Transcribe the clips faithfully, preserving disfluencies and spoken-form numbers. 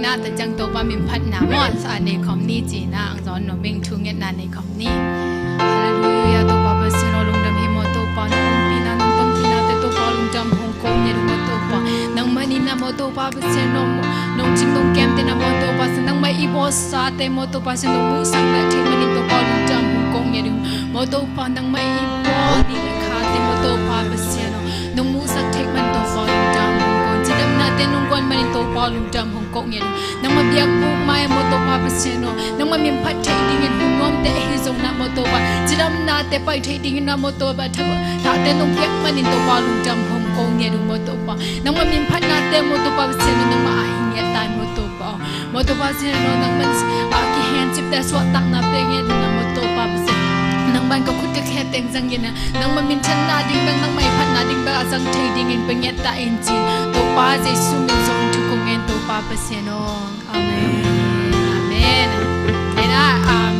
Nate ciang Topa min phatna maw, a nei khawm ni ci-in ah ang zawn nuam ing, thungetna nei khawm ni. Halleluiah, Topa Pasian aw, lungdam hi maw Topa, nong ompihna, nong panpihna te Topa, lungdam hong ko ngiat uh maw Topa. Nangmah in ah maw Topa Pasian aw, nong cing nong kemte na maw Topa Pasian, nangmah i bawlsate maw Topa Pasian, nong muhsak leh theih manin Topa, lungdam hong ko ngiat uh maw Topa. Nangmah i bawl ding a khate maw Topa Pasian aw, nong muhsak theih man Topa, lungdam hong ko. Cidamnate nong guan manin Topa, lungdam hong ko ngiat uh. Nangmah biakbuk mai ah maw Topa Pasian aw, nangmah min phat theih dingin hun nuamte ahi zongin ah maw Topa, cidamnate pai theih dingin ah maw Topa, tha-, thate nong piak manin Topa, lungdam hong ko ngiat uh maw Topa. Nangmah min phatnate maw Topa Pasian aw, nangmah a hi ngiat ta in maw Topa. Maw Topa Pasian aw, nangmah a kihencipte suahtakna pia ngiat in ah maw Topa Pasian. Nangmah in ka khut ka khe teng zangin ah nangmah minthanna ding bek, nangmah i phatna ding bek a zang thei dingin pia ngiat ta in ci-in Topa Jesu min zong in thu kong ngen Topa Pasian aw. Amen. Amen. Ina, um,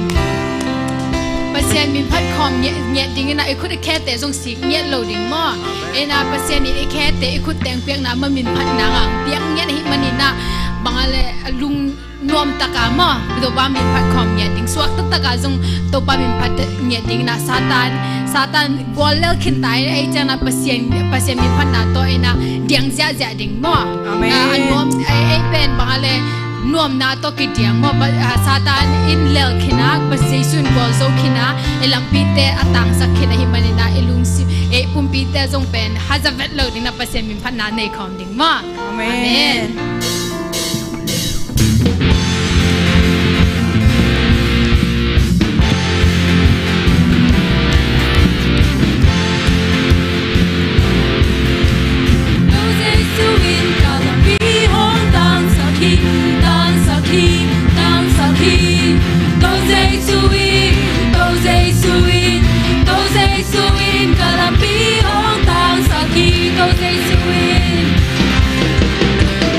Pasian min phat khawm ngiat, ngiat dingin ah i khut i khete zong sik ngiat lo ding maw. Ina, Pasian in i khete i khut teng piakna mah min phatna ngah piak ngiat ahih manin ah bang a leh lung nuam taka maw Topa min phat khawm ngiat ding, suak taktak a zong Topa min phat ngiat ding in ah Satan, Satan gual lel khin ta in ah ei ciang ah Pasian, Pasian min phatna tawh in ah diang ziahziah ding maw. Amen. Ah, a nuam, ei, ei pen bang a leh nuamna tawh kidiang maw, ba, ah, Satan in lel khin a, Pasian Jesu in gualzo khin a, ei lampite a tangsak khin ahih manin ah ei lungsim, ei pumpite zong pen haza vet lo ding in ah Pasian min phatna nei khawm ding maw. Amen. Amen. Jesu in, Jesu in, ka lampi hong tangsak hi, Topa Jesu in.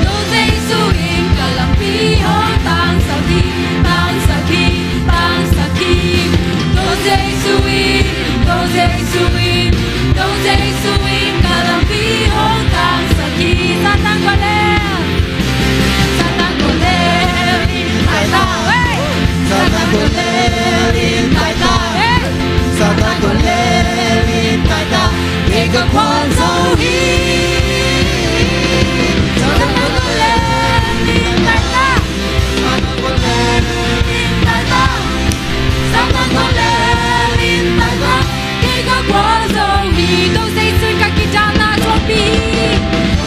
Topa Jesu in, ka lampi hong tangsak hi, tangsak hi, tangsak hi. Topa Jesu in, Topa Jesu in, Topa Jesu in, ka lampi hong tangsak hi. Satan gual lel. Satan gual lel in tai ta. Hey! Satan gual lel in tai ta. Hey! Satan gual lel in tai ta. Kei ka khual zo hi. Satan gual lel in tai ta. Satan gual lel in tai ta. Satan gual lel in tai ta. Kei ka khual zo hi. Topa Jesu in ka kidalna suangpi hi.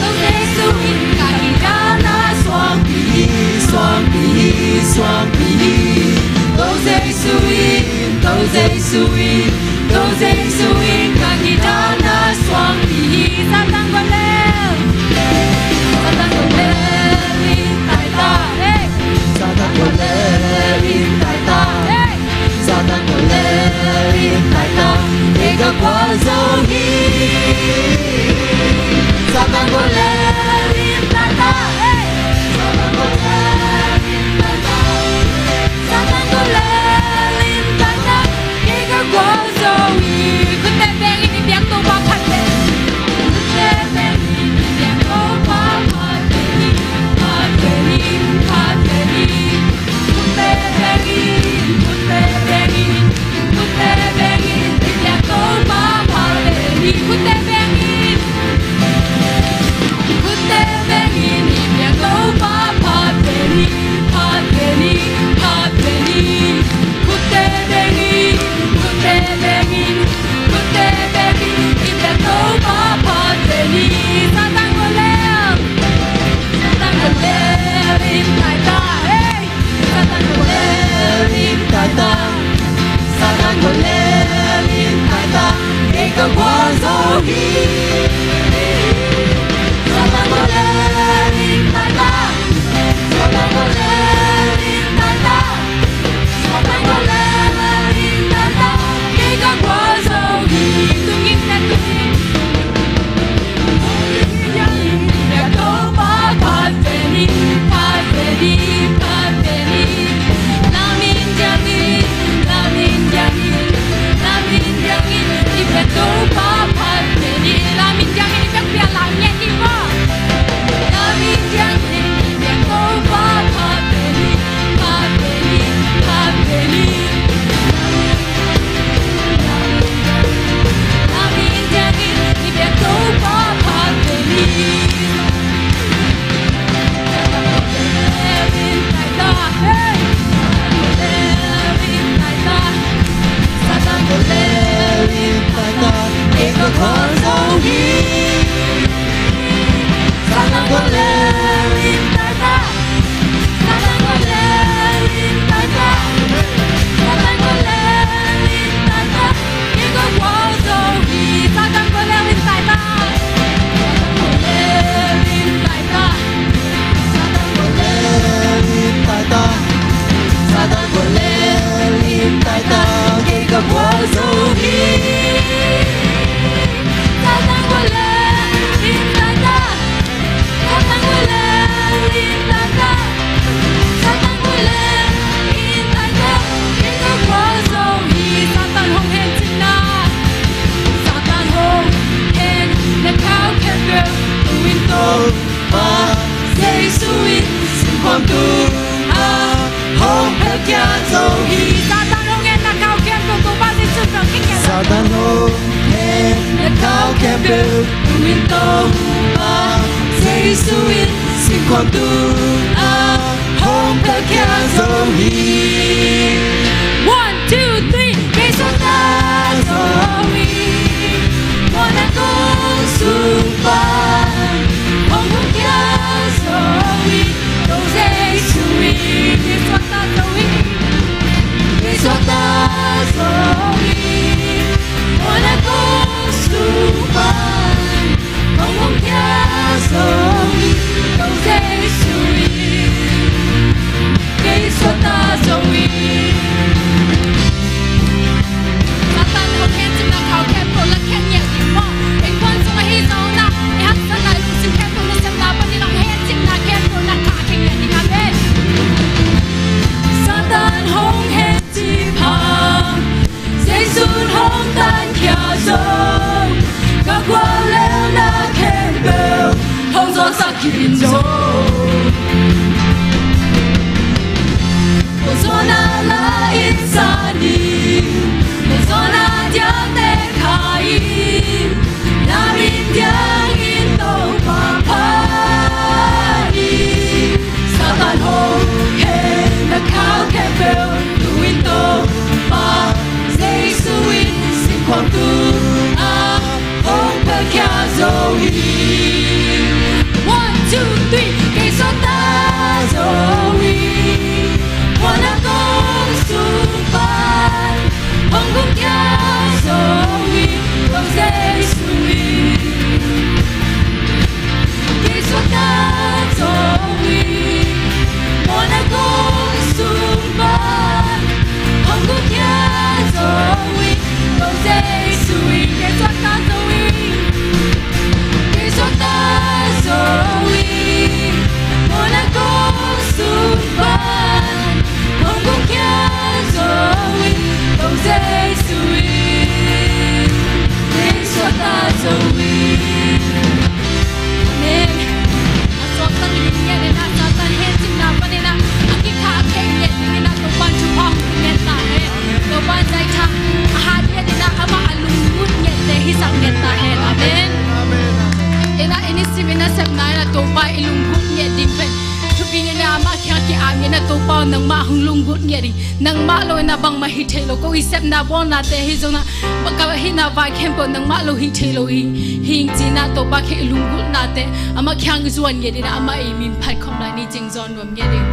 Topa Jesu in ka kidalna suangpi hi, suangpi hi, suangpi hi. Topa Jesu in, Topa Jesu in, Topa Jesu in ka kidalna suangpi hi. Satan gual lel. Satan gual lel in tai ta. Hey. Satan gual lel in tai ta. Hey. Satan gual lel in tai ta. Kei ka khual zo hi. Satan gual lel in tai ta. Hey. Satan gual lel in tai ta. Satan gual lel in tai ta. Kei ka khua Khuang tungah hong phelkhia zo hi. Satan hong henna khau khempeuh Topa Jesu in phelkhia. Satan hong henna khau khempeuh tungin Topa Jesu in sinkhuang tungah hong phelkhia zo hi. One, two, three. Kei suakta zo hi. Muanna kong sung pan hong phelkhia zo hi. Ko Jesu in kei suakta zo hi. Kei suakta zo hi. Muanna kong sung pan hong phelkhia zo hi. Ko Jesu in kei suakta zo hi. Satan hong hencipna khau khempeuh lakkhiat ngiat ding maw? Innkuan sung ahi zongin ah i haksatna, i lungsim khempeuh nasepna panin hong hencipna khempeuh lakkhiat ngiat ding. Amen. Satan hong hencip hang Jesu'n hong tankhia zo. Ka guallelhna khempeuh hong zawhsak khin zo. Ko zawnna la in sa ni. Ko zawnna diakte kha in, na min diangin Topa phat ni. Satan hong henna khau khempeuh tungin Topa Jesu in sinkhuang tungah hong phelkhia zo hi. One, two, three. Kei suakta zo hi. Muanna kong sung pan hong phelkhia zo hi. Ko Jesu in kei suakta zo hi. Muanna kong sung pan hong phelkhia zo hi. Ko Jesu in kei suakta zo hi. Kei suakta zo hi. Muanna kong sung pan hong phelkhia zo hi. Ko Jesu in kei suakta zo hi. Amen. A suakta lim ngiat ding a, Satan hencipna panin a, a kikhah khe ngiat dingin a, Topa'n thupha hong pia ngiat ta hen. Topa'n zaitha a hat ngiat dingin a, amah a lungngut ngiatte hisak ngiat ta hen. Amen. Amen. Ina, i nisim i nasepna in a, Topa i lungngut ngiat ding pen thupi ngiat ding a, amah kiang ki-ap ngiat ding a, Topa aw nangmah hong lungngut ngiat ding. Nangmah lo in a bangmah hi thei lo, ko i sepna bawlnate hi zong a, ka hihna vai khempeuh nangmah lo hi thei lo hi, hi ing ci-in a, Topa kiang i lunggulhnate amah kiang zuan ngiat dingin a, amah i min phat khawm lai ni. Cing zawn nuam ngiat ding.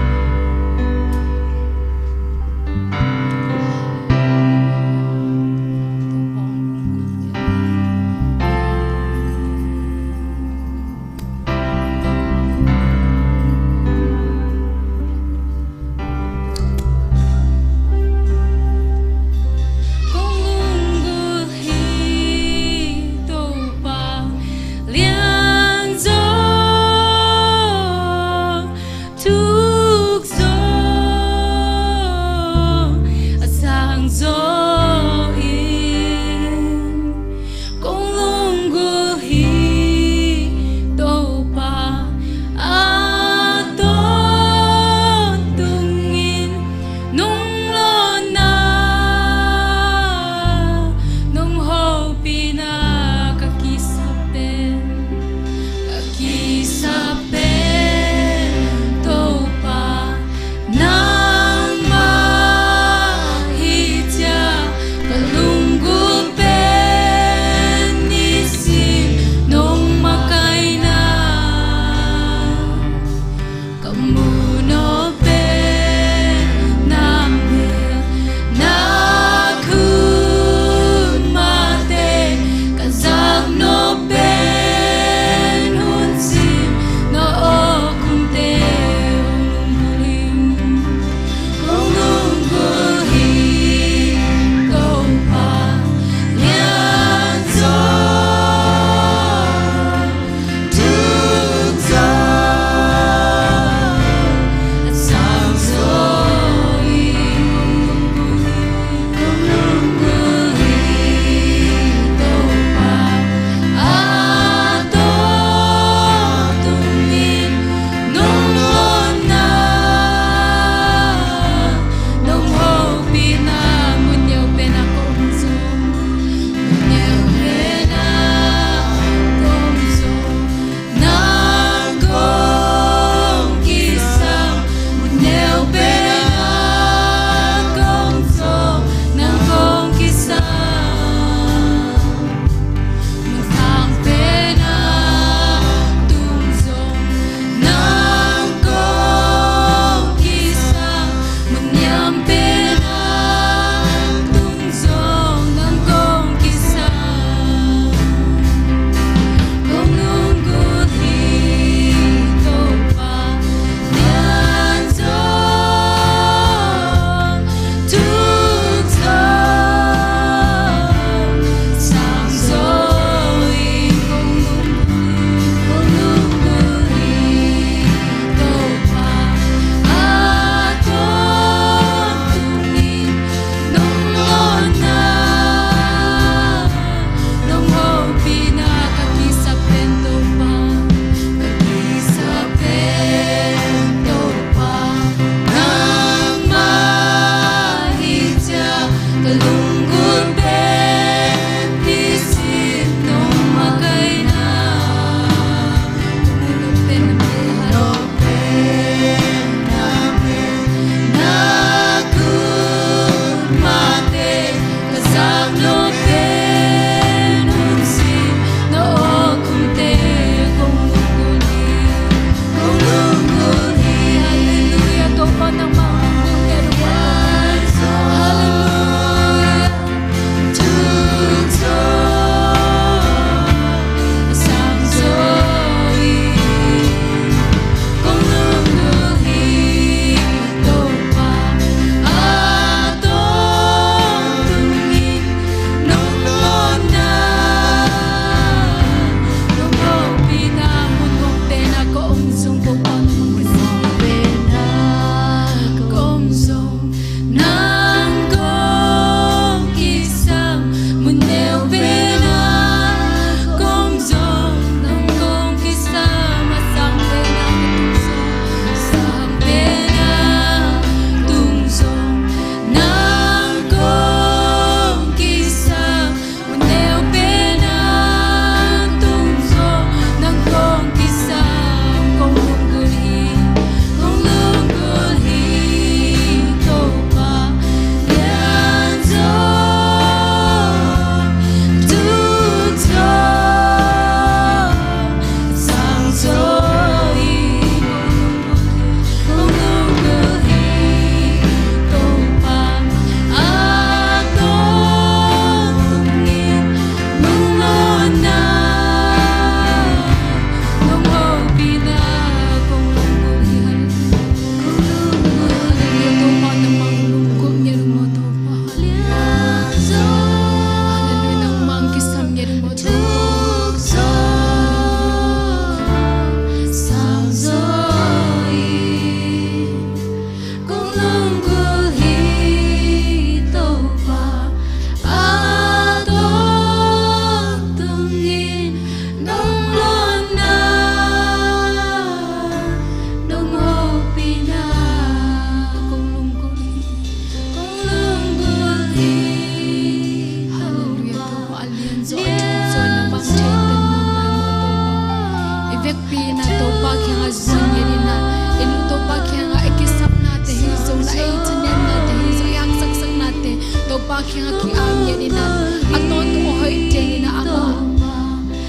Ina Topa kiangah zuan ngiat ina, i lu Topa kiangah i kisapnate hi zong, na ei cinemnate hi zong, i haksaksaknate Topa kiangah ki-am ngiat ina, a tawntung a hoih den ina amah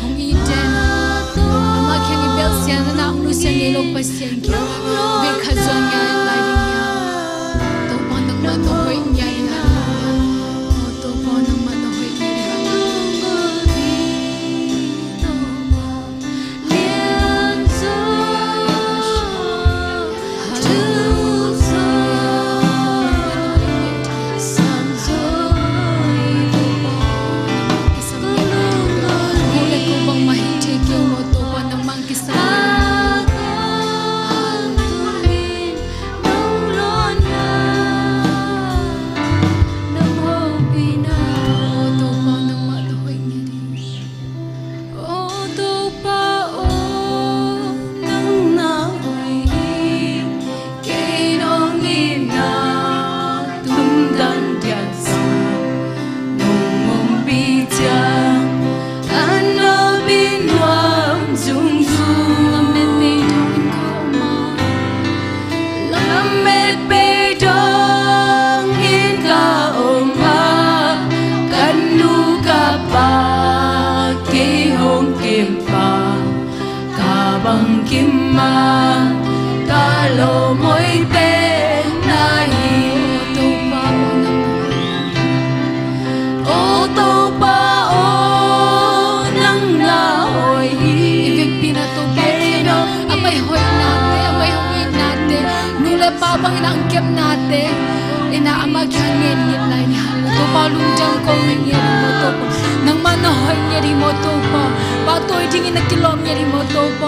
hong it ina, amah kiang i belh siang na hong nusia ngei lo Pasian kiangah vei khat zuan ngiat lai ding hi. Topa nangmah na hoih ngiat ina, Topa nangmah na hoih ngiat ina. O Topa aw, nang na hoih hi. Kei nong itna tumdan diakdiak nong ompih ciang, a nop i nuam zungzung lamet pei dongin ka om a, lamet pei dongin ka om a, ka nu ka pa kei hong kem pah, ka bangkim a ka lawm hoih pen na hi. O Topa aw, nang na hoih hi. O Topa aw, nang na hoih hi. I vekpi na Topa kiangah amah i hoihnate, amah i hong itnate, nu le pa bangin a hong kepnate ina amah kiang ngen ngiat lai ni. Topa lungdam ko ngiat hi maw Topa. Nangmah na hoih ngiat hi maw Topa. Pahtawi dingin na kilawm ngiat hi maw Topa.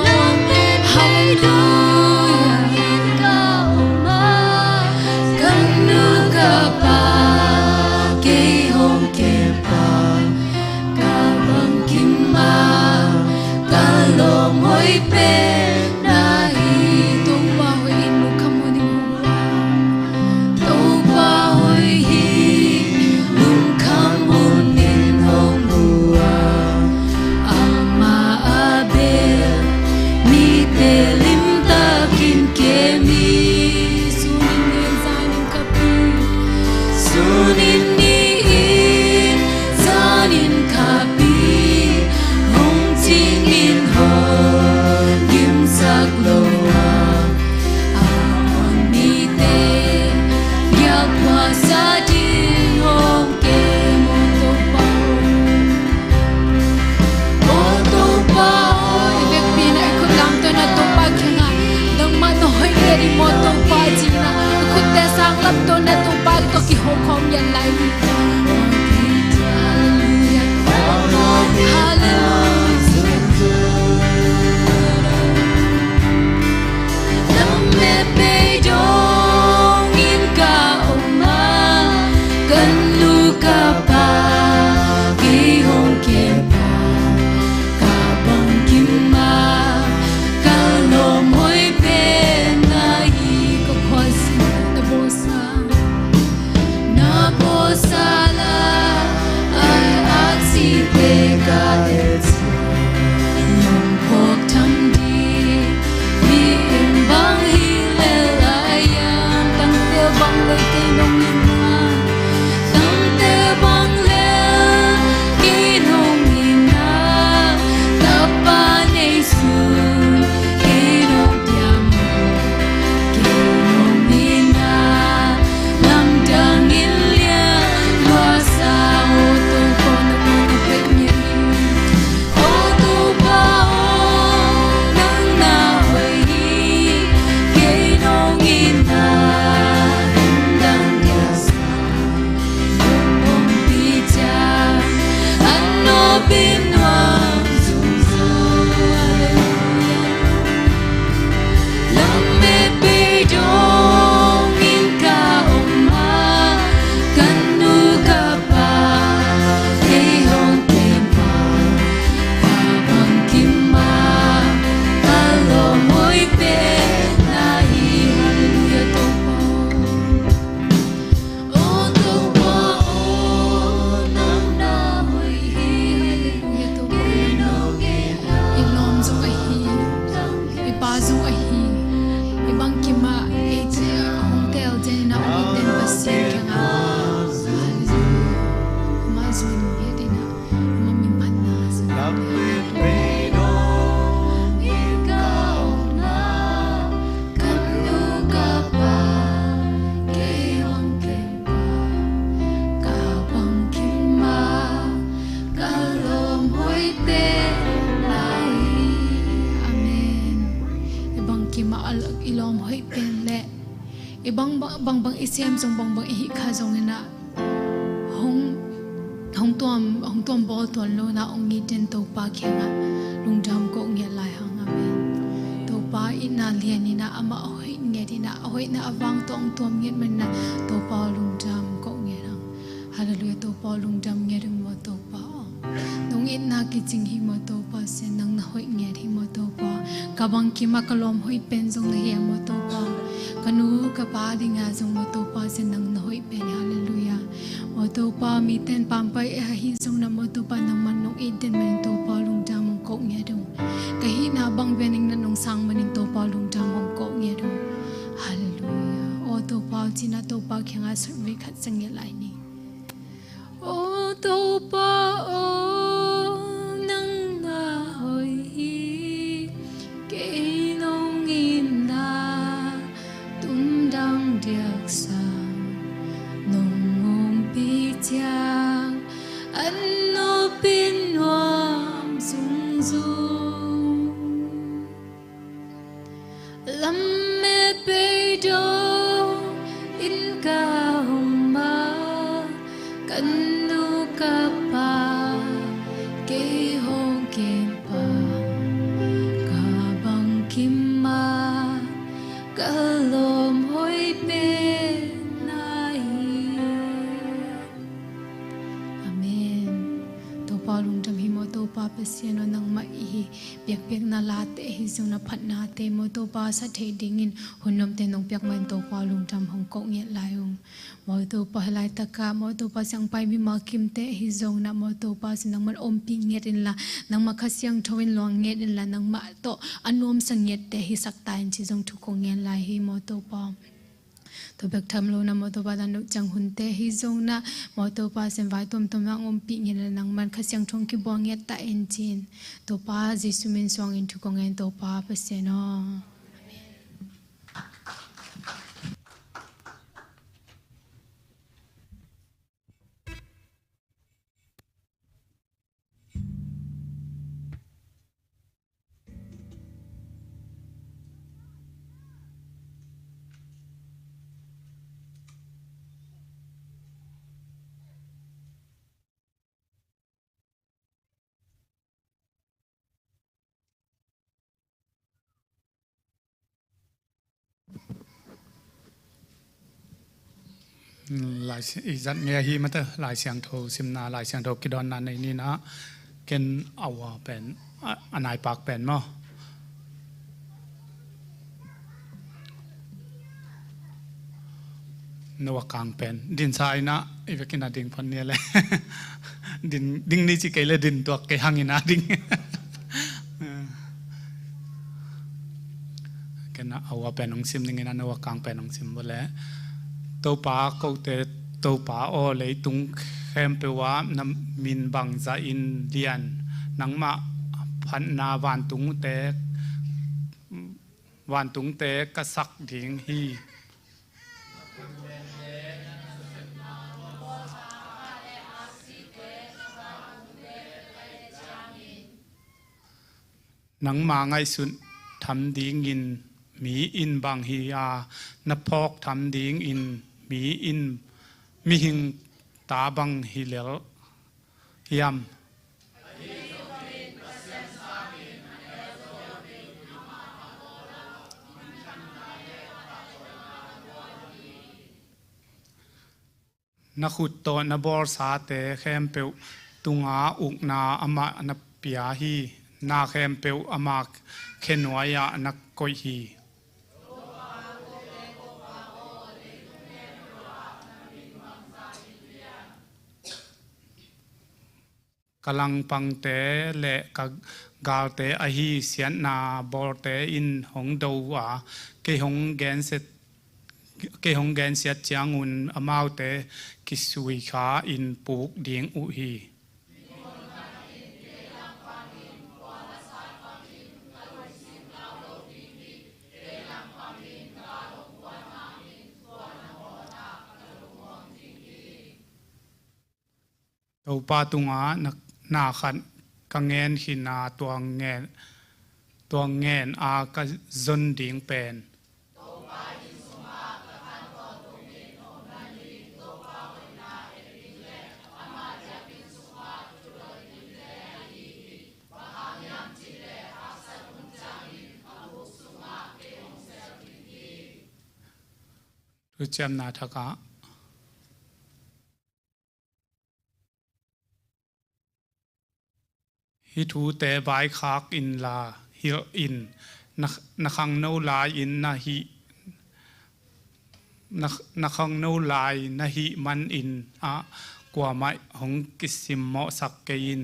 Halleluiah. Ka nu ka pa kei hong kem pah, ka bangkim a ka lawm hoih pen na hi. Topa hoih in lungkham hunin hong Topa hoih hi, lungkham hunin hong buang. Amah a bel mite limtakin kem hi. Sunin ni in zanin ka pi, sunin ni in zanin ka pi, hong cingin hong gim A zong ahi, i bangkim ah eite hong tel ciangin ah hong iten Pasian kiangah, Hallelujah, amah zong hong het in ah, amah min phatna zong. Ka nu ka pa, kei hong kem pa, ka bangkim ah ka lawm hoih pen na hi. Amen. I bangkim ah i lawm hoih pen leh i bang, bang, bangbang i sem zong, bangbang i hih kha zongin ah hong, hong tuam, hong tuam bawl tuan lo in ah hong it in Topa kiangah lungdam ko ngiat lai hang. Amen. Topa itna lian in ah amah a hoih ngiat in ah, a hoihna a vang tawh hong tuam ngiat manin ah Topa aw lungdam ko ngiat hang. Hallelujah, Topa aw lungdam ngiat hing maw Topa aw. Nong itna kicing hi maw Topa Pasian, nang na hoih ngiat hi maw Topa. Ka bangkim ah ka lawm hoih pen zong na hi a maw Topa. Ka nu ka pa dingah zong maw Topa Pasian, nang na hoih pen hi. Hallelujah. Maw Topa, mite in pampai e ahi zong in ah maw Topa, nangman nong it den manin Topa aw lungdam hong ko ngiat ung. Ka hihna bang ven in ah nong sang manin Topa aw lungdam hong ko ngiat ung. Hallelujah. Aw Topa aw ci in ah Topa kiangah sawtvei khat sa ngiat lai ni. Aw Topa aw, nang na hoih hi, kei nong itna tumdang diak sang, nong ompih ciang an nop in nuam zungzung. Lamet beidong in ka om a, ka nu ka pa, kei hong kem pa, ka bangkim ah ka lawm hoih pen na hi. Amen. Topa aw lungdam hi maw Topa Pasian aw, nangmah i hi biakpiakna late ahi zong in ah phatnate maw Topa sa thei dingin hun nuamte nong piak manin Topa aw lungdam hong ko ngiat lai ung. Maw Topa hih laitakah maw Topa siangpai mimal kimte ahi zong in ah maw Topa Pasian nangman ompih ngiat inla, nangmah Kha Siangtho in luang ngiat inla, nangmah tawh a nuamsa ngiatte hisak ta in ci zong thu ko ngiat lai hi maw Topa. Tua bek tham lo in ah maw Topa dan uh ciang hunte ahi zong in ah maw Topa Pasian vai tuamtuam ah hong ompih ngiat inla, nangman Kha Siangtho hong kibuang ngiat ta in ci-in Topa Jesu min suangin thu ko ngen Topa Pasian aw. Lai, i zat ngei ahi mate, Lai Siangtho simna, Lai Siangtho kidawnna nei ni in ah, ken a ua pen, a, a naipak pen maw. Noah kang pen dinsa in ah, i vekin a ding phot ni le. Din, ding ni ci kei le din tuak kei hang in a ding. Ken a ua pen hong sim ding in ah, Noah kang pen hong sim bo le. Topa kote, Topa aw, leitung khempeuh ah na min bangzah in lian, nangmah phatna vantungte, vantungte ka sak ding hi. Nangma ngaihsut tham dingin mi in bang hi a, na phawk tham dingin mi in, mihing ta bang hi lel hiam? Na khut tawh na bawlsate khempeuh tunga ukna amah na pia hi. Na khempeuh ama khenuai-ah na koih hi. Ka langpangte le ka galte ahi siatna bawlte in hong do uh a, kei hong gensiat, kei hong gensiat ciangun amaute kisui kha in puk ding uh hi. Topa tungah na, na khat ka ngen khin a, tua ngen, tua ngen a ka zon ding pen. Thuciamna thak ah hih thute vaikhak inla hilh in, na, na khangno lai-in na hih, na, na khangno lai na hih manin ah kuamah hong kisimmawhsak kei in.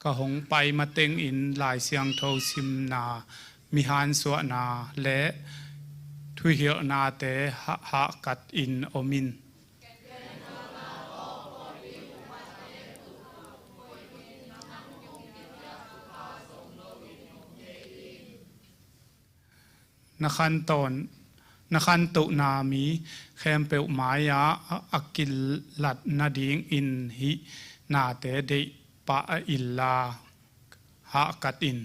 Ka hong pai matengin Lai Siangtho simna, mihansuahna le thuhilhnate ha-, hahkat in om in. Na khantawn, na khantohna mi khempeuh mai-ah a, a kilat nadingin hih nate deih pah inla hahkat in.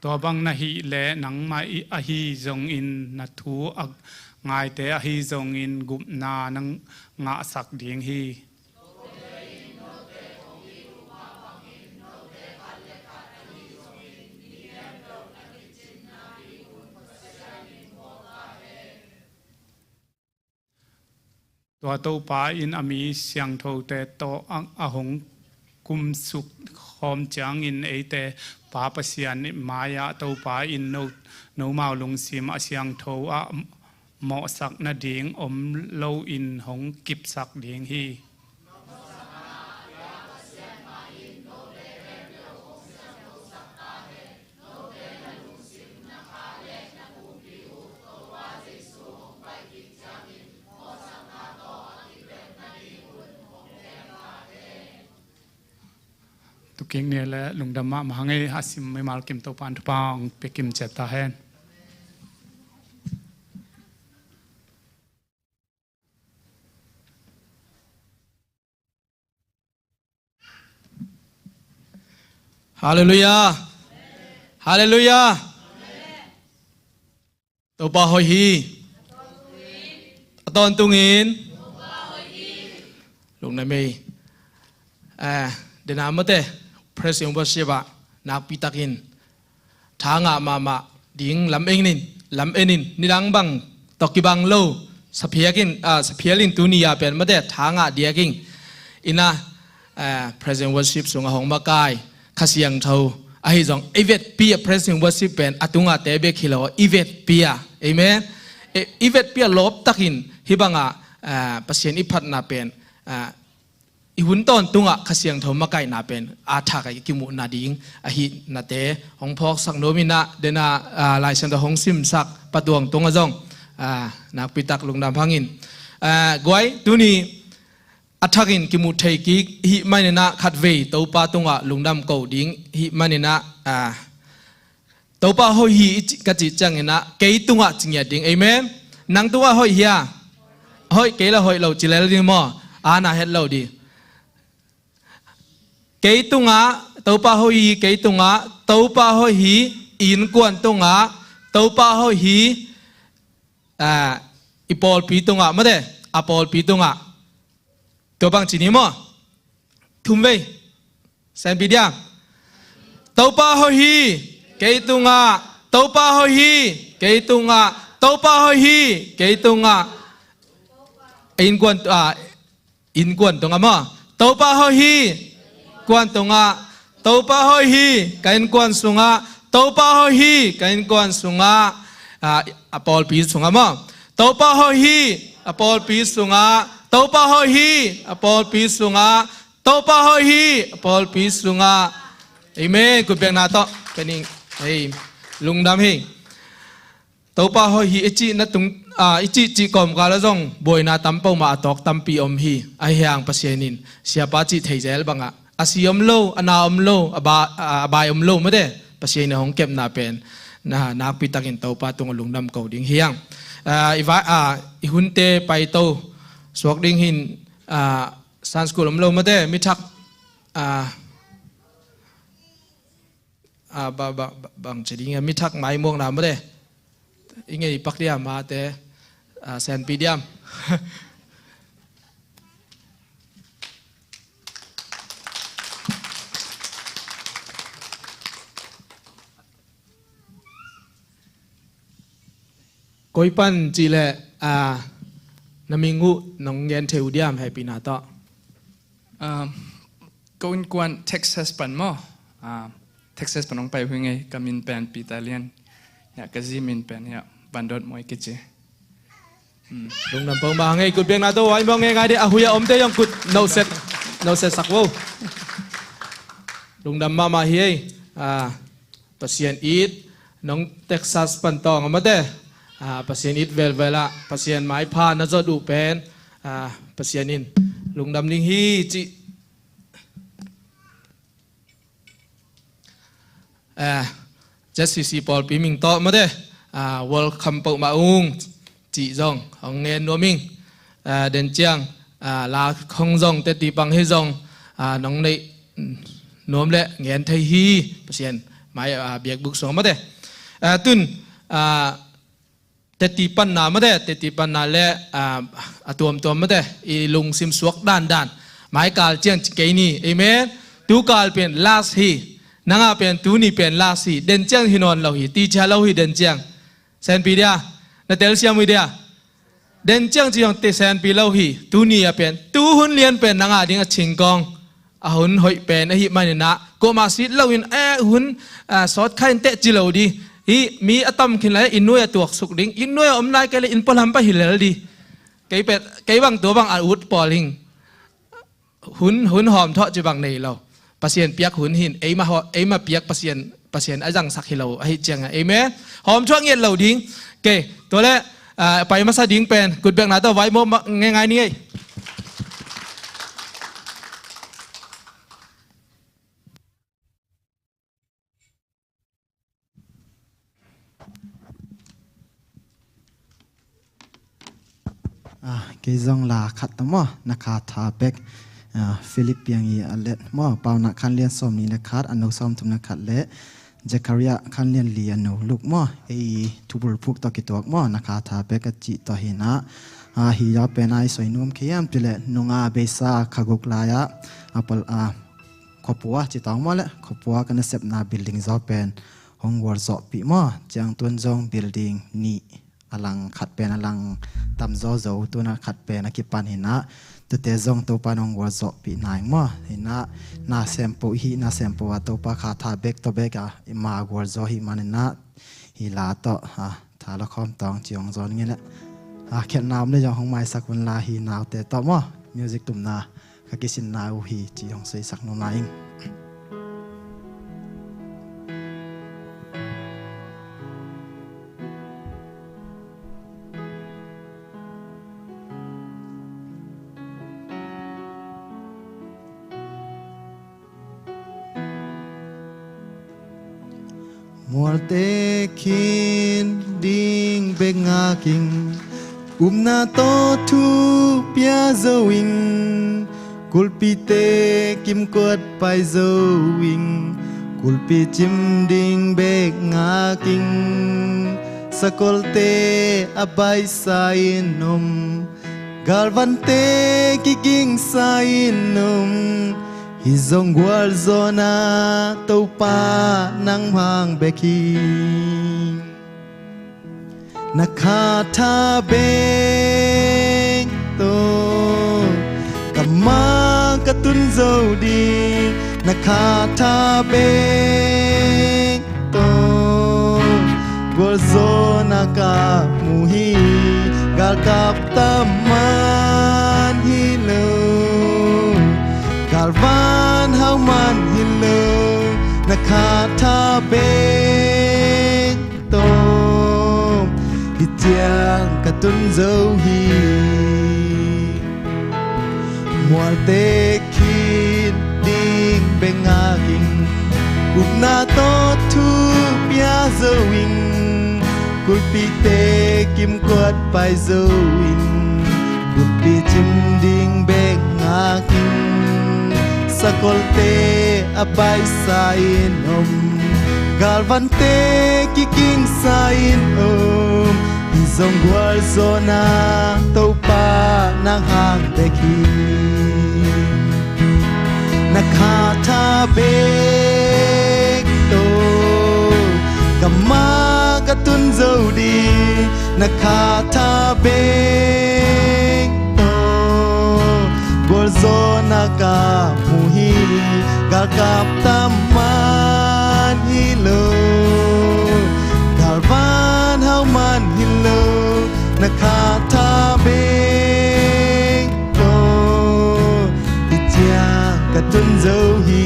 Tua bang na hih leh nangmah i, ahi zongin na thu a ngaite ahi zongin gupna na ngahsak ding hi. Tua Topa in a mi siangthote tawh a, a hong kumsuk khawm ciangin eite Pa Pasian mai-ah Topa in no, nomau lungsim a siangtho ah mawhsak nading om loin hong kipsak ding hi. Tukik ni le lungdam mahmah hang ei, a sim mimal kim Topa in thupha hong pia kim ciat ta hen. Halleluiah. Halleluiah. Topa hoih hi. A tawntungin lungdam ei. Eh, dena mate, praise and worship ah nakpi takin tha ngah mahmah ding lam en in, lam en in, nidang bang tawh kibang lo, saphiak in, ah, saphial in tuni a pen mate, tha ngah diak in. Ina, ah, praise and worship sungah hong makai Kha Siangtho ahi zong i vetpi a praise and worship pen a tungah te bek hi lo, i vetpi a. Amen. E, i vetpi a lawp takin hih bangah, ah, Pasian i phatna pen, ah, i hun tawntungah Kha Siangtho makaihna pen a thak a i kimuh nading ahi nate hong phawksak nuam in ah, dena, ah, Lai Siangtho hong simsak Pa Tuang tungah zong, ah, nakpi tak lungdam hang in. Ah, guai, tuni a thakin kimuh thei kik i hih manin ah khatvei Topa tungah lungdam ko ding i hih manin ah, ah, Topa hoih hi i ci, ka cih ciangin ah kei tungah ci ngiat ding. Amen. Nang tungah hoih hi a? Hoih, kei lah hoih lo ci lel ding maw? Ana het lo ding. Kei tungah Topa hoih hi, kei tungah Topa hoih hi, i innkuan tungah Topa hoih hi, ah, i pawlpi tungah mate, a pawlpi tungah. Tua bang ci ni maw? Thum vei. Sanpi dia. Topa hoih hi, kei tungah. Topa hoih hi, kei tungah. Topa hoih hi, kei tungah. innkuan, ah, innkuan tungah maw? Topa hoih hi. Kuan tungah. Topa hoih hi ka innkuan sungah. Topa hoih hi ka innkuan sungah. Ah, a pawlpi sungah maw? Topa hoih hi a pawlpi sungah. Topa hoih hi a pawlpi sungah. Topa hoih hi a pawlpi sungah. Amen. Kutbekna tawh. Pening. Hei. Lungdam hi. Topa hoih hi i cih na tung, ah, i cih cih kawmkal ah zong buaina tam peuhmah a tawk tampi om hi. Ahi hang Pasian in siapa cih thei zel bangah a si om lo, a na om lo, a ba-, a bai om lo mate. Pasian in a hong kepna pen na nakpi takin Topa tungah lungdam ko ding hi hang. Ah, i va-, ah, i hunte paito suak ding hin, ah, Sunday school om lo mate, mi thak, ah, ah, ba, ba, ba, bang ci ding a, mi thak maimuakna mate. I ngei pak diam mate, ah, senpi diam. Koi pan cih leh, ah, na min uh nong gen thei uh diam hehpihna tawh? Ah, ko innkuan Texas pan maw? Ah, Texas pan hong pai uh hi ing ei, ka min pen Peter Lian. Ya, ka zi min pen ya, Van Dot Muai kici. Hmm. Lungdam peuhmah ngei, kutbekna tawh vai mawng ngei ngai dih, a hui a omte zong kut noset, noset sak vo. Lungdam mahmah hi ei. Ah, Pasian it, nong Texas pan tawng a mate. Ah, Pasian it velvel ah, Pasian maipha na zot uh pen, ah, Pasian in lungdam ding hi cih. Ah, Z C C pawlpi min tawh mate. Ah, welcome peuhmah ung cih zong hong ngen nuam ing. Ah, den ciang, ah, la khong zong teti pang hi zong, ah, nong neih nuam leh ngen thei hi, Pasian mai, ah, biakbuk sung mate. Ah, tun, ah, teti panna mate, teti panna leh, ah, a tuamtuam mate, i lungsim suak dandan. Mai kal ciang ci kei ni, amen. Tu kal pen last hi, nang a pen tuni pen last hi, den ciang hi nawn lo hi, ti cia lo hi den ciang. Senpi dia, na telsiam uh dia. Den ciang ci zong te senpi lo hi, tuni a pen, tu hun lian pen nang a ding a cingkawng. A hun hoih pen ahih manin ah, kuamah sit loin, eh, hun, ah, sawt kha in teh ci lo dih. Hih mi a tam khin lai, inn nuai a tuaksuk ding, inn nuai a om lai kei leh inn pualam pah hi lel dih. Kei pen, kei bang tua bang a ut pawl hing. Hun, hun hawmthawh ci bang nei lo. Pasian piak hun hin, eima haw-, eima piak Pasian, Pasian a zangsak hi lo, ahih ciangin. Amen. Hawmthawh ngiat lo ding. Kei, tua leh, ah, pai masa ding pen, kutbekna tawh vai mawng ngei ngai ni ei. Ah, kei zong la khat ta maw, na kha tha bek. Ah, Philip piang i a let maw, Paunak khan lian sawm nih le khat, a no sawm thum le khat le Zechariah khan lian li a no luk maw, ei thubul phuk tawh kituak maw, na kha tha bek a cih tawh hi na. Ah, hi ya pen ai soi nuam kei am ti le nunga beisa kha guk lai ah, a pal a, khuapua ci tawng maw le, khuapua ka nasepna building zaw pen hong gualzawhpih maw, ciang tuan zong building nih a lang khat pen a lang tamzaw zo, tuan a khat pen a kipan hi na, tute zong Topa in hong gualzawhpih na ing maw, hi na, na sempoh hi, na sempoh a Topa kha tha bek tawh bek a, i ma gualzaw hi man hi na, hi la tawh, ha, tha la khawm tawng ci hong zawn ngei le. Ah, khelhna om le zong hong maisak un la hi naute tawh maw. Music tumna ka kisinna uh hi ci hong seisak nuam lai ing. Mualte khin ding bek ngak ing, upna tawh thu pia zo ing, kulpite kimkuat pai zo ing, kulpi cim ding bek ngak ing, sakolte a baisa in om, galvante kigingsa in om, hi zong gualzawhna Topa nang mang bek hi. Na kha tha bek tawh, kammal ka tun zo ding, na kha tha bek tawh, gualzawhna ka mu hi. Galkap tam man hi lo, galvan hau man hi lo, na kha tha bek tawh, hih ciang ka tun zo hi. Mualte khin ding bek ngak ing, upna tawh thu pia zo ing, kulhpite kimkuat pai zo ing, kulhpi cim ding bek ngak ing, sakolte a baihsa in om, galvante kikingsa in om, hih zong gualzawhna Topa nang hang bek hi. Na kha tha bek tawh, kammal ka tun zo ding, na kha tha bek tawh, gualzawhna ka mu hi. Galkap tam man hi lo, galvan hau man hi lo, na kha tha bek tawh, hih ciang ka tun zo hi.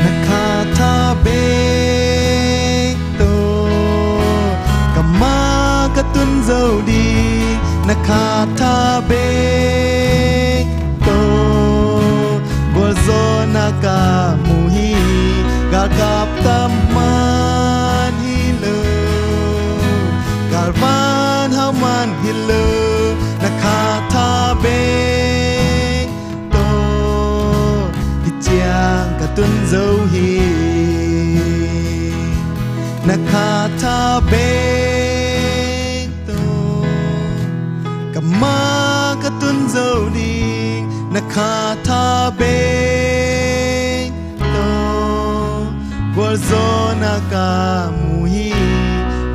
Na kha tha bek tawh, kammal ka tun zo ding, na kha tha bek tawh, gualzawhna ka mu hi. Galkap tam man hi lo, galvan hau man hi lo, na kha tha bek tawh, hih ciang ka tun zo hi. Na kha tha bek tawh, kammal ka tun zo ding, na kha tha bek tawh, gualzawhna ka mu hi.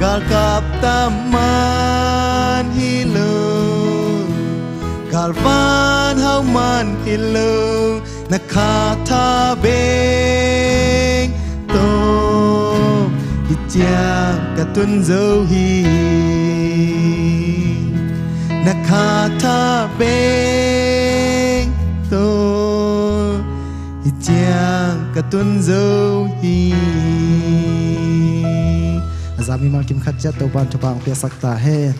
Galkap tam man hi lo, galvan hau man hi lo, na kha tha bek tawh, hih ciang ka tun zo hi. Na kha tha bek tawh, hih ciang ka tun zo hi. A za mimal kim khat ciat Topa'n thupha hong piaksak ta hen.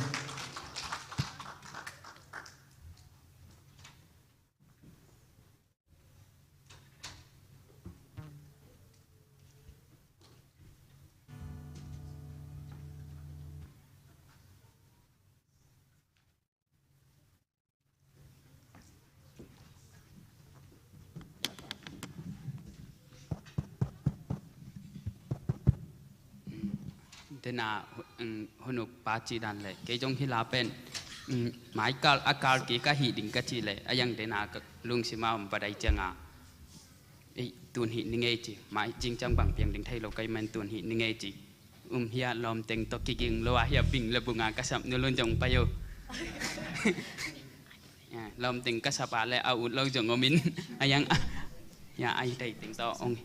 Dena, um, hunuk pa ci dan le kei zong hih la pen, um, mai kal a kal kik a hih ding ka ci le a yang dena ka lungsim a om pa dai cianga, ei, tun hih ni ngei ci, mai zingciang bang piang ding thei lo kei man tun hih ni ngei ci. Um, hia lawmteng tawh kiging lo a hia bing le bunga ka sap nu lun zong pai o. Ya, lawmteng ka sap a le a ut lo zong om in. A yang a, ya, ai dai teng tawh ong.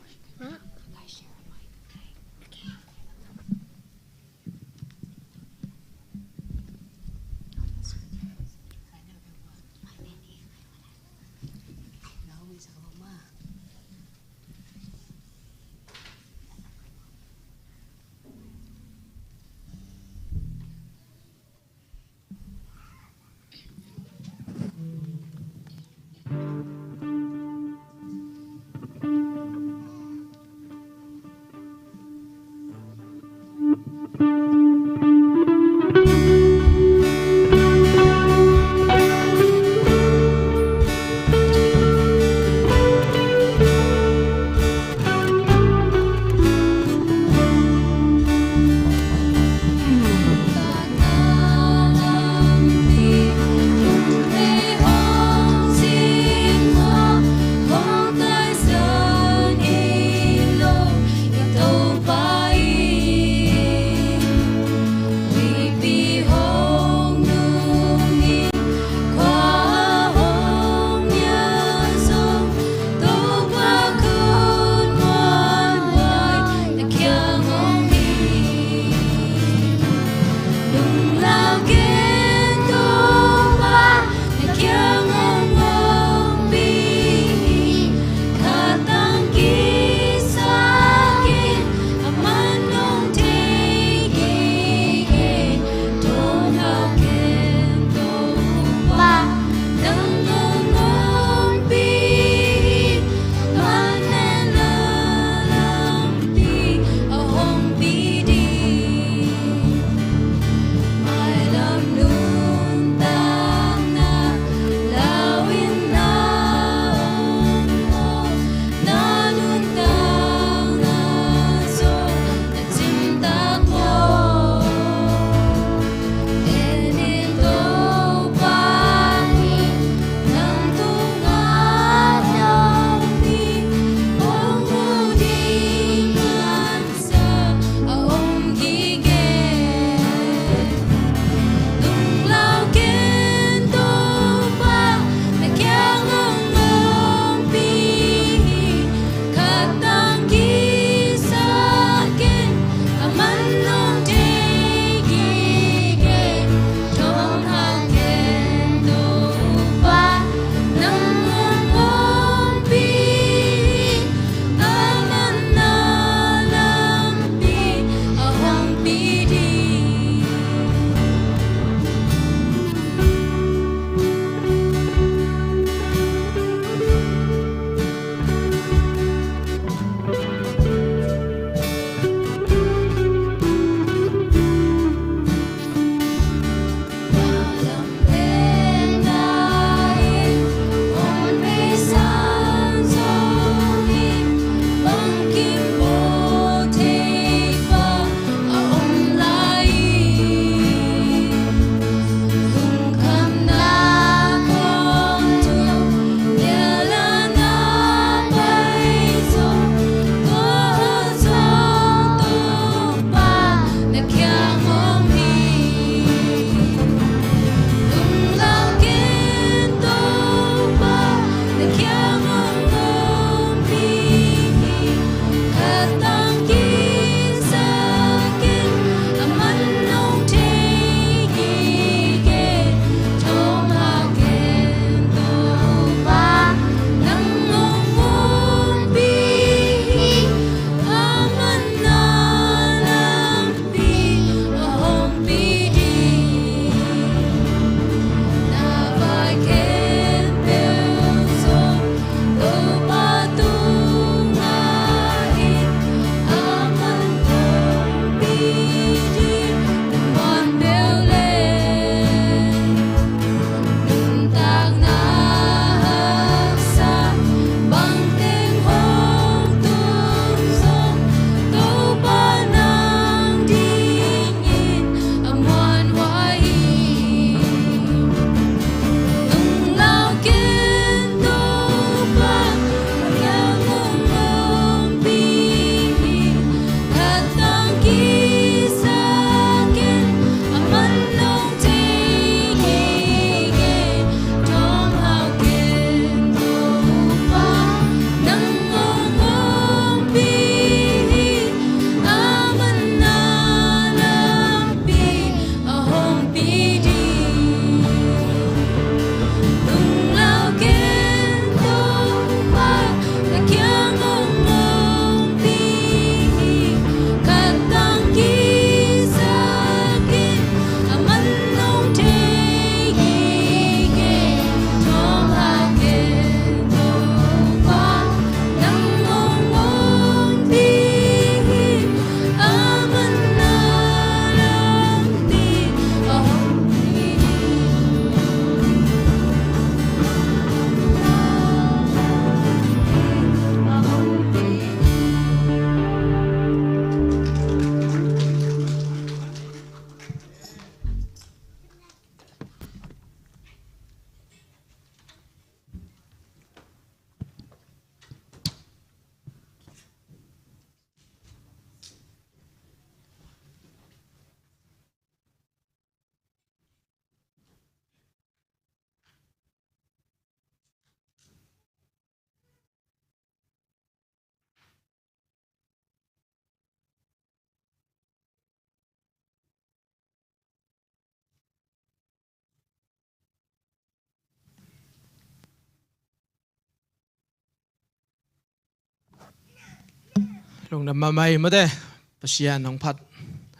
Lungdam mahmah ei mate, Pasian hong phat.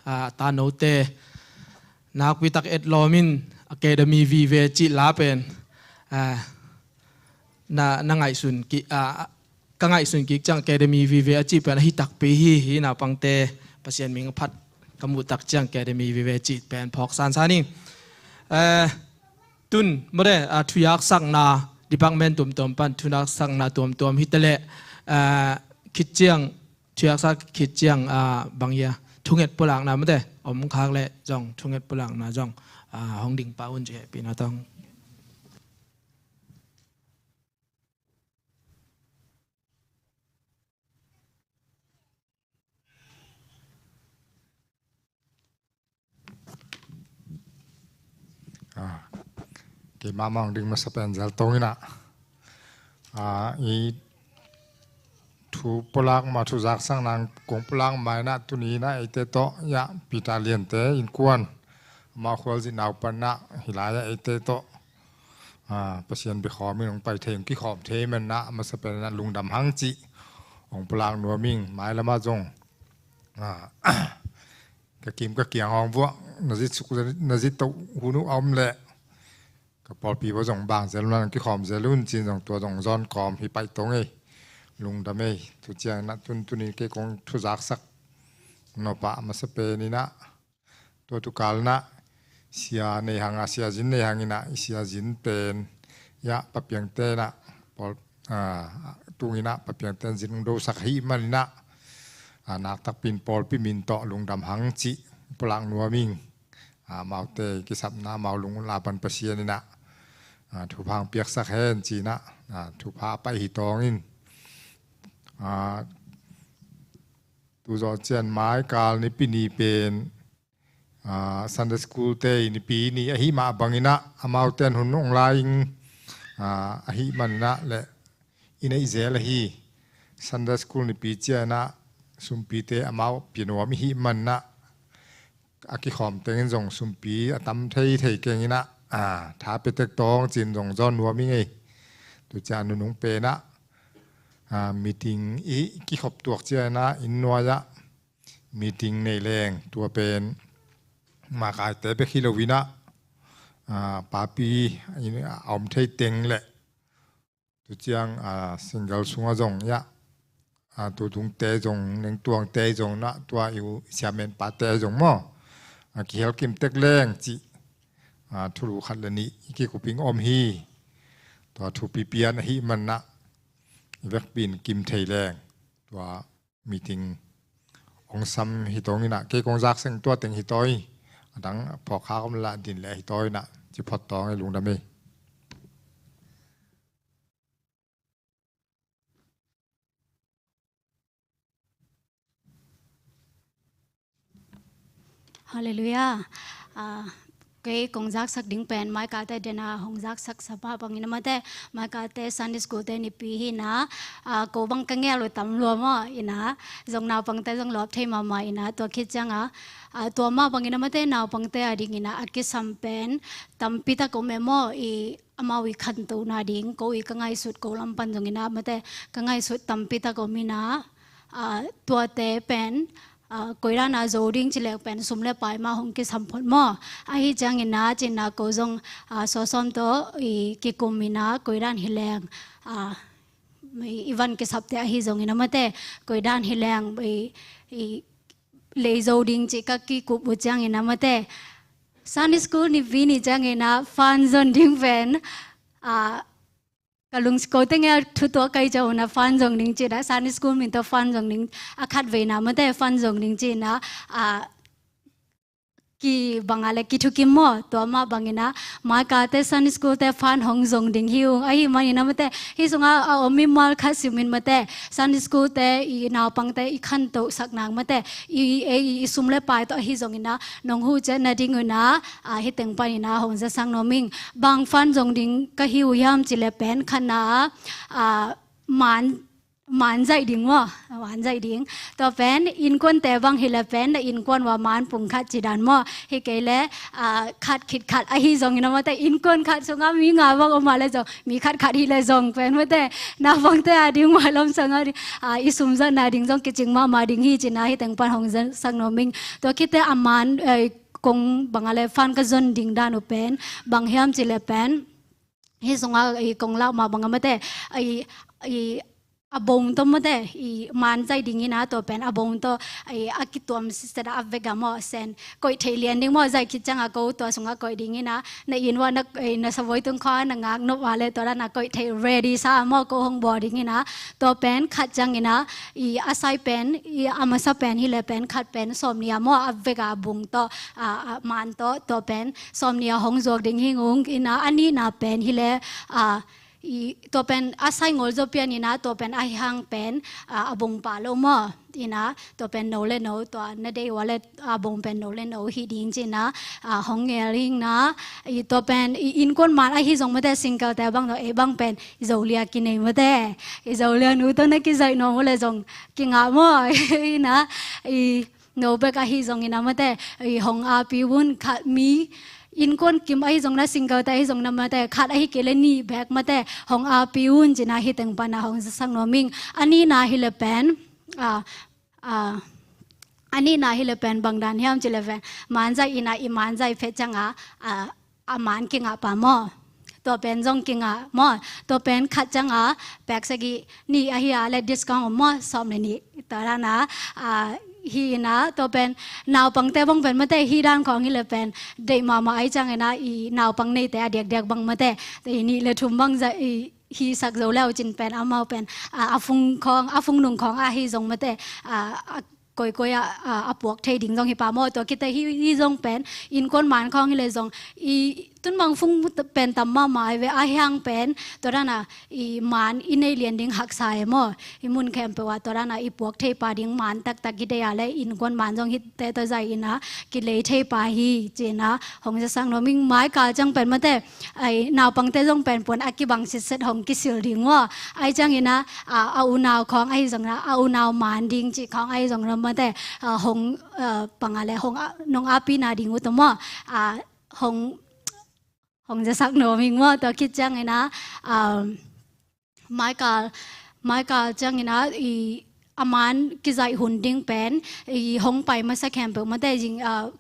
A, ta note nakpi tak etlawm in Academy vive cih la pen, a, na, na ngaihsun ki, a, ka ngaihsun kik ciang Academy vive a cih pen ahi takpi hi, hi naupangte Pasian min phat ka muh tak ciang Academy vive cih pen phawk sansan hi. A, tun mate, a, thuyaksakna department tuamtuam pan thuyaksakna tuamtuam hi ta leh, a, khit ciang thuaksak khit ciang, a, bang hia, thunget pulakna mate om khak leh zong thunget pulakna zong, a, hong ding pah un ci hehpihna tawh. A, keimah mah hong ding masa pen zel tong in ah, a, i thu pulak mah, thu zaksakna kong pulak mah in ah, tuni in ah eite tawh, ya, Peter Liante innkuan, amah khualzinna uh pan ah hih lai ah eite tawh, a, Pasian biakhawm in hong pai thei, hong kikhawm thei man ah, masa pen in ah lungdam hang cih hong pulak nuam ing. Mailam ah zong, a, ka kim ka kiang hong vuah, na zit suk, na zit toh hun uh a om leh ka pawlpi vuah zong bang zel un, na kikhawm zel un ci-in zong tua zong zawn kawm hi pai tong ei. Lungdam ei. Tu ciang in ah tun, tuni kei kong thu zaksak nop ah, masa pen in ah tua tu kal in ah Sia Nei Hang, a, Sia Zin Nei Hang in ah, i Sia Zin pen, ya, Pa Piangte in ah, pawl, a, tung in ah Pa Piangte in zin hong dosak ahih man in ah, a, nakpi takin pawlpi min tawh lungdam hang cih pulak nuam ing. A, amaute kisapna, amau lunggulhna pan Pasian in ah, a, thupha hong piaksak hen ci-in ah, a, thupha pai hi tawng in. A, tu zawh ciang Maikal Nipi ni pen, a, Sunday School te i Nipi ni ahih mah bang in ah, amaute in hun hong la ing, a, ahih man in ah leh i neih zel ahi Sunday School Nipi ciang in ah sumpite amau pia nuam i hih man in ah, a kikhawm teng in zong sumpi a tam thei thei keng in ah, a, tha pia tek tawng ci-in zong zawn nuam ing ei. Tu ciang nunung pen ah, a, meeting i kikhop tuak ciang in ah, inn nuai ah meeting nei leng, tua pen Makaite bek hi lo in ah, a, papi in a om thei teng leh, tu ciang, a, single sungah zong, ya, a, tu tungte zong, Neng Tuangte zong in ah, tua i u, i siamen pate zong maw, a, kihel kim tek leng cih, a, thulu khat le nih i kikup ing om hi. Tua thupi pian ahih man in ah i vekpi in kim thei leng tua meeting hong sam hi tawng in ah, kei kong zak seng tua teng hi tawi. A dang phawk khak om leh din leh hi tawi in ah, ci phot tawng ei. Lungdam ei. Halleluiah. A, kei kong zaksak ding pen Maikalte den a hong zaksak sa mah bang in ah mate, Maikalte Sunday School te Nipi hi in ah, a, ko bang ka ngel uh tam lua maw in ah, zong naupangte zong lawp thei mahmah in ah, tua khit ciang a, a, tua mah bang in ah mate, naupangte a ding in ah a kisam pen tampi tak om e maw, i amau i khantohna ding, ko i ka ngaihsut ko lam pan zong in ah mate, ka ngaihsut tampi tak om in ah, a, tuate pen, a, koidan a zo ding ci leng pen sum le pai mah hong kisam phot maw. Ahi ciang in ah, ci-in ah ko zong, a, sawsawm tawh i kikum in ah, koidan hi leng, a, i, i van kisapte ahi zong in ah mate, koidan hi leng, i, i lei zo ding cih ka kikup uh ciang in ah mate, Sunday School Nipi ni ciang in ah fund zon ding pen, a, ka lungsim ko teng a thu tuak ka hi ciang un ah fund zong ding ci-in ah, Sunday School min tawh fund zong ding, a khatvei in ah mate, fund zong ding ci-in ah, a, kibang a leh kithukim maw, tua mah bang in ah Maikalte Sunday School te fund hong zong ding hi ung. Ahih man in ah mate, hih sungah a om mimal khat sim in mate, Sunday School te i naupangte i khantohsak nang mate, i, i, i sum le pai tawh ahi zong in ah nong huh ciat nading un ah, a, hih teng pan in ah hong zasak nuam ing. Bang fund zong ding ka hi uh hiam ci leh pen khatna, a, man man zaih ding maw, man zaih ding. Tua pen innkuante bang hi le pen na innkuan ua man pung khat ci dan maw, hi kei le, ah, khat khit khat ahi zongin a mate, innkuan khat sungah mi nga bang om a le zong, mi khat khat hi le zong pen mate, naupangte a ding, mailam sangah ding, ah, i sumzatna ding zong kicing mahmah ding hi ci-in ah hih teng pan hong zasak nuam ing. Tua khit teh a man, eh, kong bang a le fan ka zon ding dan uh pen bang hiam ci le pen, hih sungah i kong lah mah bang a mate, i, i, a bong tawh mate, i man zaih dingin ah tua pen a bong tawh, i, a kituam sitset a vek a maw, sen koih theih lian ding maw, zaih khit ciangah ko tua sungah koih dingin ah, na inn uah na, i, na savoi tung khawng na ngak nop a le tua dan a koih theih ready sa a maw, ko hong bawl dingin ah, tua pen khat ciangin ah, i, a sai pen, i, a masa pen hi le pen khat pen sawmnih a maw, a vek a bong tawh, a, a man tawh, tua pen sawmnih a hong zuak ding hi ung in ah, a nihna pen hi le, a, i, tua pen a sai ngol zaw pian in ah, tua pen a hih hang pen, a, a bong pah lo maw, in ah, tua pen no le no, tua na deih ua le, a, bong pen no le no hi ding ci-in ah, a, hong ngel ing in ah, i, tua pen, i, innkuan man ahi zong mate, single te bang tawh, ei bang pen i Zolia kinei mate, i Zolia nu tawh na kizaih nuam uh le zong kingah maw, in ah, i, no bek ahi zongin a mate, i, hong api un, khat mi, innkuan kim ahi zong na, single te ahi zong na mate, khat ahi kei le nih bek mate, hong api un ci-in ah hih teng pan ah hong zasak nuam ing. A nihna hi le pen, a, a, a nihna hi le pen bang dan hiam ci le pen, man zaih in ah, i man zaih phet ciangah, a, a man kingah pah maw, tua pen zong kingah maw, tua pen khat ciangah pek sagih, nih ahi a le discount om maw, sawm le nih, tua dan a, a, hi in ah, tua pen naupangte bang pen mate, hih dan khawng hi le pen deih mahmah ahih ciangin ah, i, naupang neite a diakdiak bang mate, i, nih le thum bang zaih, i, hi sak zo le uh cin pen amau pen, a, a fung khawng, a fung nung khawng ahi zong mate, a, a, koikoi a, a, a puak thei ding zong hi pah maw. Tua khit teh hih, hih zong pen innkuan man khawng hi le zong, i, tun bang fung pen tam mahmah hi ve, a hih hang pen tua dan a, i, man i neih lian ding haksa e maw. I mun khempeuh ah tua dan a i puak thei pah ding man taktak i deih a le, innkuan man zong hih teh tawh zaih in ah kilei thei pah hi ci-in ah hong zasak nuam ing. Maikal ciang pen mate, ai, naupangte zong pen puan a kibang sitset hong kisil ding uh a, ahih ciangin ah, a, a unau khawng ahi zong na, a unau man ding cih khawng ahi zong na mate, a, hong, a, pang a le hong, a, nong apina ding uh tawh maw, a, hong, hong zasak nuam ing maw. Tua khit ciangin ah, a, Maikal, Maikal ciangin ah, i, a man kizaih hun ding pen, i, hong pai masa khempeuh mate, zing, a,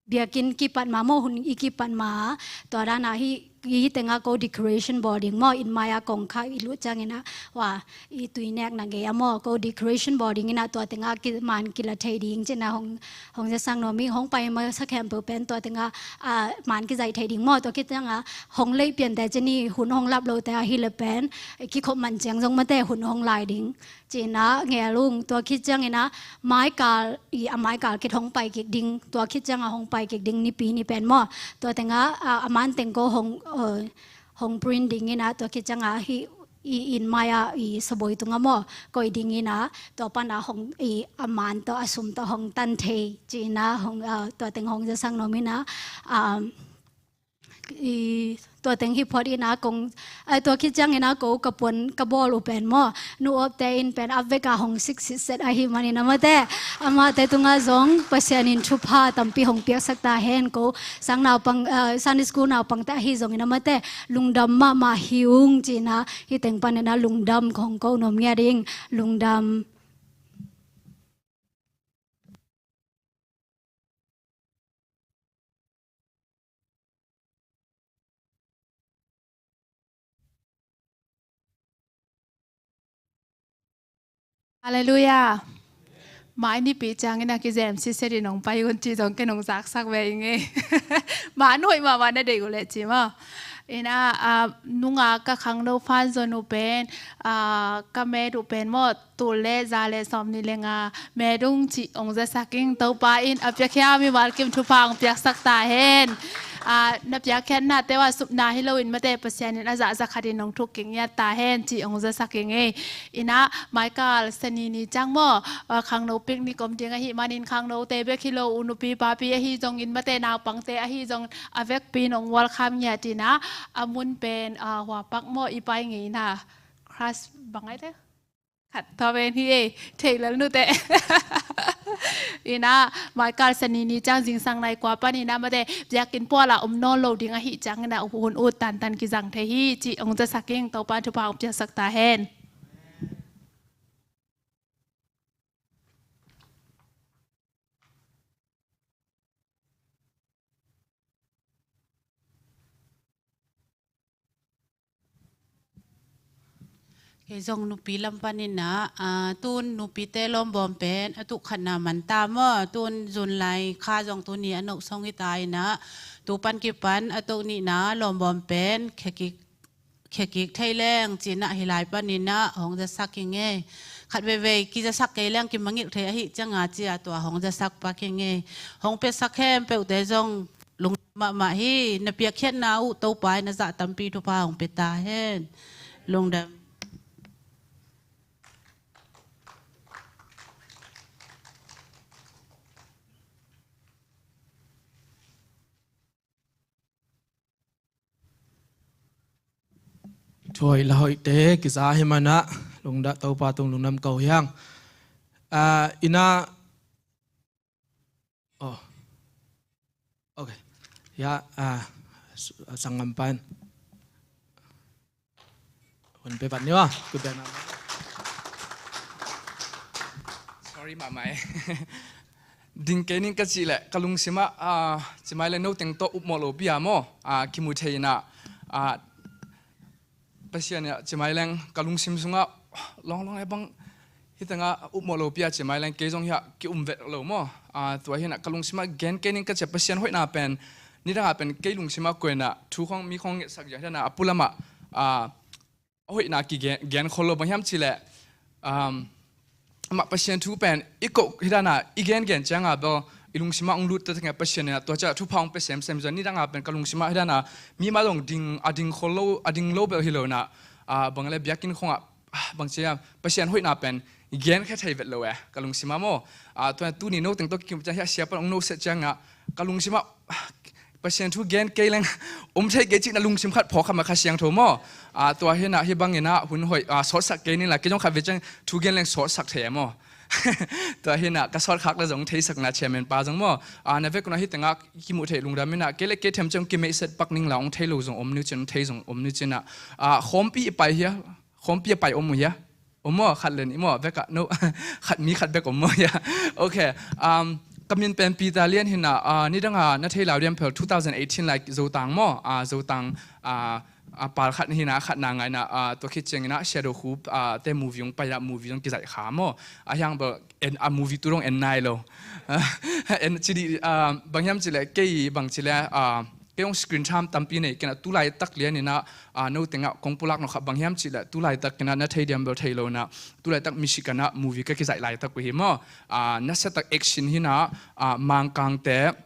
biakinn kipat ma maw, hun i kipat ma, tua dan a hih, hih teng ah ko decoration bawl ding maw, inn mai a kongkhak i lut ciangin ah, wa, i tui nekna gei a maw, ko decoration bawl ding in ah, tua teng ah ki, man kila thei ding ci-in ah hong, hong zasak nuam ing. Hong pai masa khempeuh pen tua teng ah, a, man kizaih thei ding maw. Tua khit ciang ah hong lei pian teh ci-in, hun hong lap lo teh ahi le pen, kikhop man ciang zong mate hun hong lai ding ci-in ah ngel ung. Tua khit ciangin ah maikal, i, a maikal khit hong pai kik ding, tua khit ciang ah hong pai kik ding Nipi ni pen maw. Tua teng ah, a, a man teng ko hong, a, hong print ding in ah, tua khit ciang ah hih, i, inn mai ah, i, saboi tung ah maw, koih ding in ah, tua pan ah hong, i, a man tawh a sum tawh hong tan thei ci-in ah hong, a, tua teng hong zasak nuam in ah, a, i, tua teng hi phot in ah kong, a, tua khit ciangin ah ko ka puan ka bawl uh pen maw, nu Op te in pen a vek a hong sik sitset ahih manin ah mate, amate tungah zong Pasian in thupha tampi hong piaksak ta hen. Ko sang naupang, a, Sunday school naupangte ahi zongin ah mate, lungdam mahmah hi ung ci-in ah hih teng panin ah lungdam kong ko nuam ngiat ing. Lungdam. Halleluiah. Mai Nipi ciangin a kizem sitset in hong pai un ci zong ken hong zaksak ve ing ei. Mah nuih mahmah na deih uh leh ci maw. In ah, a, nung ah ka khangno fan zon uh pen, a, ka met uh pen maw, tul le za le sawmnih le nga met ung ci hong zasak ing. Topa in a piakhia mimal kim thupha hong piaksak ta hen. A, na piakkhiatnate uh ah supna hi loin mate, Pasian in a zah za khat in hong thuk kik ngiat ta hen ci hong zasak ing ei. In ah maikal Sani ni ciang maw, a, khangno picnic om ding ahih manin khangnote bek hi lo, u nupi papi ahi zongin mate, naupangte ahi zongin a vekpi in hong welcome ngiat in ah, a mun pen, a, Huapak maw i pai ngei in ah, class bang ai te? Khat thawven hi e, thei lel nute. Ina, maikal sani ni ciang zingsang nai kua pan ina mate, biakinn puala om nawn lo ding ahi ciang ina hun ut tantan kizang thei hi, ci ong zasak ing, Topa thupha ong piasak ta hen. Kei zong nupi lam panin ah, ah, tun nupite lawmbawm pen a tuk khatna man ta maw? Tun zun lai kha zong tuni a noh song hi ta in ah, tu pan kipan a tuk nihna lawmbawm pen khekik, khekik thei leng ci-in ah hi lai panin ah hong zasak hi ngei. Khat veivei kizasak kei leng kimangilh thei ahi ciang a ci-a tua hong zasak pak hi ngei. Hong piasak khempeuhte zong lungdam mahmah hi. Na piakkhiatna uh Topa in a zah tampi thupha hong pia ta hen. Lungdam. Thuhoih la hoihte kiza hi manah lungdam, Topa tung lungdam ko hiang. Ah, ina, oh. Ok. Ya, ah, s-, sanggam pan. Hun pe vat ni wa. Ku pe na. Sorry, mahmah e. Ding kei ning ka cih leh, ka lungsimah, ah, cimai le no teng tawh upmawh lopi a maw, ah, kimu thei inah, ah, Pasian ah cimai leng ka lungsim sungah lawnglawng e bang, hi tengah upmawh lopi a cimai leng kei zong hiah ki-um vet lo maw. Ah, tua hinah ka lungsimah gen kei ning ka cih Pasian hoihna pen, nidangah pen kei lungsimah kuainah thu khong mi khong ngetsak zia hinah a pulamah, ah, a hoihna kigen, gen khol lo bang hiam cih leh, um, amah Pasian thu pen i koh hi dana i gengen cianga bel i lungsimah hong lut taktakah Pasian in tua ciah thupha hong pia semsem hi. Nidangah pen ka lungsimah hi dana mi mah zong ding, a ding khol lo, a ding lo bel hi lo na, ah, bang le biakinn khongah, ah, bang cia Pasian hoihna pen genkhia thei vet lo e ka lungsimah maw. Ah, tua tuni no teng tawh kikim ciang hiah sia pan hong no set ciangah ka lungsimah, ah, Pasian thu gen kei leng om thei kei cihna lungsim khat phawk kha mah Kha Siangtho maw. Ah, tua hinah hi banginah hun hoih, ah, sawtsak kei ning la, kei zong khat ve ciang thu gen leng sawtsak thei e maw. Tua hinah ka sawt khak le zong theisakna chairman pa zong maw. Ah, na vek unah hi tengah kimuh theih lungdam inah kei le kei themciang kimeihset pak ning la, hong thei lo zong om ni cin, hong thei zong om ni cinah. Ah, khawmpi i pai hia, khawmpi a pai om uh hia? Om maw, khat len i maw, vekah no, khat mi khat bek om maw hia? Ok, um, ka min pen Peter Lian hinah, ah, nidanga na thei lau diam phel two thousand eighteen lai Zotang maw, ah, Zotang, ah, ah, pal khat hinah, khat na ngaina, ah, tua khit cianginah Shadow Hoop, ah, te movie hong pai ah movie hong kizaih kha maw. A hiang bel en, a movie tu dong en nai lo. En cidi, ah, bang hiam cileh, kei bang cileh, ah, kei hong screen time tampi nei kei na tu laitak lianinah, ah, no tengah kong pulak nokha bang hiam cileh, tu laitak kinah na thei diam bel thei lo na, tu laitak Michigan ah movie ka kizaih laitak uh hi maw. Ah, na setak action hinah, ah, Mangkangte,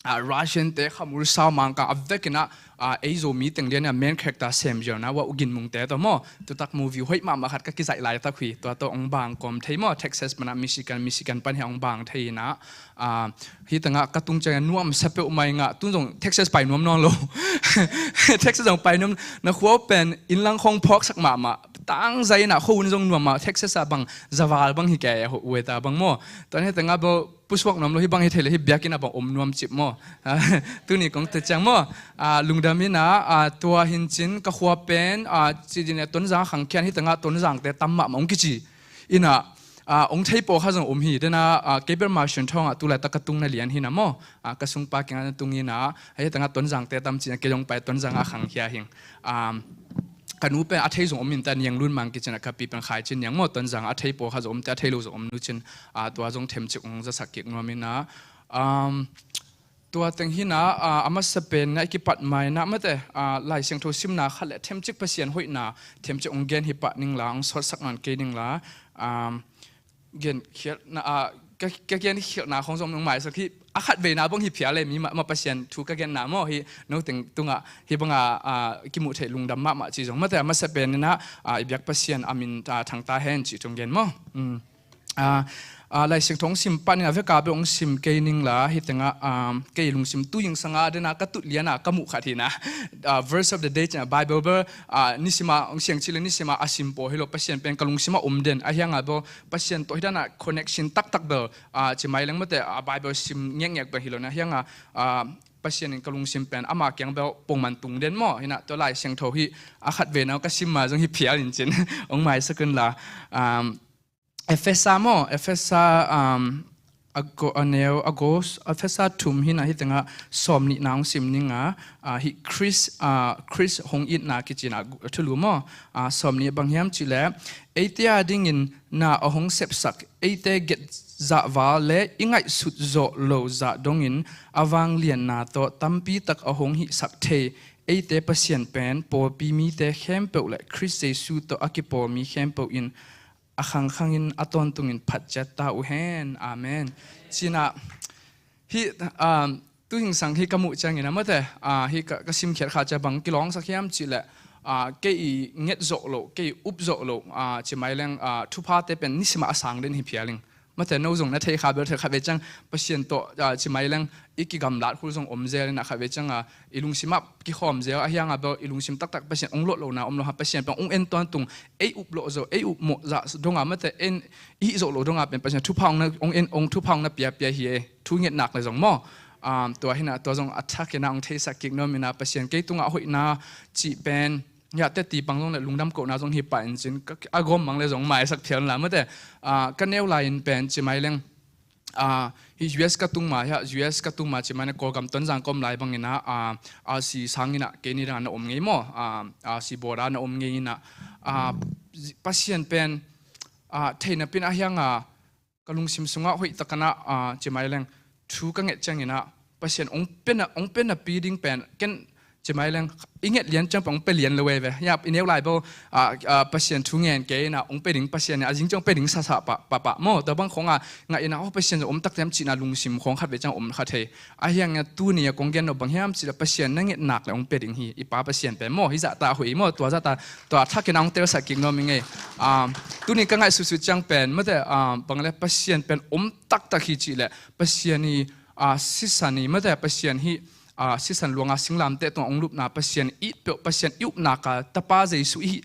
ah, Russian te, khamul sau Mangkang a vekinah, ah, ei Zomi teng lianah main character sem ziau na, wa u Gin Mung te tawh maw. Tutak movie hoih mahmah khat ka kizaih laitak uh hi, tua tawh hong bang kawm thei maw, Texas panah Michigan, Michigan pan hi hong bang thei inah, ah, hi tengah ka tung ciangah nuam sa peuh mai ngah, tun zong Texas pai nuam nawn lo. Texas zong pai nuam, na khua pen innlang khong phawksak mahmah, tangzai inah kho un zong nuam mah, Texas ah bang zaval bang hi kei, weather bang maw. Tuan hi tengah bel pusuak nuam lo, hi bang hi thei le hi biakinn ah bang om nuam cip maw. Tuni kong te ciang maw. Ah, lungdam inah, ah, tua hincin ka khua pen, ah, cidin e Tonzang a khangkhia in, hi tengah Tonzangte tam mahmah hong kici. Inah, ah, hong thei paw kha zong om hi, dena, ah, kei bel Martian thawngah tu laitak ka tung na lian hinah maw. Ah, ka sungpa kingah na tung inah, hi tengah Tonzangte tam ci-in kei zong pai Tonzang a khangkhia hing. Ah, ka nu pen a thei zong om in ta, Niang Lun Mang kicinah ka pi pen Khai Cin Niang maw, Tonzang a thei paw kha zong om te, a thei lo zong om nu cin, ah, tua zong themcik hong zasak kik nuam inah. Um, tua teng hinah, ah, a masa pen na i kipat mai na mate, ah, Lai Siangtho simna khat le themcik Pasian hoihna themcik hong gen hi pah ning la, hong sawtsak nawn kei ning la. Um, gen khialhna, ah, ka, ka gen khialhna khong zong nong maisak hi, a khat veina bang hi phial le mi mah, mah Pasian thu ka genna maw hi, no teng tungah hi banga, ah, kimuh theih lungdam mahmah ci zong mate, a masa pen inah, ah, i biak Pasian a min, ah, thang ta hen ci tung gen maw. Um. Ah, ah, Lai Siangtho hong sim pan ning a, veka bel hong sim kei ning la, hi tengah, ah, kei lungsim tu hing sanga dena ka tut liana ka muh khat hi na. Ah, verse of the day ci-in a Bible bel, ah, nisima hong siang cih le nisima a sim pawl hi lo, Pasian pen ka lungsima om den. A hianga bel Pasian tawh hi dana connection taktak bel, ah, ci mai leng mate, ah, Bible sim ngekngek bel hi lo na. A hianga, ah, Pasian in ka lungsim pen ama kiang bel pongman tung den maw. Hi na tua Lai Siangtho hi a khat vena ka sim ma zong hi phial in cin hong maisak un la. Um, Efesa maw, Efesa, um, a go-, a neu, a gos, Efesa thum hi na hi tengah sawm nihna hong sim ning a, ah, hi Khrist, ah, Khrist hong itna kici na thulu maw, ah, sawm nih bang hiam cih le, eite a dingin na a hong sepsak, eite get zah val le i ngaihsut zawh lo zah dongin a vanglianna tawh tampi tak a hong hihsak thei, eite Pasian pen pawlpi mite khempeuh le Khrist Jesu tawh a kipawl mi khempeuh in a khangkhangin a tawntungin phat ciat ta uh hen. Amen. Ci-in a, hi, um, tu hing sang hi ka muh ciangin a mate, ah, hi ka, ka simkhiat kha cia bang kilawngsak hiam cih le, ah, kei i nget zawh loh, kei i up zawh loh, ah, ci mai leng, ah, thuphate pen nisima a sang den hi phial ing. Mate no zong na thei kha bel thei khat vei ciang Pasian tawh, ah, ci mai leng i kigamlat khul zong om zel in a khat vei ciang a, i lungsim ah kikhawm zel a hianga bel i lungsim taktak Pasian hong lawh lohna om lo ha, Pasian pen hong en tawntung, ei up lawh zo, ei up mawh zah donga mate en i hih zawh loh donga pen Pasian thupha hong na, hong en, hong thupha hong na piapia hi e, thu ngetnak le zong maw. Um, tua hi na, tua zong a thakin a hong theisak kik nuam in a Pasian kei tungah hoihna cih pen, ya, teti pang zong le lungdam kohna zong hi pah in cin, ka, a gawm mang le zong maisak phial la mate, ah, ka neu lai in pen ci mai leng, ah, hi U S ka tung ma, hi U S ka tung ma ci mai na Kawlgam Tonzang ka om lai bangin a, ah, R C sang in a kei ni dang a na om ngei maw, ah, R C board a na om ngei in a, ah, Pasian pen, ah, theihna pin a hianga ka lungsim sungah hoih takin a, ah, ci mai leng thu ka nget ciangin a Pasian hong pia na, hong pia napi ding pen ken ci mai leng i nget lian ciang pen hong pia lian lo e ve. Ya, i neu lai bel, ah, ah, Pasian thu ngen kei in a hong pia ding Pasian in a zing ciang hong pia ding sasa pah, pah, pah maw. Tua bang khong a ngah in a, oh, Pasian om tak tem cihna lungsim khong khat vei ciang om kha thei. A hiang a tuni a kong gen lo bang hiam cih le Pasian na ngetnak le hong pia ding hi. I Pa Pasian pen maw, hi zahta a hoih maw, tua zahta, tua thakin a hong telsak kik nuam i ngei. Ah, tuni ka ngaihsutsut ciang pen mate, ah, bang le Pasian pen om taktak hi cih le Pasian i, ah, sisan i mate Pasian hi, ah, sisan luanga singlamteh tungah hong lupna Pasian i peuh, Pasian i upna ka Tapa Jesu i hih,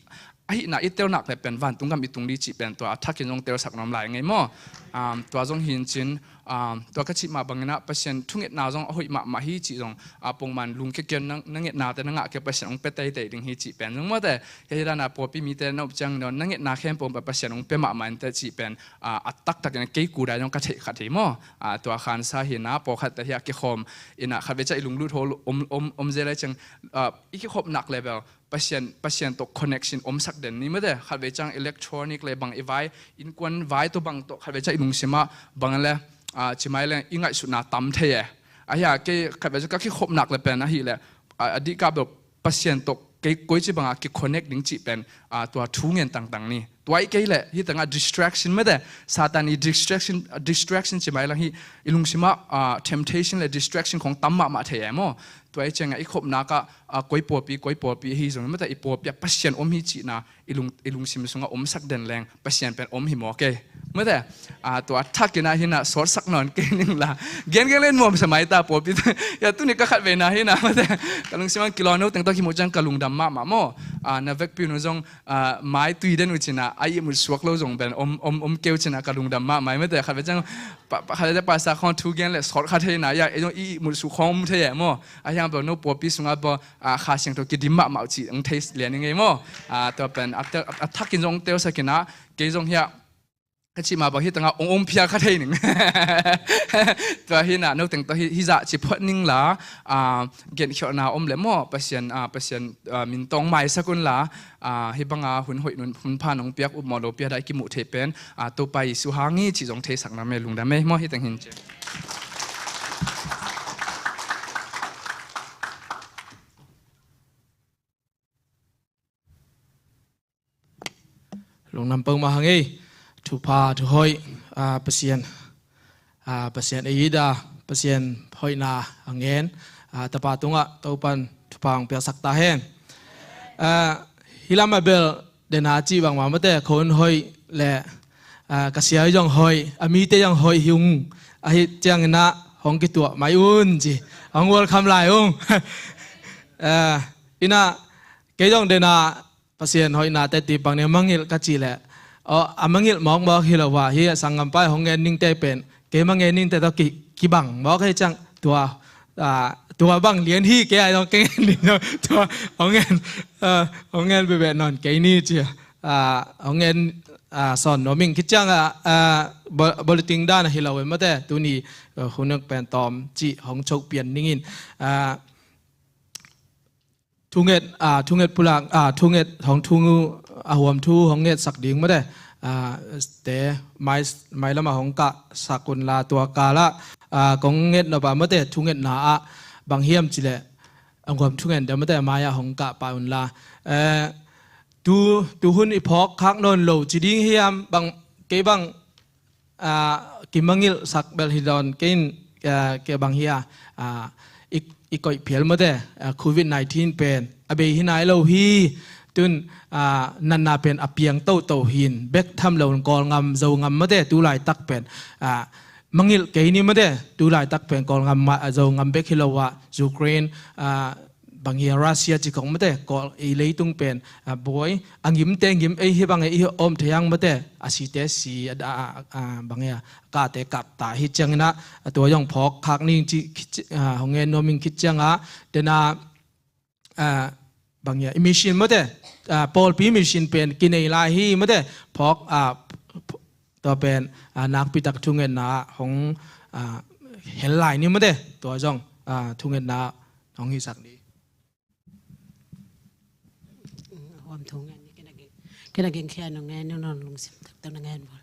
ahihna i telnak le pen vantung gam i tung ding cih pen tua a thakin zong telsak nuam lai ngei maw. Um, tua zong hi in cin, um, tua ka cih mah bangin a Pasian thungetna zong a hoih mahmah hi cih zong, ah, pongman lungkia kei na, na ngetnate na ngah kei Pasian hong pia teitei ding hi cih pen zong mawte. Hei hi dan a pawlpi mite na up ciang na ngetna khempeuh Pasian hong pia mahmah in te cih pen, ah, a taktakin kei kudai zong ka theih khat hi maw. Ah, tua khansa hi na pawlkhatte hi a kikhawm in a khatvei ciang i lunglut ho om, om, om zel a ciang, ah, i kikhopnak level Pasian, Pasian tawh connection omsak den ni mawte. Khatvei ciang electronic le bang i vai, innkuan vai tawh bang tawh khatvei ciang i lungsim ah bang le, ah, ci mai le i ngaihsutna tam thei e. A hi a kei khatvei ciang ka kikhopnak le pen ahih le, ah, a dih kah bel Pasian tawh kei koici bangah kiconnect ding cih pen, ah, tua thu ngen tangtang ni. Tua i kei le hi tangah distraction mawte. Satan i distraction, distraction ci mai lang hi i lungsim ah, ah, temptation le distraction khong tam mahmah thei e maw. Tua i ciangah i khopnak ah, ah, koi pawlpi, koi pawlpi hi zong mawte i pawlpi ah Pasian om hi cihna i lung, i lungsim sungah omsak den leng Pasian pen om hi maw kei. Mawte, ah, tua thakin ah hi na sawtsak nawn kei ning la. Gen gen len muam sa mai ta pawlpi. Ya tuni ka khatvei na hi na mawte. Ka lungsim ah kilawm no teng tawh kimu ciang ka lungdam mahmah maw. Ah, na vekpi nu zong, ah, mai tui den uh cin a, a ihmut suak lo zong pen om, om, om keu cin a ka lungdam mahmah mawte. Khatvei ciang pa, pa, khatvei ciang pastor khong thu gen le sawt kha thei na, ya, ei zong i ihmut suk khong om thei e maw. A hiang bel no pawlpi sungah bel, ah, Kha Siangtho kidim mahmah uh cih ang thei lian i ngei maw. Ah, tua pen a tel, a, a thakin zong telsak in a, kei zong hi a, ka cih mah bang hi tangah ong ong phial kha thei ning. Tua hi na, no teng tawh hi, hi zah ci phot ning la, ah, genkhialhna om le maw, Pasian, ah, Pasian, ah, min tawh maisak un la, ah, hi banga hun hoih nun, hun pha nong piak upmawh lopi a dai kimuh theih pen, ah, Topa Jesu hang hi cih zong theisak na me lungdam e maw hi teng hin ci. Lungdam peuhmah hang ei, thupha, thuhoih, ah, Pasian, ah, Pasian ei ida, Pasian hoihna a ngen, ah, tapa tungah Topan thupha hong piaksak ta hen. Ah, hi lamah bel dena cih bangmah mawte, khon hoih le, ah, ka sia zong hoih, a mite zong hoih hi ung, ahi ciangin ah hong kituah mai un ci, hong welcome lai ung. Ah, inah kei zong denah Pasian hoihnate ti pang ni a mangilh ka cih leh, aw, a mangilh mawkmawk hi lo a, hi a sanggampa hong ngen ningte pen keima ngen ningte tawh ki, kibang mawk hi ciang tua, ah, tua bang lian hi kei a zong kei ngen ning tua hong ngen, ah, hong ngen bebeh nawn kei ni ci a, ah, hong ngen, ah, sawn nuam ing. Khit ciang a, ah, bu-, bulletin dan a hi lo e mate, tuni, ah, hun pen tawm cih hong choh pian ning in, ah, thunget, ah, thunget pulak, ah, thunget hong thu, a huam thu hong ngetsak ding mate, ah, te mai, mailam a hong kahsak unla tua kal ah, ah, kong nget nop a mate thungetna ah bang hiam cih leh a huam thungen deuh mate mai ah hong kah pah unla. Eh, tu, tu hun i phawk khak nawn lo ci ding hiam, bang, kei bang, ah, kimangilhsak bel hi dawn kei in, ah, kei bang hi a, ah, i, i koih phial mate, ah, covid nineteen pen a bei hi nai lo hi. Tun, ah, natna pen a piang toto hi in bek tham lo in Kawlngam, Zongam mate tu laitak pen, ah, mangilh kei ni mate, tu laitak pen Kawlngam, ah, Zongam bek hi lo ah Ukraine, ah, bang hi a Russia ci khong mate, Kawl, ei leitung pen, ah, buai, a ngimte ngim, ei hi bang ei hi om thei ang mate, a site si, a, a, a, bang hi a, kate kap ta hi ciangin ah, a tua zong phawk khak ning ci, khit ci, ah, hong ngen nuam ing. Khit ciang ah, denah, ah, bang hi a, i mission mate, ah, pawlpi mission pen kinei lai hi mate, phawk, ah, ph-, tua pen, ah, nakpi tak thungetna ah hong, ah, hel lai ni mate, tua zong, ah, thungetna ah hong hisak ni. Huam thu ngen ni, kei na ging, kei na ging khia nong ngen, nong lungsim tak tawh na ngen bawl.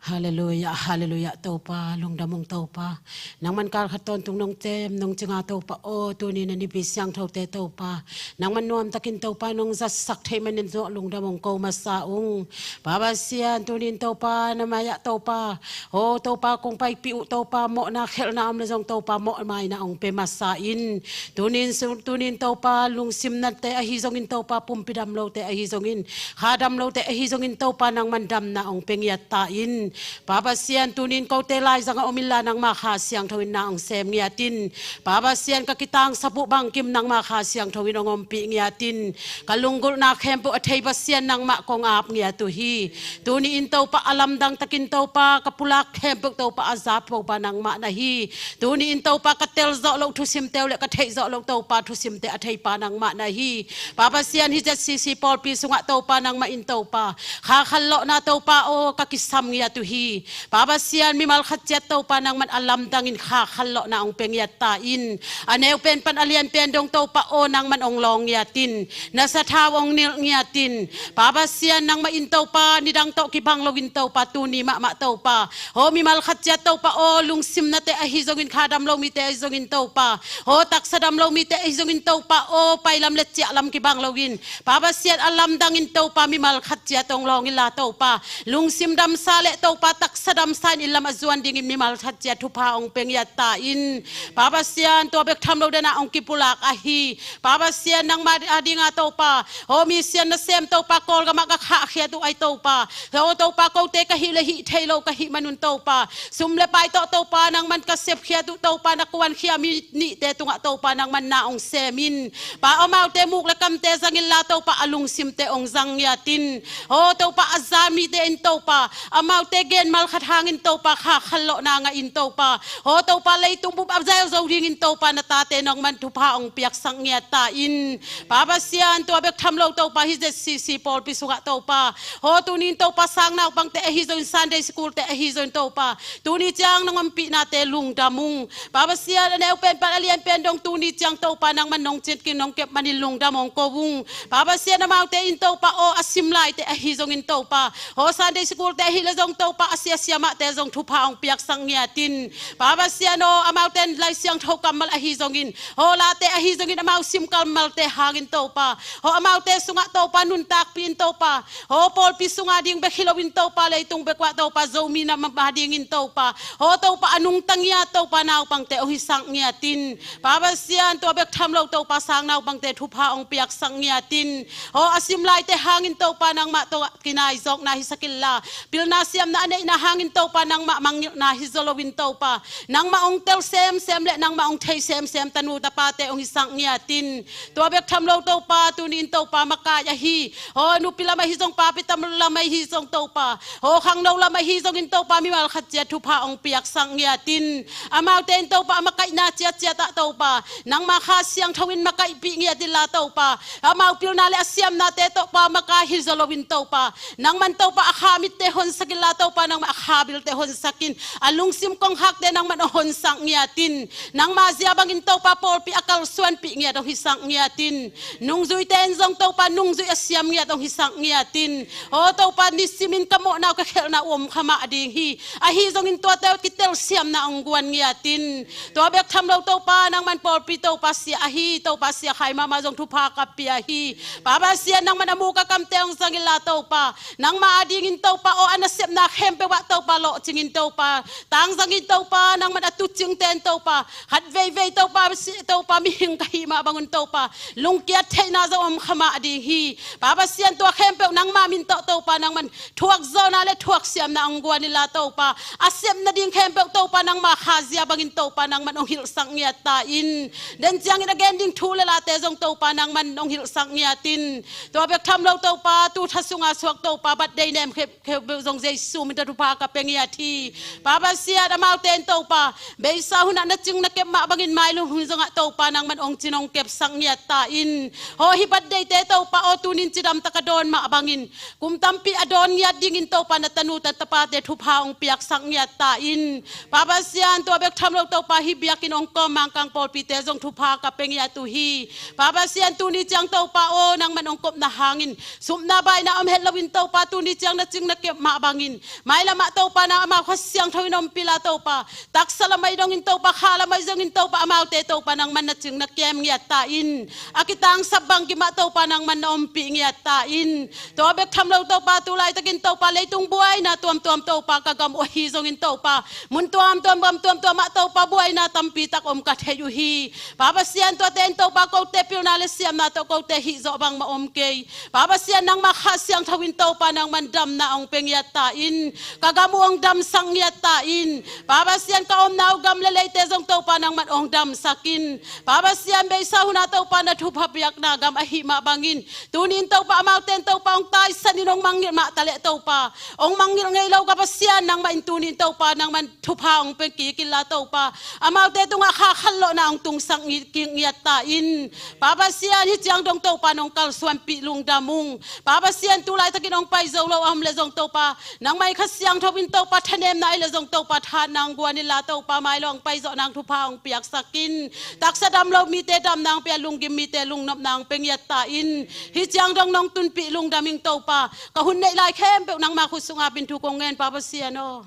Halleluiah, halleluiah, Topa, lungdam ung Topa. Nangman kal khat tawntung nong cem, nong cinga Topa aw, tuni na nipi siangthote Topa. Nangman nuamtakin Topa nong zatsak thei manin zawh lungdam ung ko masa ung. Pa Pasian, tunin Topa, na mai-ah Topa. Aw, Topa, kong paipih uh Topa, mawhna khelhna om le zong Topa, mawhmaina ong pe masa in. Tunin, tunin Topa, lungsim nate ahi zongin Topa, pumpi dam lote ahi zongin, kha dam lote ahi zongin Topa, nangman damna ong pe ngiat ta in. Pa Pasian, tunin kote laizang a om inla nangma Kha Siangtho in na ong sem ngiat in. Pa Pasian, ka kitangsap uh bangkim nangma Kha Siangtho in ong ompih ngiat in. Ka lunggulhna khempeuh a thei Pasian nangmah kong ap ngiat uh hi. Tuni in Topa a lamdang takin Topa, ka pulak khempeuh Topa a zat Topa nangmah na hi. Tuni in Topa ka tel zawh loh thusimte uh le ka theih zawh loh Topa thusimte a theipa nangmah na hi. Pa Pasian, hih Z C C pawlpi sungah Topa nangmah in Topa, kha khanlawhna Topa aw, ka kisam ngiat uh hi. Pa Pasian, mimal khat ciat Topa nangman a lamdangin kha khanlawhna ong pe ngiat ta in. A neu pen pan a lian pen dong Topa aw, nangman ong lawng ngiat in. Na sathau ong nilh ngiat in. Pa Pasian, nangmah in Topa, nidang tawh kibang loin Topa, tuni mahmah Topa, aw, mimal khat ciat Topa aw, lungsim nate ahi zongin, kha dam lo mite ahi zongin Topa, aw, taksa dam lo mite ahi zongin Topa aw, pailam le ciahlam kibang loin, Pa Pasian, a lamdangin Topa, mimal khat ciat ong lawng inla Topa, lungsim damsa le Topa, taksa damsa in inn lam a zuan dingin mimal khat ciat thupha ong pe ngiat ta in. Pa Pasian, tua bek tham lo dena ong kipulak ahi. Pa Pasian, nangma a dinga Topa, aw, mission nasem Topa, Kawlgamah ka khahkhiat uh ai Topa, aw Topa, kote ka hih le hih thei lo ka hih manun Topa, sum le pai tawh Topa, nangman ka sepkhiat uh Topa, na kuankhia mi nihte tungah Topa, nangman na ong sem in. Pa, amaute muk le kamte zang inla Topa, a lungsimte ong zang ngiat in. Aw Topa, a za mite in Topa, amaute gen mal khat hangin Topa, kha khanlawhna ngah in Topa, aw Topa, leitung bup a zel zo dingin Topa, na tate nangman thupha ong piaksak ngiat ta in. Pa Pasian, tua bek tham lo Topa, hih Z C C pawlpi sungah Topa, aw, tunin Topa, sang naupangte ahi zongin, Sunday school te ahi zongin Topa, tuni ciang nong ompihnate lungdam ung. Pa Pasian, a neu pen pan a lian pen dong tuni ciang Topa, nangman nong citkin nong kep manin lungdam ong ko ung. Pa Pasian, amaute in Topa aw, a sim laite ahi zongin Topa, aw, Sunday school te ahi le zong Topa, Topa a siasia mahte zong thupha hong piaksak ngiat in. Pa Pasian aw, amaute in Lai Siangtho kammal ahi zongin, aw, late ahi zongin, amau sim kammalte hangin Topa, aw, amaute sungah Topa nuntakpih in Topa, aw, pawlpi sungah ding bek hi loin Topa, leitung bek uah Topa, Zomi nam a dingin Topa, aw, Topa a nungta ngiat Topa naupangte hong hisak ngiat in. Pa Pasian, tua bek tham lo Topa, sang naupangte thupha hong piaksak ngiat in. Aw, a sim laite hangin Topa nangmah tawh kinaizawkna hisak inla, pilna siamna a neihna hangin Topa nangmah mangngilhna hi zaw loin Topa, nangmah hong tel semsem le nangmah hong thei semsem tanu tapate hong hisak ngiat in. Tua bek tham lo Topa, tuni in Topa makai ahi, aw, nupi lam ahi zong, papi tam lam ahi zong Topa, aw, khangno lam ahi zongin Topa, mimal khat ciat thupha hong piaksak ngiat in. Amaute in Topa a makaihna ciatciat ah Topa, nangma Kha Siangtho in makaihpih ngiat inla Topa, amau pilna le a siamnate Topa makai hi zaw loin Topa, nangman Topa a kha mitte honsak inla Topa, nangman a kha bilte honsak in, a lungsim kongkhakte nangman hong honsak ngiat in. Nangma zia bangin Topa pawlpi a kalsuanpih ngiat hong hisak ngiat in. Nungzuite in zong Topa nungzui a siam ngiat hong hisak ngiat in. Aw Topa, nisimin ka mawhna uh, ka khelhna uh om kha mah ding hi. Ahi zongin tuate uh kitel siamna hong guan ngiat in. Tua bek tham lo Topa, nangman pawlpi Topa sia ahi Topa, sia khai mahmah zong thupha ka pia hi. Pa Pasian, nangman a muk a kamte hong zang inla Topa, nangma a dingin Topa aw, a nasepna khempeuh ah Topa lawhcingin Topa, tangzangin Topa, nangman a tucingte in Topa, khat veivei Topa, si Topa, mihing ka hih mah bangun Topa, lungkiat theihna zong om kha mah ding hi. Pa Pasian, tua khempeuh nangma min tawh Topa, nangman thuakzawhna le thuaksiamna hong guan inla Topa, a sep nading khempeuh Topa, nangma kha zia bangin Topa, nangman hong hilhsak ngiat ta in. Den ciangin a gen ding thu le late zong Topa, nangman hong hilhsak ngiat in. Tua bek tham lo Topa, tu tha sunga suak Topa, birthday nem khempeuh zong Jesu min tawh thupha ka pia ngiat hi. Pa Pasian, amaute in Topa, beisa hunah na cing na kep mah bangin mailung hun zongah Topa, nangman hong cin hong kepsak ngiat ta in. Aw, hih birthday-te Topa aw, tunin cidamtak a dawn mah bangin kum tampi a dawn ngiat dingin Topa, na tanu ta tapate thupha hong piaksak ngiat ta in. Pa Pasian, tua bek tham lo Topa, hih biakinn hong kawm Mangkang pawlpite zong thupha ka pia ngiat uh hi. Pa Pasian, tuni ciang Topa aw, nangman hong kopna hangin supna baina om het loin Topa, tuni ciang na cing na kep mah bangin mailamah Topa, nang amau Kha Siangtho in ompih inla Topa, taksa lam ahi dongin Topa, kha lam ahi zongin Topa, amaute Topa, nangman na cing na kem ngiat ta in. A kitangsap bangkim ah Topa, nangman na ompih ngiat ta in. Tua bek tham lo Topa, tu laitakin Topa, leitung buaina tuamtuam Topa, ka gam uh ahi zongin Topa, mun tuamtuam, gam tuamtuam ah Topa, buaina tampi tak om ka thei uh hi. Pa Pasian, tuate in Topa, kote pilna le siamna tawh kote hih zawh bangmah om kei. Pa Pasian, nangma Kha Siangtho in Topa, nangman damna hong pia ngiat ta in. Ka gam uh hong damsak ngiat ta in. Pa Pasian, ka omna uh gam le leite zong Topa, nangman hong damsak in. Pa Pasian, beisa hunah Topa, na thupha piakna gam ahih mah bangin tunin Topa, amaute in Topa, hong taisan in hong mangngilh mah taleh Topa, hong mangngilh ngei lo ka Pasian, nangmah in tunin Topa, nangman thupha hong pia kik inla Topa, amaute tungah kha khanlawhna hong tungsak ngi-, kik ngiat ta in. Pa Pasian, hih ciang dong Topa, nong kalsuanpih lungdam ung. Pa Pasian, tu laitakin hong pai zo lo a om le zong Topa, nangmah i Kha Siangtho in Topa, thanemna ahi le zong Topa, thahatna hong guan inla Topa, mai lo hong pai zawh nang thupha hong piaksak in. Taksa dam lo mite damna hong pia, lunggim mite lungnopna hong pia ngiat ta in. Hih ciang dong nong tunpih lungdam ing Topa. Ka hun neih lai khempeuh nangma khut sungah pen thu kong ngen, Pa Pasian aw.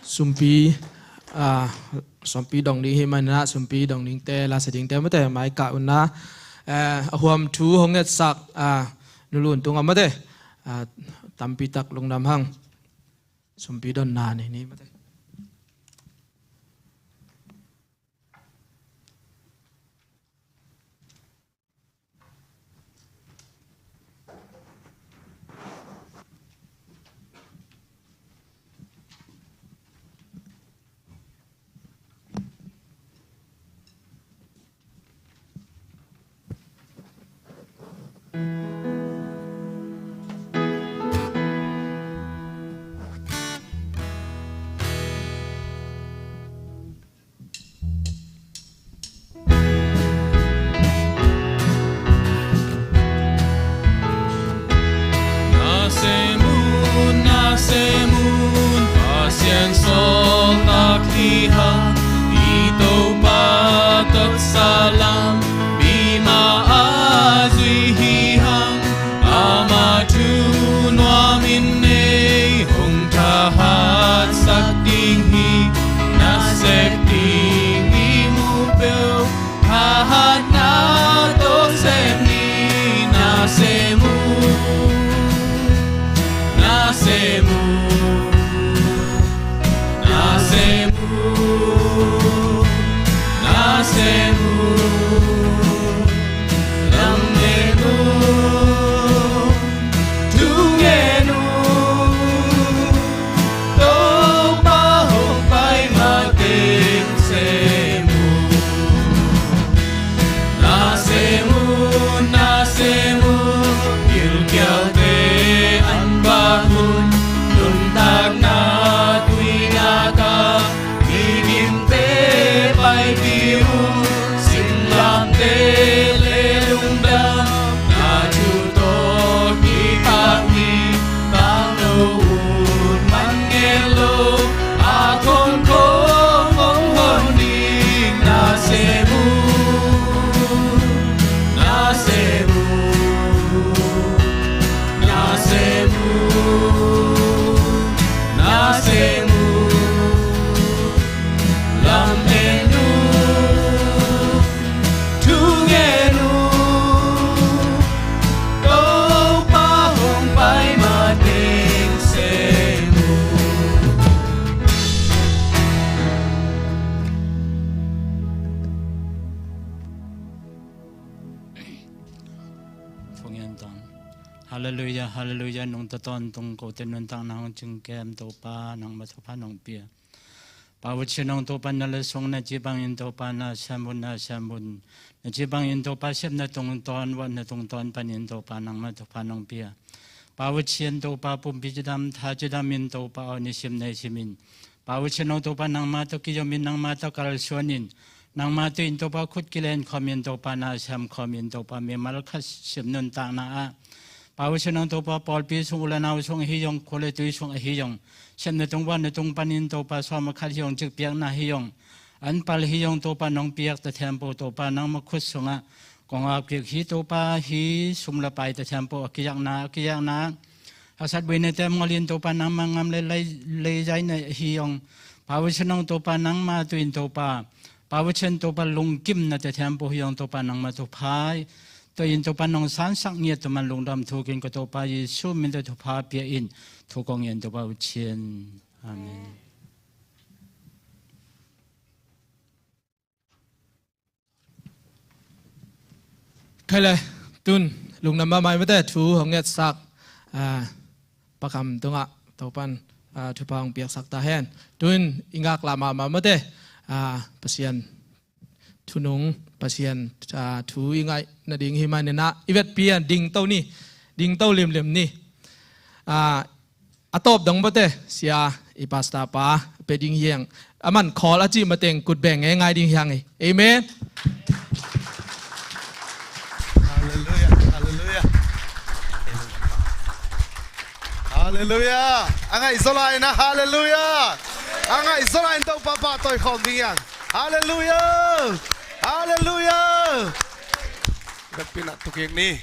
Sumpi, ah, sumpi dong ding hi manin ah, sumpi dong dingte, lasa dingte mate, mai kah un ah, eh, a huam thu hong ngetsak, ah, Nu Lun tungah mate, ah, tampi tak lungdam hang. Sumpi donna nei ni mate. Nasem un, nasem un, Pasian sawltak hi hang, i Topa taksa lampi mah a zui hi hang. Nasemu, nasemu, nasemu, lamen uh, thungen uh, Topa hong pai mateng sem uh. Hallelujah, hallelujah. Nungta tawntung kote nuntakna hong cingkem Topa nangma thupha nong pia. Pa Pasian hong Topa na le sung na ci bangin Topa na siam un, na siam un. Na ci bangin Topa sepna tungtawn, watna tungtawn panin Topa nangma thupha nong pia. Pa Pasian Topa pumpi cidam, tha cidamin Topa aw nisim nei simin. Pa Pasian hong Topa nangma tawh kiyomin nangma tawh kalsuanin. Nangma tawh in Topa khut kilen khomin Topa na siam khomin Topa mimal khat sim nuntakna ah. Pa Pasian hong Topa pawlpi sung ulanau sung ahi zong khua le tui sung ahi zong. Sepna tung watna tung panin Topa sawm a khat hi zong cikpiakna hi zong. An pal hi zong Topa nong piak ta thempo Topa nangma khut sungah. Kong ap kik hi Topa hi sum le pai ta thempo a kizakna, a kizakna. A sat buaina te mawlin Topa nangma ngam le lei, lei zaina hi zong. Pa Pasian hong Topa nangma tuin Topa. Pa Pasian Topa lungkimna te thempo hi zong Topa nangma thupha. Tua in Topa nong sansak ngiat tua man lungdam thukin ko Topa Jesu min tawh thupha pia in thu kong ngen Topa Pasian. Amen. Khai le, tun, lungdam mahmah mate, thu hong ngetsak, ah, pakam tungah, Topan, ah, thupha hong piaksak ta hen. Tun, i ngaklah mahmah mate, ah, Pasian, thunung, Pasian, ah, thu i ngaih nading hi maninah, i vetpi an dingto ni, dingto limlim ni. Ah, a tawp dong bate, sia, i pastor pa, pe ding hiang. A man call a cih mateng kut beng ngai ding hiang hi. Amen. Hallelujah, hallelujah. Hallelujah. A ngaih zaw lai na, hallelujah. A ngaih zaw lai na Topa pahtawi khawm ding hiang. Hallelujah. Hallelujah. Vet pinah tuking ni.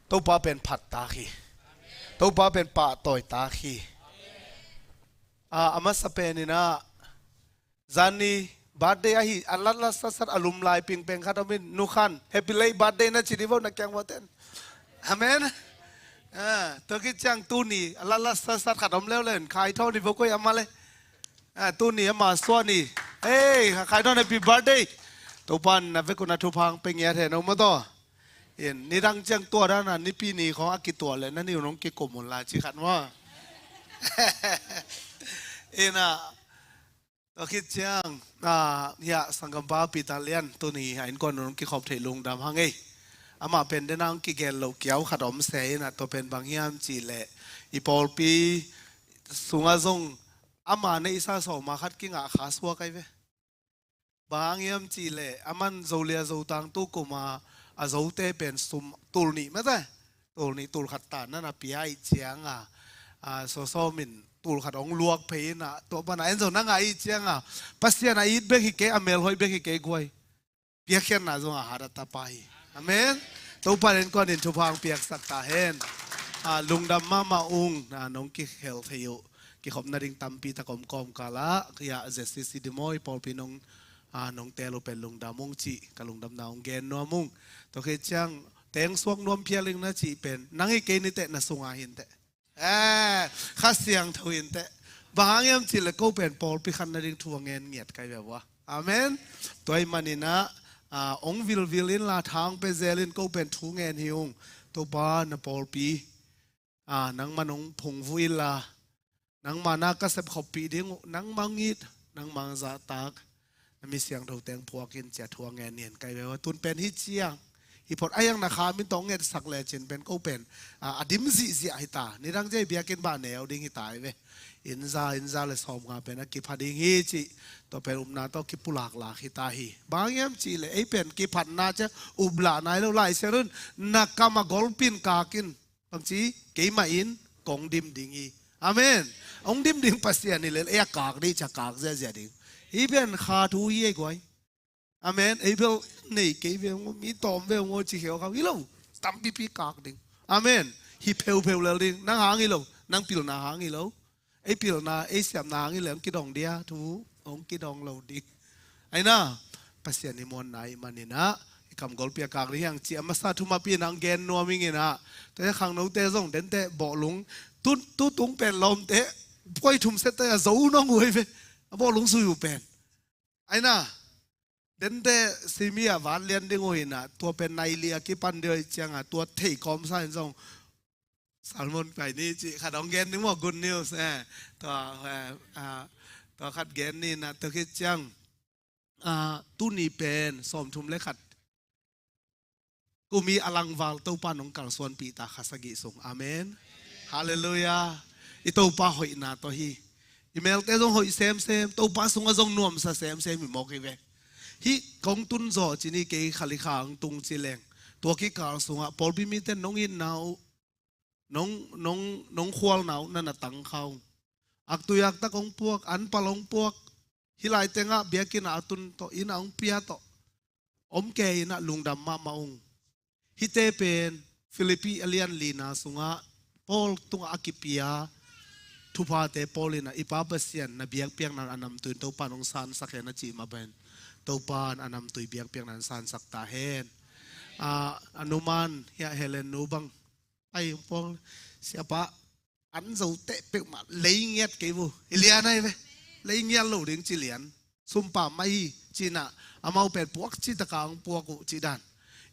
Topa pen phat tak hi. Topa pen pahtawi tak hi. A, a masa peninah zani birthday ahi a latlat satsat a lum lai pingpeng khat om in, nu khan happy late birthday na ci di vo na kiang vo ten. Amen. A, tua khit ciang tuni a latlat satsat khat om leuleu in khai thaw ni vo koi ama le. A, tuni ama suah ni. Hei, khai thaw happy birthday. Topan na vekun a thupha hong pe ngiat hen om a taw. In, nidang ciang tua dana nipi ni khawng a kituah le na niu nong kikum un la ci khat maw. Ina, tua khit ciang, a, hiah sanggampa Peter Lian tuni a innkuan nong kikhop theih lungdam hang ei. Amah pen dena hong kigen loh kiau khat om se ina tua pen bang hiam cih leh i pawlpi sungah zong ama neihsa sawma khat kingah kha suak ai ve. Bang hang hiam cih leh, a man Zolia Zotang tu kuma a Zote pen sum tul nih mate. Tul nih tul khat ta na na pia ih cianga. A, sawsawm in tul khat hong luak phei ina, tua pana en zo na ngah ih cianga. Pasian a it bek hi kei, a melhoih bek hi kei guai. Piakkhiatna zong a hat a tapa hi. Amen. Topa in kuanin thupha hong piaksak ta hen. A, lungdam mahmah ung, a, nong kikhel thei uh. Kikhopna ding tampi tak om kawmkal ah, ya, Z C C di maw i pawlpi nong, a, nong tel uh pen lungdam ung cih, ka lungdamna hong gen nuam ung. Tua khit ciang, teng suak nuam phial ing na cih pen, nang i kei ni teh na sunga hin teh. Eh, Kha Siangtho hin teh. Bang hang hiam cih leh ko pen pawlpi khat na ding thu a ngen ngiat kai ve ua. Amen. Tua i maninah, a, hong vilvil in la thang pe zel in ko pen thu ngen hi ung. Topa na pawlpi. A, nangmah nong phungvuh inla, nangmah na ka sepkhoppih ding uh, nangmah hong it, nangmah hong zahtak, na mi siangtho teng phuak in ci a thu a ngen ngiat kai ve ua. Tun pen hi ciang, hi phot a hiang na kha min tawh ngetsak lecin pen ko pen, a, a dim zihziah hi ta, nidang zia i biakinn bah neu ding hi ta hi ve. Inn za, inn za le sawmnga pen a kipha ding hi cih, tua pen upna tawh kipulaklak hi ta hi. Bang hiam cih leh, ei pen kiphatna ciang, uplahna hi lo Lai Siangtho in, na kam a golpin kak in, bangci, keimah in kong dim ding hi. Amen. Hong dim ding Pasian hi lel, ei a kak dih, ci a kak ziazia ding. Hih pen kha thu hi ei guai. Amen. Ei bel nei kei ve ung, mi tawm ve ung, ci kheu khau hi lo. Tampipi kak ding. Amen. Hi pheupheu lel ding. Nang hang hi lo. Nang pilna hang hi lo. Ei pilna, ei siamna hang hi le hong kidong dia, thu hong kidong lo ding. Aina, Pasian i muanna i maninah i kamgolpi a kak ding hiang ci a masa thumapinah hong gen nuam inginah. Tua khangnote zong dente bawhlung tu, tu tung pen lawmte puai thum sette a zo nong uai ve. A bawhlung sui uh pen. Aina, dente simi a vat lian ding uh hinah, tua pen nai li a kipan deuh cianga, tua thei kawmsa in zong salmon pai ni ci khat hong gen ding maw, good news, eh. Tua, eh, ah, tua khat gen ni na, tua khit ciang, ah, tuni pen sawmthum le khat kumi a langval Topa nong kalsuanpih ta kha sagih sung. Amen. Halleluiah. I Topa hoihna tawh hi. I melte zong hoih semsem, Topa sungah zong nuamsa semsem hi mawk hi ve. Hih kong tun zaw ci ni, kei khali kha ang tung ci leng. Tua kikal sungah pawlpi mite nong itna uh, nong, nong, nong khualna uh na na tang kha ung. Aktui aktak hong puak, anpal hong puak. Hih lai tengah biakinn ah a tun tawh, inn ah hong pia tawh, om kei inah lungdam mahmah ung. Hihte pen Philippi a lian lina sungah Paul tungah a kipia thuphate Paul inah, i Pa Pasian na biakpiakna a namtui in Topa in hong sansak hen a cih mah pen, Topa in a namtui biakpiakna in sansak ta hen. Ah, a numan hiah Helen nu bang pai hong puak, siapa an zo teh peuhmah lei ngiat kei bu. I lian ahi ve. Lei ngiat lo ding ci lian. Sumpa mai hi cinah amau pen puak citaka ang puak uh cih dan.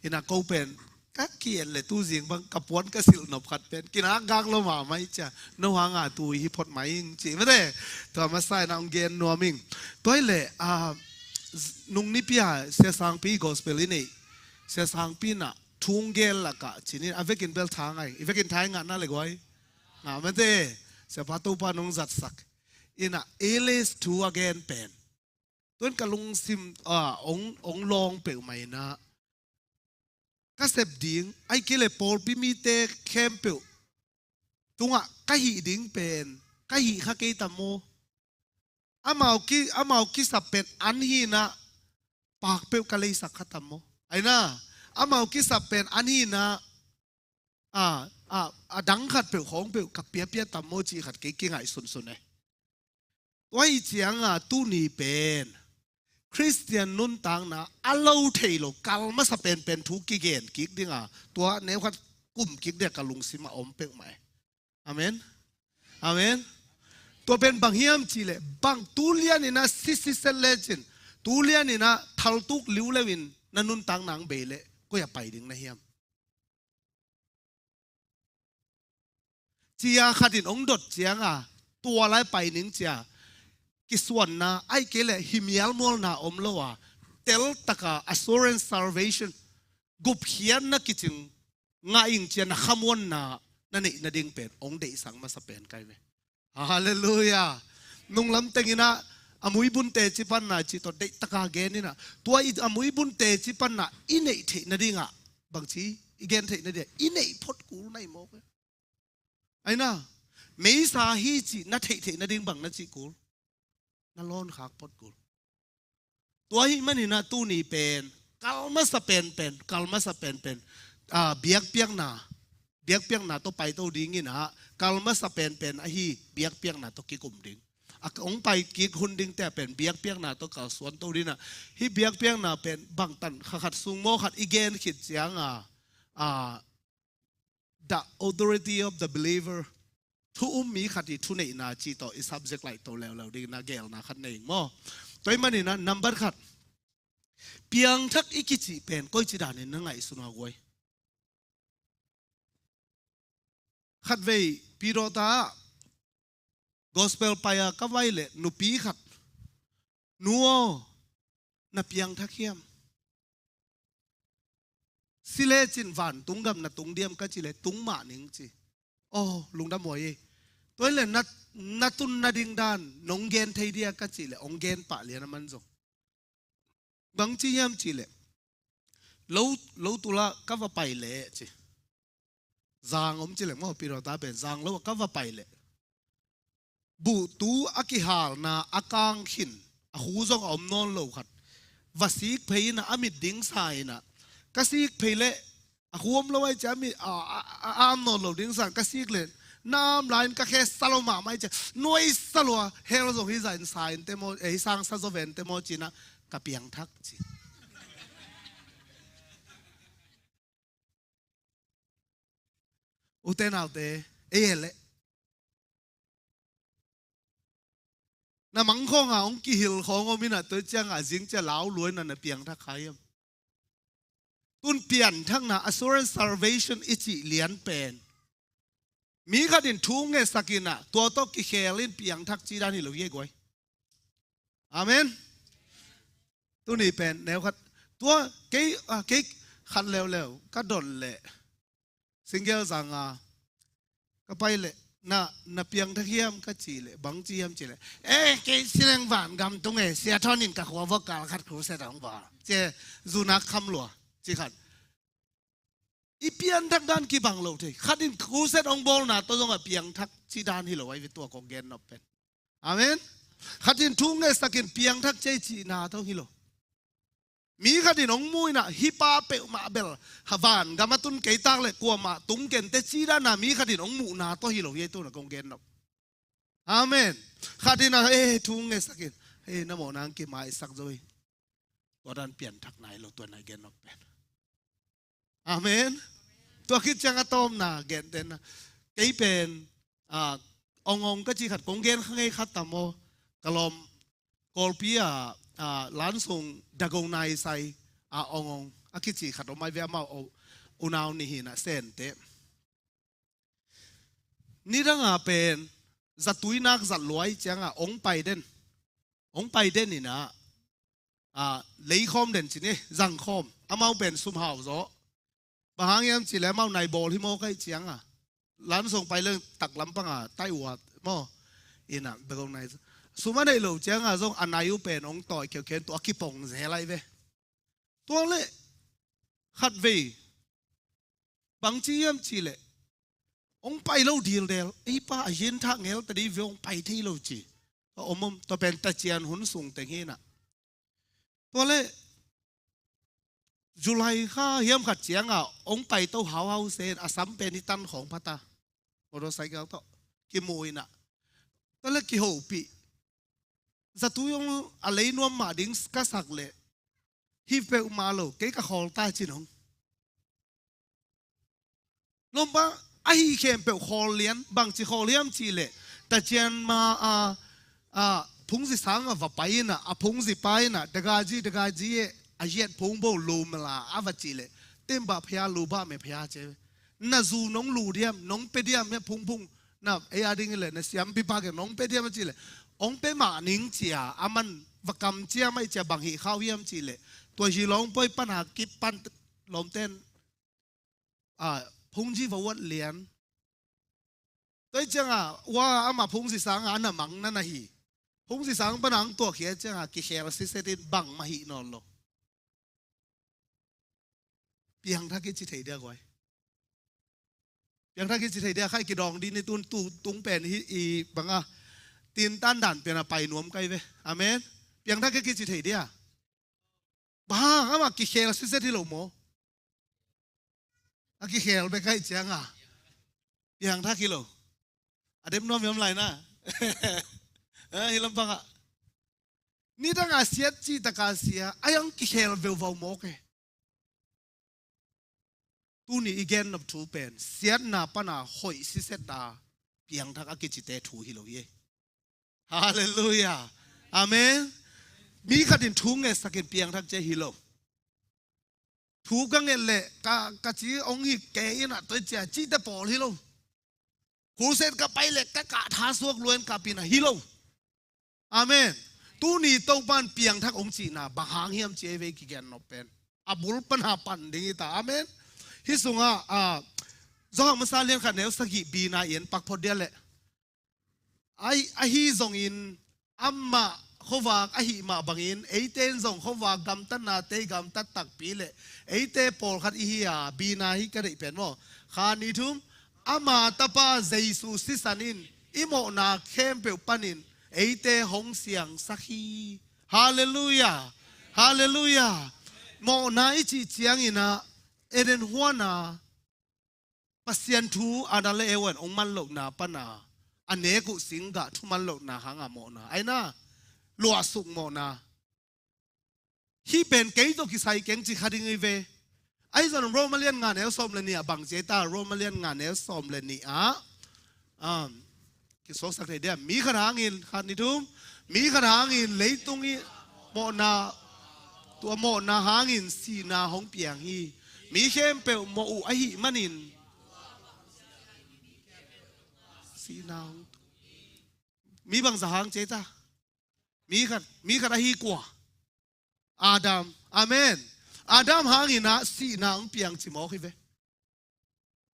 Inah ko pen ka ki-et le tuzing bang ka puan ka silh nop khat pen kinak gak lo mahmah hi cia. No hanga tui hi phot mai ing ci mate. Tua masa inah ang gen nuam ing. Tua hi le, ah, nung nipi a Sia Sangpi gospel i neih. Sia Sangpi inah thung gel lakah cinin a vekin bel tha ngai. I vekin tha i ngahna le guai. Ngah mate, siapa Topa nong zatsak. Inah A L S thu a gen pen. Tuan ka lungsim, ah, ong, ong lawng peuhmah inah. Ka sep ding, ai kei le pawlpi mite khempeuh tungah ka hih ding pen, ka hih kha kei tam maw. Amau ki, amau kisap pen an hinah pakpeuh ka leisak kha tam maw. Aina, amau kisap pen an hinah a, a, a dang khat peuh khawng peuh ka piapia tam maw cih khat kei kingaih sunsun e. Tua hi cianga tuni pen Khristian nuntakna a lo thei lo kal masa penpen thu kigen kik dinga, tua neukhat kum kik dia ka lungsim a om peuhmah e. Amen. Amen. Tua pen bang hiam cihleh, bang tulian inah sisi set lecin, tulian inah thaltuk liuleu in na nuntakna ang bei leh koi a pai ding na hiam? Cia khatin ong dot cianga, tua lai pai ning cia kisuanna, ai kei leh himial mualna om lo a, teltaka assurance salvation, gupkhiatna kicing ngah ing cia na khamuanna na neih nading pen ong deihsak masa pen kai ve. Halleluiah. Nunglam tenginah a muibun teci panna cih tawh deihtaka gen inah, tua i a muibun teci panna i neih theih nadingah bangci i gen theih nadingah i neih phot kul na hi mawk e. Aina, meisa hi cih na theih theih nading bang na cih kul, na lawnkhak phot kul. Tua hi maninah tuni pen kal masa penpen, kal masa penpen, ah, biakpiakna, biakpiakna tawh paito dinginah kal masa penpen ahi biakpiakna tawh kikum ding. A ong pai kik hun dingte a pen biakpiakna tawh kalsuanto dinah. Hih biakpiakna pen bangtan kha khat sung maw khat i gen khit cianga, ah, the authority of the believer. Thu um mi khat i thuneihna cih tawh i subject laihto leuleu dingin a gelna khat nei ing maw? Tua hi maninah number khat, piangthak i kicih pen koici danin na ngaihsun a guai? Khatvei pidawta ah gospel pai a ka vai leh nupi khat, nu aw, na piangthak hiam? Si lecin vantung gam na tung diam ka cih leh tung mah ning ci. Aw, lungdam huai ei. Tua hi leh na, na tun nading dan nong gen thei dia ka cih leh ong gen pah lian a man zong. Bangci hiam cih leh, lo, lo tula ka va pai leh ci. Zang om ci leh maw, pidawta pen zang lo a ka va pai leh, buhtu a kihalna a kang khin, a khu zong a om nawn lo khat, va sik phei in ah, a mit ding sa in ah, ka sik phei leh a huam lo ai cia, a mit a, a, a, a am nawn lo ding sa in, ka sik leh na am lai in ka khe sa lo mahmah ai cia, nuai sa lua, hell zong hi zah in sa in te maw, ei sang sa zaw ven te maw ci in ah ka piangthak ci. Ute naute, ei e leh na mang khawng a hong kihil khawng om in ah, tua ciang a zing cia lau lua in ah na piangthak kha hiam? Tun pianthakna, assurance salvation i cih lian pen, mi khat in thu ngetsak in ah tua tawh kikhel in piangthak ci dan hi lo hi e guai. Amen. Tuni pen neu khat, tua kei, a, kei khat leuleu ka dot leh single zang a ka pai leh, na, na piangthak hiam ka cih leh, bang ci hiam cih leh, eh, kei sileng van gam tung e, Sia Thawn in ka khua vawh kal khat crusade hong bawl ci e, zun a kham lua ci khat. I pianthak dan kibang lo thei. Khat in crusade hong bawlna tawh zong a piangthak ci dan hi lo ai ve, tua kong gen nop pen. Amen. Khat in thu ngetsak in piangthak ci e cihna tawh hi lo. Mi khat in hong mu in ah, hih pa peuhmah bel ha van gam a tun kei tak leh kuamah tung ken teh ci dan a mi khat in hong muhna tawh hi lo hi e, tu in ah kong gen nop. Amen. Khat in ah, eh, thu ngetsak in, eh, na mawhna hong kimaisak zo hi. Tua dan pianthakna hi lo, tua na i gen nop pen. Amen. Tua khit ciang a tawpna gentehna, kei pen, a, ong ong ka cih khat kong gen kha ngei khat tam aw. Ka lawm Kawlpi a, a, Lansung Dago Naisai a ong ong a kici khat om ai ve, amau unau nih hi in ah Sente. Nidang a pen zatui nak zat lua ai ciang a ong pai den. Ong pai den in ah, a, leikhawm den ci ni, zangkhawm. Amau pen sum hau zaw. Bang hang hiam cih leh amau nai bawl hi maw ka hih ciang a, Lansung pai leng taklam pang a tai uat maw, in ah Dago Naisai. Sum a neih loh ciang a zong a nai uh pen ong tawi khiaukhiau in tua kipong zel ai ve. Tua leh khatvei bang ci hiam cih leh, ong pai lo dildel, ei pa a yin thak ngel ta di ve, ong pai thei lo ci. Tua om om, tua pen tacian hun sung teng hi in ah. Tua leh July kha hiam khat ciang a ong pai to hauhau se in, a sam pen i tan khawng pha ta, motorcycle tawh kimu in ah. Tua leh kihopih, zatui ong a lei nuam mah ding ka sak leh, hih peuhmah lo, kei ka khawl ta ci nong. Lawmpa, ahi khempeuh khawl lian, bangci khawl hiam cih leh, tacian ma a, a, phungzi sang a va pai in ah, a phungzi pa in ah, dagaji, dagaji e, a yet phung bo lu mala, a va cih leh, tem ba phaya lu ba me phaya ce. Na zu nong lu diam, nong pe diam, me phung phung, na, ei a ding leh, na siampi pa ke nong pe diam a cih leh, ong pe mah ning cia, a man va kam cia mai cia, bang hih khau hiam cih leh, tua hi lawng poi pan a kip pan lawmten, a, phungzi va uat lian. Tua hi ciang a, ua ama phungzi sang a na mang na na hi. Phungzi sang pan a ang tuak hi a ciang a, kikhel siset in bangmah hih nawn lo. Piangthak i ci thei dia guai. Piangthak i ci thei dia, khai kidawng di ni tun tu tung pen hi i bang a. Tin tan dan pen a pai nuam kai ve. Amen. Piangthak i ci thei dia. Bang hang, amah kikhel siset hi lo maw? A kikhel bek a hih ciang a, piangthak hi lo. A dem nuam hiam lai na? Eh, hi lampang ah. Nidang a siat cih tak a sia, a yang kikhel veuvau mawk e. Tuni i gen nop thu pen, siatna pan a hoih siset a piangthak a kicite thu hi lo hi e. Halleluiah. Amen. Mi khat in thu ngetsak in piangthak ci hi lo. Thu ka nget leh ka, ka ci hong hik kei in ah tua cia cihte pawl hi lo. Crusade ka pai leh ka kah tha suak lua in kap in ah hi lo. Amen. Tuni Topa in piangthak hong cihna bang hang hiam ci ei ve, kigen nop pen. A bul pan a pan ding hi ta. Amen. Hih sungah, ah, Johan masa lian khat neu sagih bina i en pak phot dia leh. Ahi, ahi zongin amah khuavak ahih mah bangin eite in zong khuavak gamtatnate i gamtat takpi leh eite pawlkhat i hi a, bina hi ka deih pen maw. Kha ni thum, ama tapa Jesu sisan in i mawhna khempeuh panin eite hong siangsak hi. Halleluiah. Halleluiah. Mawhna i cih ciangin ah Eden huan ah Pasian thu Adam le Eva in hong man lohna pan a, a nek uh singgah thu man lohna hang a mawhna, aina, luahsuk mawhna. Hih pen kei tawh kisai keng ci kha ding hi ve. Ahi zong Roma lian nga neu sawm le nih ah bang ci ei ta, Roma lian nga neu sawm le nih ah, um, kisuaksak thei dia. Mi khat hangin, khat, nih, thum, mi khat hangin leitung i mawhna, tua mawhna hangin sihna hong piang hi. Mi khempeuh mawh uh ahih manin sihna hong, mi bangzah hang ci ei ta? Mi khat, mi khat ahi kua? Adam. Amen. Adam hangin ah sihna hong piang ci mawk hi ve.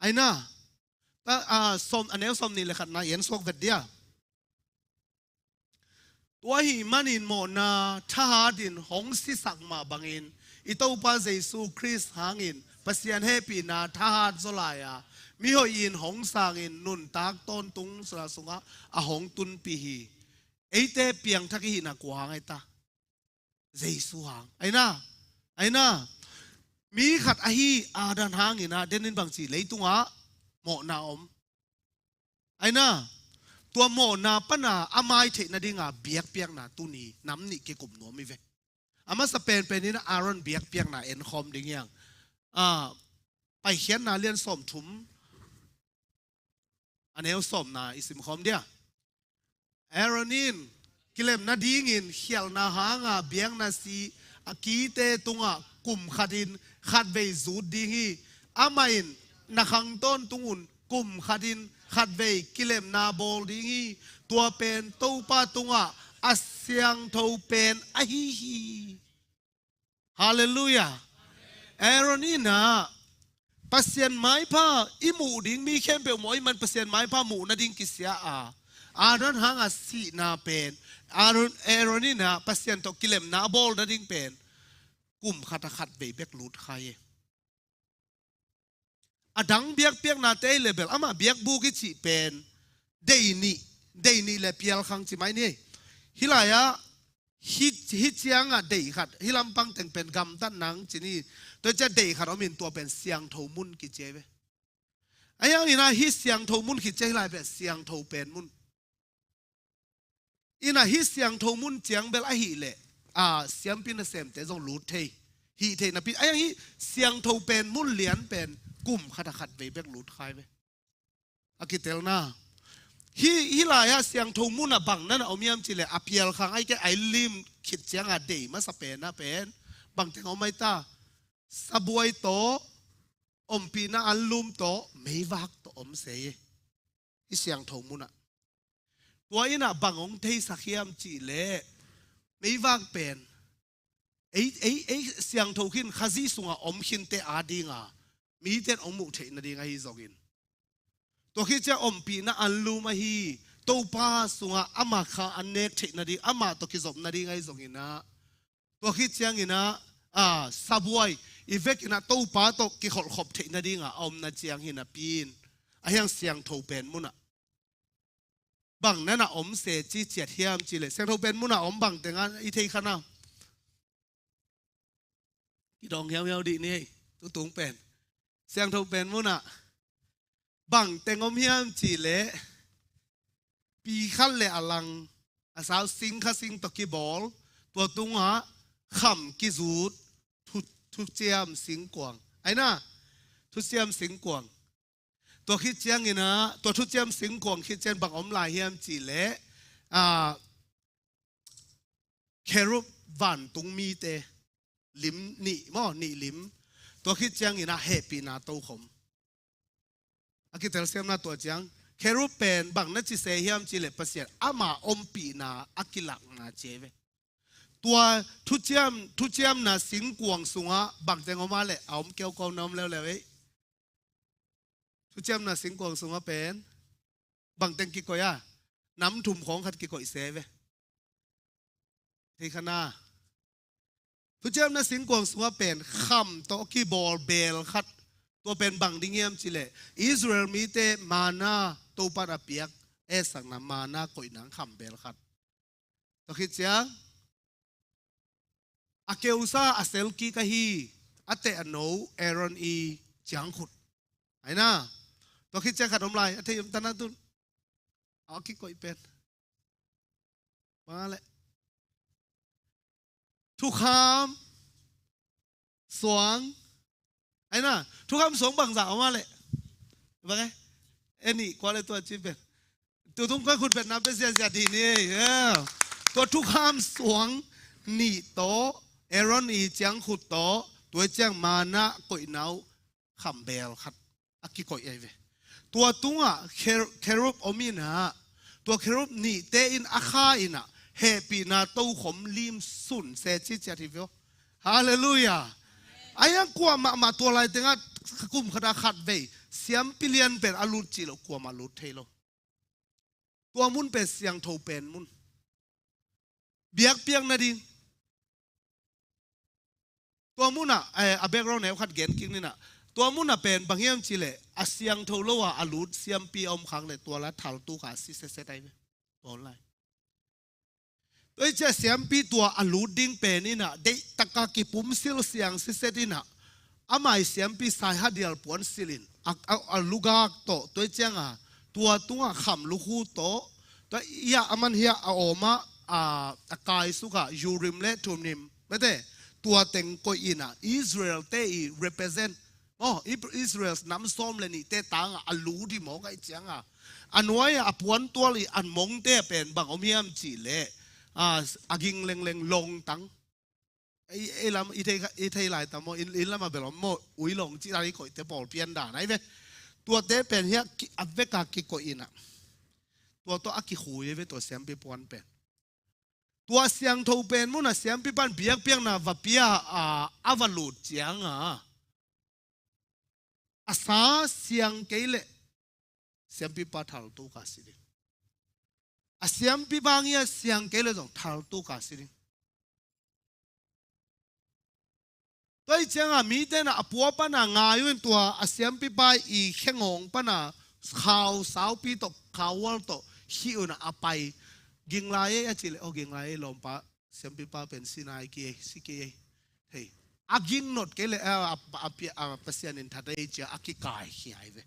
Aina, ta, a, sawm, a neu sawm nih le khatna i en suak vet dia. Tua ahih manin mawhna thahat in hong sisak mah bangin i Topa Jesu Khrist hangin Pasian hehpihna thahat zaw lai-a, mihoih in hong sangin nuntak tawntung sungah a hong tunpih hi. Eite piangthak i hihna kua hang ei ta? Jesu hang. Aina, aina, mi khat ahi Adam hangin ah den in bang ci, leitungah mawhna om. Aina, tua mawhna pan a a mai theih nadinga biakpiakna tuni nam nih kikum nuam hi ve. A masa penpen in Aaron biakpiakna en khawm ding hi hang. A, Paikhiatna lian sawm thum, a neu sawmna i sim khawm dia. Aaron in kilemna dingin khialhna hanga biakna si a kite tungah kum khatin khatvei zut ding hi. Amah in na khang tawntung un kum khatin khatvei kilemna bawl ding hi. Tua pen Topa tungah a siangtho pen ahi hi. Halleluiah. Aaron in ah Pasian maipha i muh ding, mi khempeuh mawh ahih man Pasian maipha muh nading kisia a, Adam hanga sihna pen, Aaron, Aaron in ah Pasian tawh kilemna a bawl nading pen kum khat a khatvei bek lut kha hi. A dang biakpiaknate i le bel amah biakbuk i cih pen deih nih, deih nih le pialkhang ci mai ni. Hih lai-ah hih, hih ciangah deih khat, hih lampang teng pen gamtat nang ci ni. Tua ciah deih khat om in tua pen siangtho mun kici hi ve. Ahi hangin ah hih siangtho mun khit ciah hih lai pen siangtho pen mun. Inah hih siangtho mun ciang bel ahih leh, a, siampi nasemte zong lut thei, hih thei napi, ahi hang hih siangtho pen mun lian pen kum khat a khatvei bek lut kha hi ve. A kitelna. Hih, hih lai-ah siangtho munah bang na na om hiam cih leh a pialkhang ahih kei a i lim khit ciangah deih masa pen ah pen bang teng om ai ta? Sabuai tawh, ompihna anlum tawh, meivak tawh om se hi. Hih siangtho munah. Tua inah bang hong theisak hiam cih leh meivak pen ei, ei, ei siangtho khin Khazih sungah om khinte adinga mite in hong muh theih nading ahi zongin, tua khit ciah ompihna anlum ahi Topa sungah amah kha an nek theih nading, amah tawh kizop nading ahi zongin ah, tua khit ciangin ah, a, sabuai i vekin ah Topa tawh kikholhkhop theih nadinga a omna ciang hi napi in, ahi hang siangtho pen munah bang na na om se ci ciat hiam cih leh siangtho pen munah om bang teng a i thei kha na? Kidawng hiauhiau dih ni hei, tutung pen. Siangtho pen munah bang teng om hiam cih leh pi khat le a lang, a sau sing kha sing tawh kibawl, tua tungah kham kizut, thu, thuciam singkuang. Aina, thuciam singkuang. Tua khit ciangin ah, tua thuciam singkuang khit ciang bang om lai hiam cih leh, a, kherub vantung mite, lim nih maw, nih lim. Tua khit ciangin ah hehpihna tokhom. A kitelsiamna tua ciang, kherub pen bang na ci se hiam cih leh Pasian ama ompihna a kilakna ci hi ve. Tua thuciam, thuciamna singkuang sungah bang teng om a leh a om keukau na om leuleu ei. Thuciamna singkuang sungah pen bang teng kikoih a? Nam thum khawng khat kikoih se hi ve. Thei kha na? Thuciamna singkuang sungah pen kham tawh kibawl beel khat, tua pen bang ding hiam cih leh Israel mite manna, Topa in a piak, etsakna manna koihna kham beel khat. Tua khit ciang a keusa a sel kik ahi, a teh a no Aaron i ciangkhut. Aina, tua khit ciang khat om lai, a thei om tana tun. A kikoih pen. Bang a leh. Thukham suang. Aina, thukham suang bangzah om a leh. Bang e? E nih kua le tua ci pen. Tutung koi khut pen na pe siasia di ni e. Tua thukham suang nih tawh, Aaron i ciangkhut tawh, tua ciang manna koihna uh khambel khat a kikoih ahi ve. Tua tungah kher-, kherub om inah, tua kherub nihte in a kha inah, hehpihna tokhom lim sun se ciciat hi ve aw. Halleluiah. Ahi hang kua mahmah tua lai tengah kum khat a khat vei siampi lian pen a lut cih loh kuamah lut thei lo. Tua mun pen siangtho pen mun. Biakpiakna ding. Tua munah, eh, a background neu khat gen kik ninah. Tua munah pen bang hiam cih leh a siangtho lo a a lut siampi a om khak leh tua la thaltuk a si setset ahi ve. Tua lai. Tua i ciah siampi tua a lut ding pen inah, deihtak a kipumsil siang setset inah, amah i siampi saihadial puansilh in, a, a, a lugak tawh, tua i ciang a, tua tungah kham lukhu tawh, tua i a aman hiah a awm ah, a, a kaisuk ah, Urim le Thummim, mate, tua teng koih inah, Israel te i represent, aw, Ib-, Israel nam sawm le nihte tangah a lut i mawk ahih ciangah, a nuai ah a puantual i an mongte a pen bang om hiam cih leh, a, a ging lengleng longtang. Ei, ei lam, i thei, i thei lai tam maw, i, i lam a bel om maw, ui long cih dan i koihte pawl pian dan ahi ve. Tuate pen hiah ki, a vek a kikoih inah. Tua tawh a kikhui ahi ve tua siampi puan pen. Tua siangtho pen munah siampi pan biakpiakna va pia a, a va lut ciangah. A sa siang kei leh siampipa thaltuk a si ding. A siampipa ngia siang kei leh zong thaltuk a si ding. Tua i ciangah mite na a pua pana ngai uh in tua a siampipa i khengawng pana khau saupi tawh khauhual tawh khih uh na a pai. Ging lai ei a cih leh, aw ging lai ei lawmpa siampipa pen si nai kei ei, si kei ei. Hei. A ging not kei leh, a, a, a, a, a Pasian in that ei cia a kikaikhia ahi ve.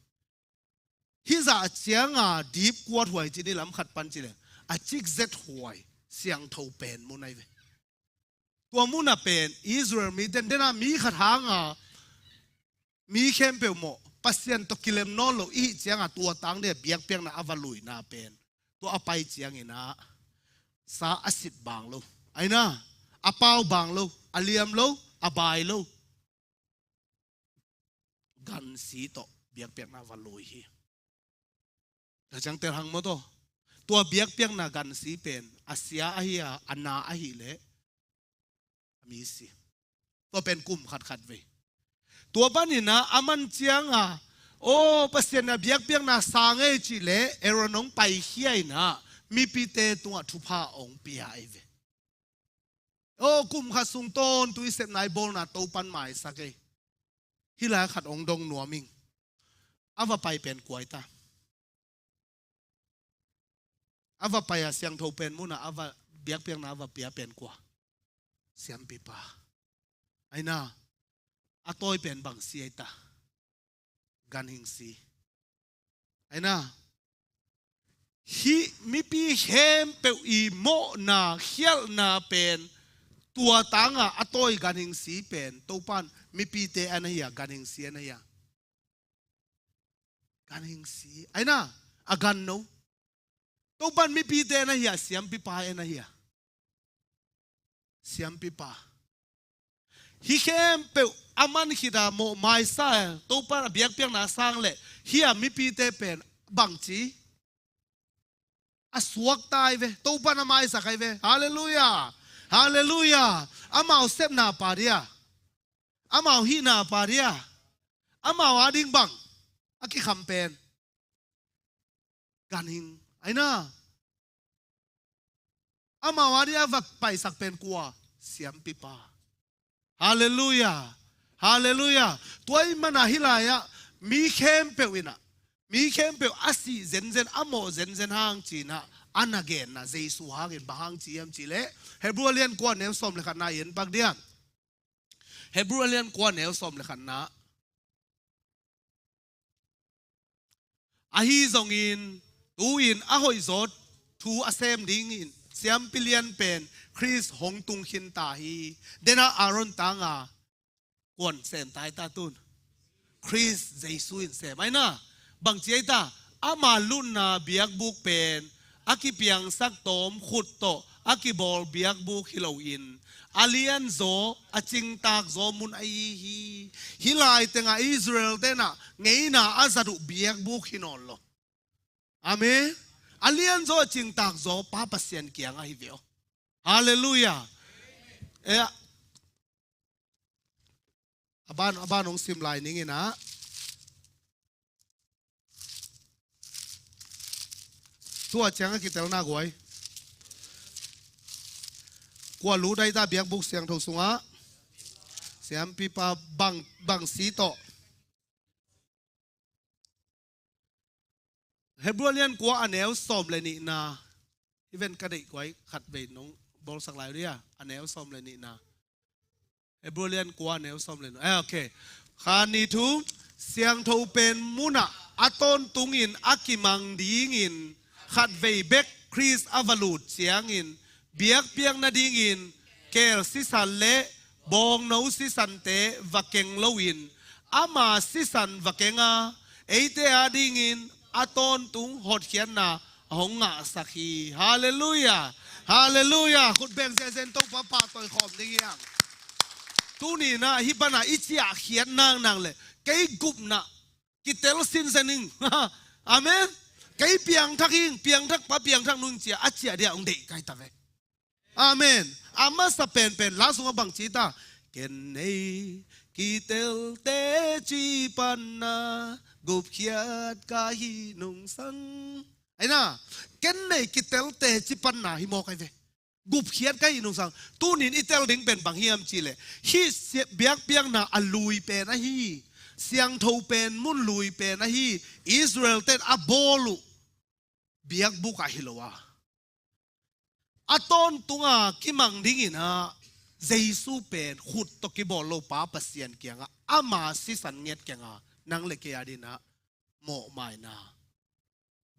Hih zah cianga dip kuat huai ci ni lam khat pan ci leh. A cikzet huai siangtho pen mun ahi ve. Tua muna pen Israel miten dena mi khat hanga mi khempeuh mawh Pasian tawh kilem nawn lo i hih cianga tua tang dia biakpiakna a va luina pen. Tua a pai ciangina sa a sit bang lo. Aina a pau bang lo, a liam lo, a bai lo. Gansi tawh biakpiakna va lui hi. Tua ciang tel hang maw taw. Tua biakpiakna gansi pen a sia ahi a, a na ahi leh a mi si. Tua pen kum khatkhat vei. Tua paninah a man cianga aw Pasian a biakpiakna sang ei cih leh Aaron hong paikhia inah mipite tungah thupha hong pia ei ve. Aw kum khat sung tawntung i sepna i bawlna Topan maisak ei. Hih lai khat hong dong nuam ing. A va pai pen kua ei ta. A va pai a siangtho pen muna a va biakpiakna a va pia pen kua. Siampipa. Aina a tawi pen bang si ei ta. Ganhing si. Aina hih mipi khempeuh i mawhna khialhna pen tua tanga a tawi ganhing si pen Topan mipite a na hi a ganhing si a na hi a. Ganhing si aina a gan no. Topan mipite a na hi a siampipa a na hi a. Siampipa. Hih khempeuh a man khita mawh maisa Topan a biakpiakna sang leh hih a mipite pen bangci a suakta ei ve. Topan a maisak ei ve. Halleluiah. Halleluiah. Amau sepna pa dia amau hihna pa dia amau ading bang a kikham pen. Ganhing aina amau ading a va paisak pen kua. Siampipa. Halleluiah. Halleluiah. Tua i mana hih lai-ah mi khempeuh inah mi khempeuh a sih zenzen a mawh zenzen hang cinah a na genna Jesu hangin bang hang ci hiam cih leh Hebrew a lian kua neu sawm le khatna i en pak dia. Hebrew a lian kua, neu sawm le khatna. Ahi zongin tu-in a hoihzaw thu a sem dingin siampi lian pen Khrist hong tung khin ta hi. Dena Aaron tanga kuan sem ta hi ta tun. Khrist Jesu in sem. Aina, bangci aita, ama lutna biakbuk pen a kipiangsak tawm khut tawh a kibawl biakbuk hi loin, a lianzaw, a cingtakzaw mun ahi hi. Hih lai tengah Israel tenah ngeina a zat uh biakbuk hi nawn lo. Amen. A lianzaw, a cingtakzaw Pa Pasian kiangah hi ve aw. Halleluiah. Eh, a ban, a ban hong sim lai ning inah. Tua ciangah kitelna guai. Kua lut aita biakbuk siangtho sungah? Siampipa bang, bang si tawh. Hebrew a lian kua, a neu sawm le nihna. Even ka deih guai khatvei nong bawlsak lai uh dia, a neu sawm le nihna. Hebrew a lian kua, a neu sawm le nihna. Eh, okay. Kha ni thu, siangtho pen munah a tawntungin a kimang dingin khatvei bek Khrist a va lut ciangin biakpiak nadingin keel sisan le bawngno sisante va keng loin ama sisan va kenga eite adingin a tawntung hotkhiatna a hong ngahsak hi. Halleluiah. Halleluiah. Khut beng zenzen Topa pahtawi khawm ding hiang. Tuninah hih banah i ciahkhiat naknak le kei gupna kitel sinsen ing. Amen. Kei piangthak ing, piangthak pa, piangthak nu ing cia a ciah dia hong deih kai ta ve. Amen. A masa penpen la sungah bang ci ta? Ken nei kitelte ci panna gupkhiat ka hi nungsang. Aina, ken nei kitelte ci panna hi maw kai ve. Gupkhiat ka hi nungsang. Tunin i tel ding pen bang hiam cihleh, hih sia-, biakpiakna a lui pen ahi, siangtho pen mun lui pen ahi Israel ten a bawl uh biakbuk ah hi lo a, a tawntunga kimang dinginah Jesu pen khut tawh kibawl lo Pa Pasian kiangah ama sisan nget kenga nang le kei adinah mawhmaina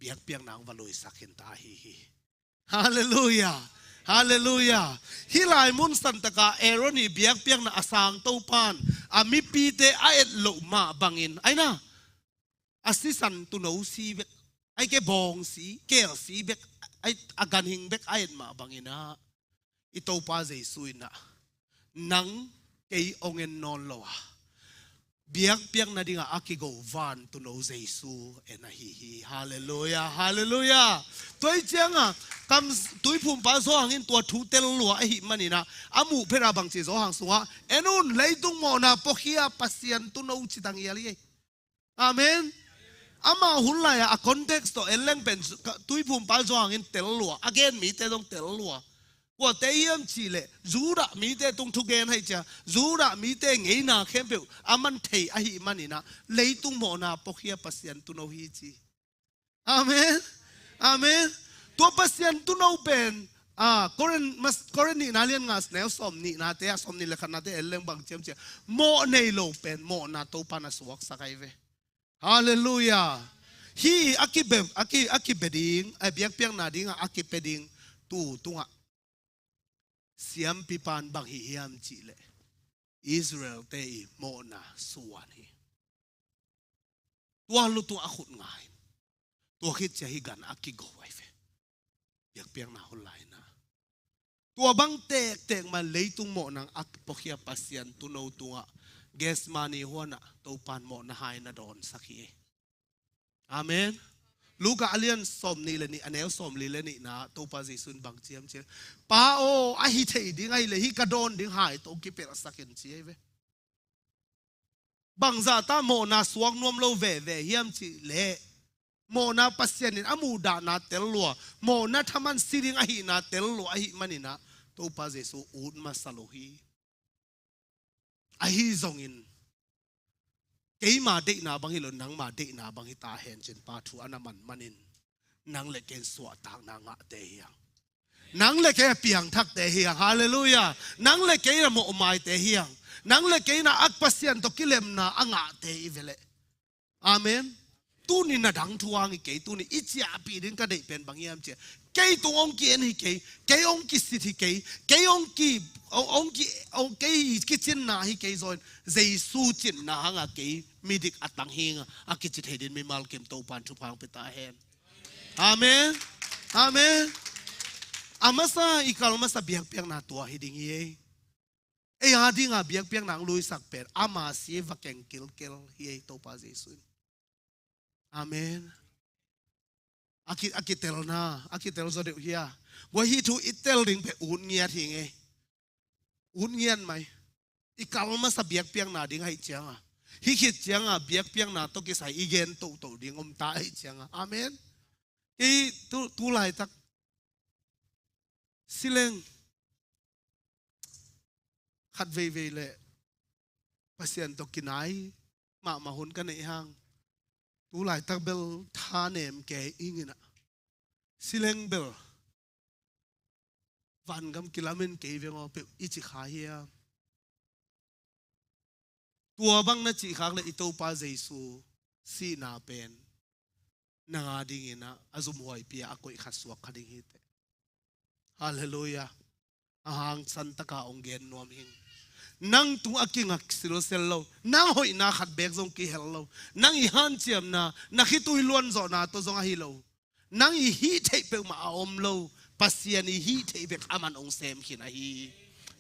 biakpiakna hong va luisak khin ta ahi hi. Halleluiah. Halleluiah. Hih lai mun santaka Aaron ii biakpiakna a sang Topan a mipite a et loh mah bangin, aina, a sisan tuuno si bek, ai ke bawng si, keel si bek, ai, a ganhing bek a et mah banginah i Topa Jesu inah nang kei hong en nawn lo a, biakpiak nadingah a kigo van tuuno Jesu en ahi hi. Halleluiah. Halleluiah. Tua ih ciangah kam Tuiphumpa Johan in tua thu tel lua ahih maninah a muh phet a bang ci Johan sungah, en un, leitung mawhna puakhia Pasian tuuno ci tanghial hi. Amen. Amah hun lai-ah a context tawh en leng pen Tuiphumpa Johan in tel lua, a gen mite zong tel lua. Kuate hiam cihleh Judah mite tung thugen hai cia, Judah mite ngeina khempeuh a man thei ahih maninah leitung mawhna puakhia Pasian tuuno hi ci. Amen. Amen. Tua Pasian tuuno pen, ah, Korin, mas, Korin nihna lian nga, neu sawm nihnate ah, sawm nih le khatnate en leng bang ci hiam cia, mawh nei lo pen mawhna Topa na suaksak ahi ve. Halleluiah. Hih a kibe, a ki, a kibe ding, a biakpiakna dingah a kipe ding tu tungah siampipan bang hi hiam cihleh, Israel-te ii mawhna suan hi. Tua lutungah a khut nga in, tua khit cia hih gan a kigo ahi ve. Biakpiakna hun lai-inah tua bang tektek man leitung mawhna a puakhia Pasian tuuno tungah Gethsemane huanah Topan mawhna hai na dawnsak hi. Amen. Luka a lian sawm nih le nih, a neu sawm li le nihna, Topa Jesu in bang ci hiam cia, Pa aw, a hi thei ding ahih leh hih ka dawn ding hai tawh kipelhsak in ci ahi ve. Bangzah ta mawhna suak nuam lo veve hiam cihleh, mawhna Pasian in a muhdahna tel lua, mawhna thaman si ding ahihna tel lua ahih maninah Topa Jesu ut masa lo hi. Ahi zongin keima deihna bang hi lo, nangma deihna bang hi ta hen cin Pa thu a na man manin nang le ken suahtakna ngahte hi hang. Nang le kei a piangthakte hi hang. Halleluiah. Nang le kei a mawhmaite hi hang. Nang le kei in a Pasian tawh kilemna a ngahte i ve leh. Amen. Tuni na dang thu hang hi kei, tuni i ciahpih ding ka deih pen bang hiam cih leh, kei tung hong ki-en hi kei, kei hong kisit hi kei, kei hong ki, hong, hong ki, hong kei kicinna hi kei zaw in, Jesu cinna hang a kei midik a tang hi ing a, a kici thei ding mimal kim Topa'n thupha hong pia ta hen. Amen. Amen. A masa, i kal masa biakpiakna tua hi ding hi ei. Ei a ding a biakpiakna hong luisak pen ama si va keng kilkel hi ei Topa Jesu in. Amen. A ki, a kitelna, a kitel zaw deuh hi a. Guai, hih thu i tel ding pen ut ngiat hi ing ei. Ut ngiat mai. I kal masa biakpiakna ding ahih ciang a, hih khit ciang a biakpiakna tawh kisai i gen toto ding om ta ahih ciang a. Amen. Kei tu, tu laitak si leng khat veivei leh Pasian tawh kinai mahmah hun ka neih hang, tu laitak bel thanem kei ing in a, si leng bel vangam kilamen kei veng aw peuh i ci kha hiam? Tua bang na cih khak leh i Topa Jesu sihna pen nang a ding in a, a zumhuaipi a, a koih khat suak kha ding hi teh. Halleluiah. A hangsan tak a hong gen nuam hi ing. Nang tung a kingak silsel lo, nang hoihna khat beek zong kihel lo, nang i hanciamna, na khitui luanzawhna tawh zong ahi lo, nang i hih theih peuhmah a om lo, Pasian i hih theih bek aman hong sem khin ahi hi.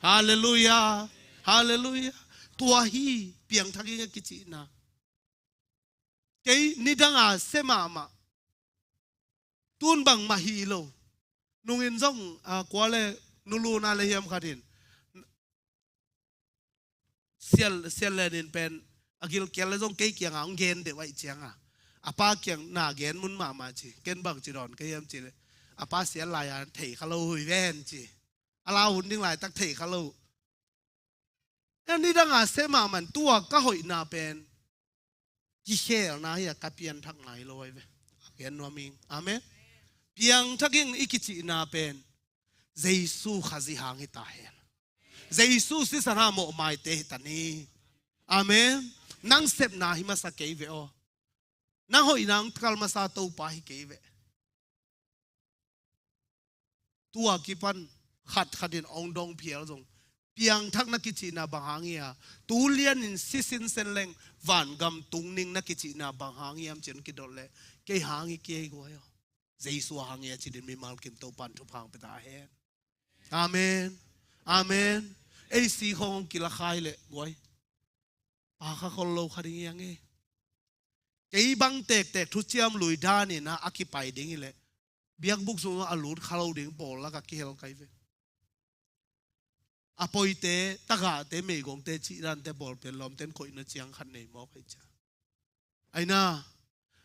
Halleluiah. Halleluiah. Tua hi piangthak ing a kicihna. Kei nidang a sia mahmah, tun bangmah hi lo. Nung in zong, a, kua le, Nu Lun a le hiam khat in, Sial, Sial Len in pen a gilkial le zong kei kiang a hong gen deuh ahih ciang a, a pa kiang na gen mun mahmah ci. Ken bang ci dawn ka hiam cih leh, a pa sial lai a thei kha lo hi ven ci. A lau hun ding laitak thei kha lo. Ei nidang a sia mahmah in tua ka hoihna pen kikhelna hi a, ka piangthak nai lo ahi ve. A gen nuam ing. Amen. Piangthak ing i kicihna pen Jesu Khazih hang hi ta hen. Jesu sisan a mawhmaite hi ta ni. Amen. Nang sepna hi masa kei ve aw. Nang hoihna hong kal masa Topa hi kei ve. Tua kipan khatkhat in hong dong phial zong, piangthak na kicihna bang hang hi a, tu lian in si sinsen leng vangam tung ning na kicihna bang hang hiam cih hong kidot leh, kei hang hi kei guai aw. Jesu a hang hi a ci ding mimal kim Topa'n thupha hong pia ta hen. Amen. Amen. Ei si khawng hong kila khai leh guai, pa kha khol lo kha ding hi hang ei. Kei bang tektek thuciam lui dan in a, a kipai ding hi leh, biakbuk sung a lut kha lo ding pawl lak a kihel kai ve. A poite, tagahte, meigongte cih dante pawl pen lawmten koihna ciang khat nei mawk ahih ciang. Aina,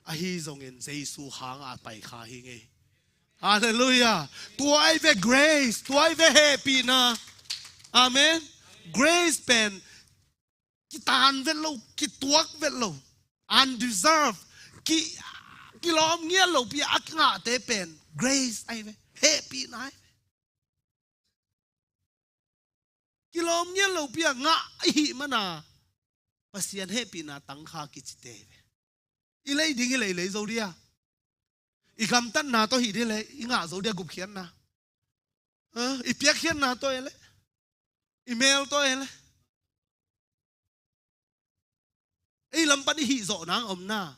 ahi zongin Jesu hang a pai kha hi ing ei. Halleluiah. Tua ahi ve grace, tua ahi ve hehpihna. Amen. Grace pen kitan vet lo, kituak vet lo, undeserved, ki, kilawm ngiat lopi a kingahte pen grace ahi ve, hehpihna ahi ve. Kilawm ngiat lopi a ngah ahih man a Pasian hehpihna tangkha kicite ahi ve. I lei ding hi leh i lei zo dia. I gamtatna tawh hi ding hi leh i ngah zo dia gupkhiatna. Ha? I piakkhiatna tawh hi leh, i mel tawh hi leh, ei lam pan i hih zawh nang om na.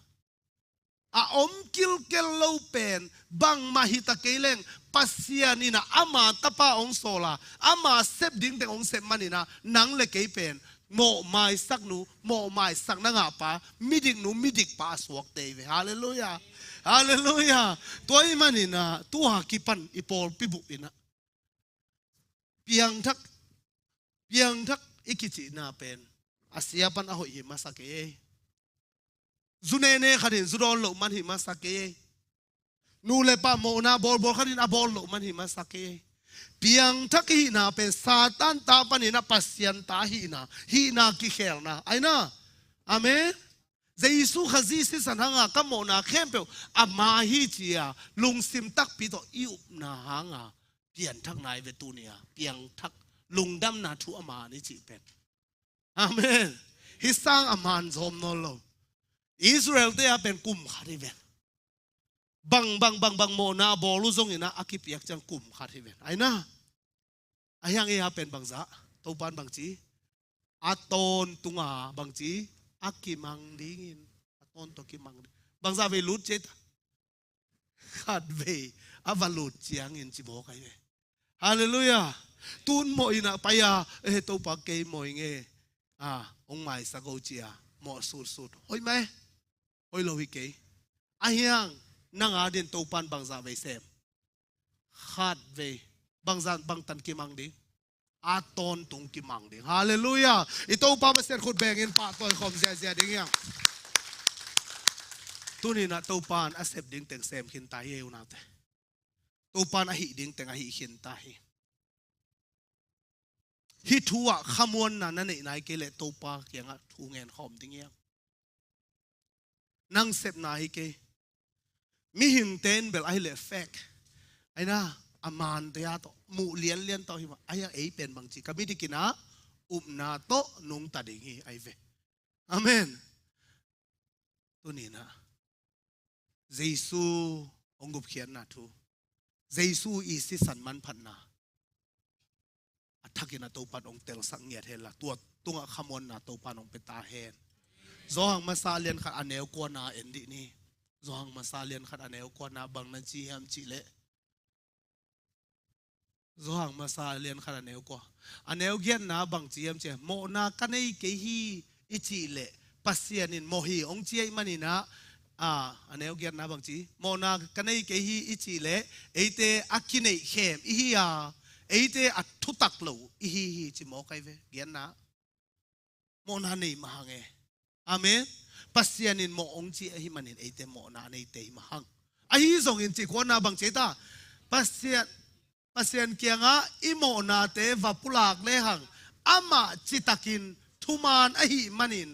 A om kilkel lo pen bangmah hi ta kei leng, Pasian in a ama tapa hong sawl a, ama sep ding teng hong sep man in a, nang le kei pen mawhmaisak nu, mawhmaisak na ngah pa, midik nu, midik pa a suakte hi ve. Halleluiah. Halleluiah. Tua ahih man in a, tua kipan i pawlpi bup in a, piangthak, piangthak i kicihna pen a sia pan a hoih hi masa kei ei. Zu nene khat in zu dawn loh man hi masa kei ei. Nu le pa mawhna bawlbawl khat in a bawl loh man hi masa kei ei. Piangthak i hihna pen Satan ta pan in a Pasian ta hihna, hihna kikhelna ahi na. Amen. Jesu Khazih sisan hang a ka mawhna khempeuh ama hi ci a lungsim takpi tawh i upna hang a pianthak nai ve tuni a, piangthak lungdamna thu a man i cih pen. Amen. Hih sang a man zawm nawn lo. Israel te a pen kum khat hi ven. Bang, bang, bang, bang mawhna a bawl uh zongin ah a kipiak ciang kum khat hi ven. Aina. A hiang ei a pen bangzah. Topan bangci. A tawntunga bangci. A kimang dingin. A tawntung kimang ding. Bangzah vei lut ciat. Khat vei. A va lut ciangin ci bawk ai ve. Halleluiah. Tun mawh in ah pai a. Eh, Topa kei mawh ing e. Ah, hong maisak o ci a. Mawh sutsut. Hoih mai. Hoih lo hi kei. A hiang, nang a din Topan bangzah vei sem. Khat vei. Bangzah bangtan kimang ding. A tawntung kimang ding. Halleluiah. I Topa Pasian khut bengin pahtawi khawm ziazia ding hiang. Tuni in ah Topan a sep ding teng sem khin ta hi ei unaute. Topan a hih ding teng a hih khin ta hi. Hih thu ah khamuanna na neih nai kei leh Topa kiangah thu ngen khawm ding hiang. Nang sepna hi kei. Mihingte in bel ahi leh fek. Aina, a mante a tawh, muh lianlian tawh hi mah. Ahi a ei pen bangci. Ka midik in ah, upna tawh, nungta ding hi, ahi ve. Amen. Tuni in ah. Jesu hong gupkhiatna thu. Jesu i sisan manphatna. A thakin a Topan hong telsak ngiat hen la. Tua tungah khamuanna Topan hong pia ta hen. Johan masa lian khat a neu kuana en dih ni. Johan masa lian khat a neu kuana bang na ci hiam cih leh. Johan masa lian khat a neu kua. A neu giatna bangci hiam cih leh. Mawhna ka nei kei hi i cih leh. Pasian in mawh hi hong ci ahih manin ah. A, a neu giatna bangci. Mawhna ka nei kei hi i cih leh. Eite a kineih khem i hi a. Eite a thutak lo i hi hi ci mawk ai ve. Giatna. Mawhna nei mah hang e. Amen. Pasian in mawh hong ci ahih manin eite mawhna neite hi mah hang. Ahi zongin ci kuana bang ci ta. Pasian, Pasian kiangah i mawhnate va pulak lehang. Amah citakin thuman ahih manin.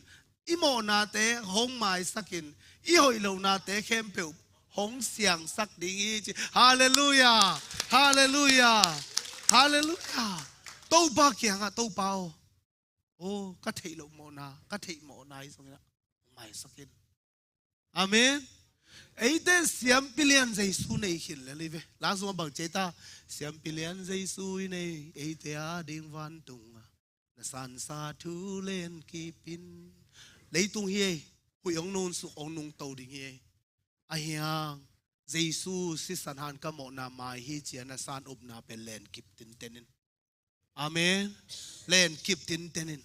I mawhnate hong maisakin. I hoih lonate khempeuh hong siangsak ding hi ci. Halleluiah. Halleluiah. Halleluiah. Topa kiangah Topa aw. Oh, ka theih loh mawhna, ka theih mawhna hi zongin ah, hong maisak in. Amen. Eite siampi lian Jesu nei khin lel hi ve. Last one bang ci ta, siampi lian Jesu i nei, eite a ding vantung a. Na sansa thu len kip in. Leitung hi ei, huih hong nunsuk hong nungto ding hi ei. A hiang, Jesu sisan hang ka mawhna mai hi ci a na san upna pen len kip tinten in. Amen. Len kip tinten in.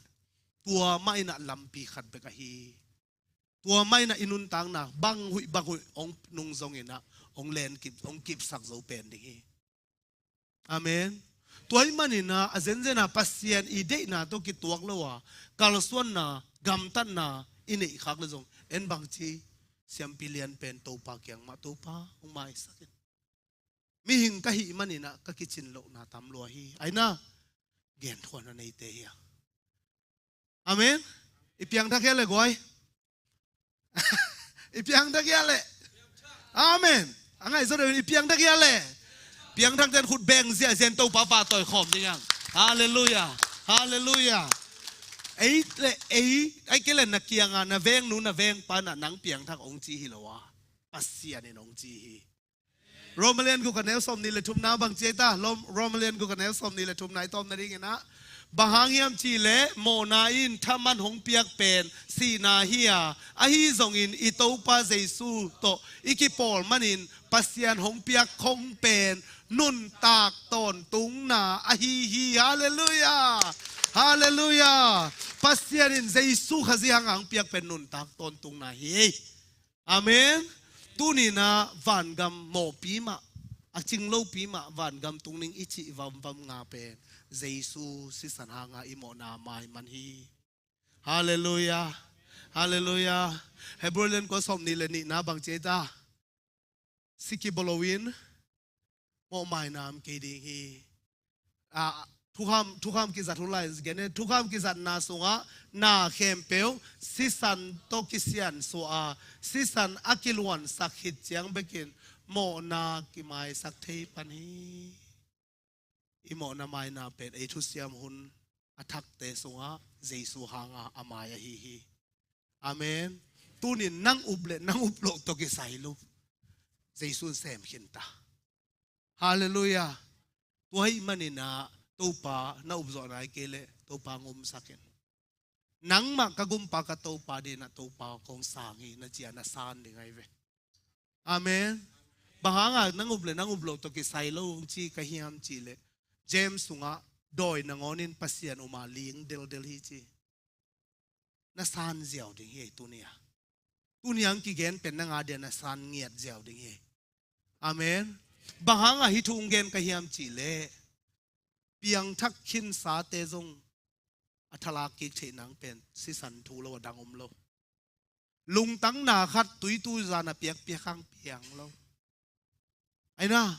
Tua mah in ah lampi khat bek ahi. Tua mah in ah i nuntakna bang huih bang huih hong nung zongin ah hong len kip, hong kipsak zo pen ding hi. Amen. Tua ahih manin ah a zenzen ah Pasian i deihna tawh kituak lo a, kalsuanna, gamtatna i neih khak le zong en bangci, siampi lian pen Topa kiang mah Topa hong maisak in. Mihing ka hih manin ah ka kicin lohna tam lua hi. Aina, genthuahna neite hi a. Amen. I piangthak hia le guai. I piangthak hia le. Amen. A ngaihsut deuh in i piangthak hia le. Piangthak ten khut beng ziahziah in Topa pahtawi khawm ding ang. Halleluiah. Halleluiah. Ei le ei, ai ke le na kianga na vengnu na vengpa na nang piangthak hong ci hi lo a. Pasian in hong ci hi. Roma lian guk a neu sawmnih le thumna bang ci ei ta. Rom-, Roma lian guk a neu sawmnih le thumna i tawpna dingin ah. Bang hang hiam cih leh mawhna in thaman hong piak pen sihna hi a. Ahi zongin i Topa Jesu tawh i kipawl manin Pasian hong piak khong pen nuntak tawntungna ahi hi. Halleluiah. Halleluiah. Pasian in Jesu Khazih hang hong piak pen nuntak tawntungna hi. Amen. Tuni in ah vangam mawhpi mah, a cing lopi mah vangam tungning i cih vamvam nga pen Jesu sisan hanga i mawhna mai man hi. Halleluiah. Halleluiah. Hebrew lian kua sawmnih le nihna bang ci ei ta. Si kibawl loin mawhmaina om kei ding hi. Ah, thukham, thukham kizat hun lai gen e, thukham kizatna sungah na khempeuh sisan tawh kisiansuah a, sisan a kiluansak khit ciang bekin mawhna kimaisak thei pan hi. i mawhna maina pen ei thusiam hun a thakte sungah Jesu hanga a mai ahi hi. Amen. Tunin nang up le nang up loh tawh kisai lo. Jesu in sem khin ta. Halleluiah. Tua ahih maninah Topa na upzawh nai kei leh Topa ngumsak in. Nangmah ka gumpa ka Topa dinah Topa kong sang hi na ci-a na san ding ahi ve. Amen. Bang hanga nang up le nang up loh tawh kisai lo hong ci ka hiam cih leh James sungah dawi nangawnin Pasian uma ling deldel hi ci. Na san ziau ding hi ei tunia. Tunia ang kigen pen nang a dia na san ngiat ziau ding hi. Amen. Bang hanga hih thu hong gen ka hiam cih leh piangthak khinsate zong a thalak kik theih nang pen sisan thu lo a dang om lo. Lungtang na khat tuitu zan a piakpiak hang piang lo. Aina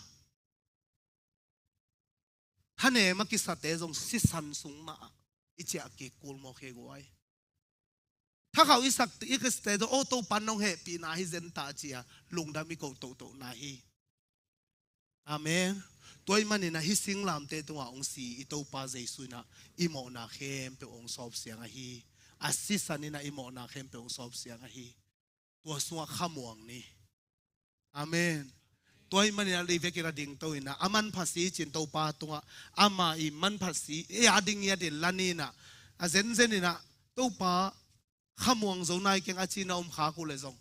thanem a kisate zong sisan sung mah i ciah kik kul mawk hi guai. Thakhauh i sak i kisate zong aw Topa nong hehpihna hi zenta cia lungdam i ko tohtohna hi. Amen. Tua ahih maninah hih singlamteh tungah hong si i Topa Jesu inah i mawhna khempeuh hong sawpsiang ahi. A sisan inah i mawhna khempeuh hong sawpsiang ahi. Tua sungah khamuang ni. Amen. Tua ahih maninah lei vekin a dingto inah a manpha si cin Topa tungah ama i manpha si ei a ding i a din la ni inah a zenzen inah Topa khamuang zo nai keng a cina om khak uh le zong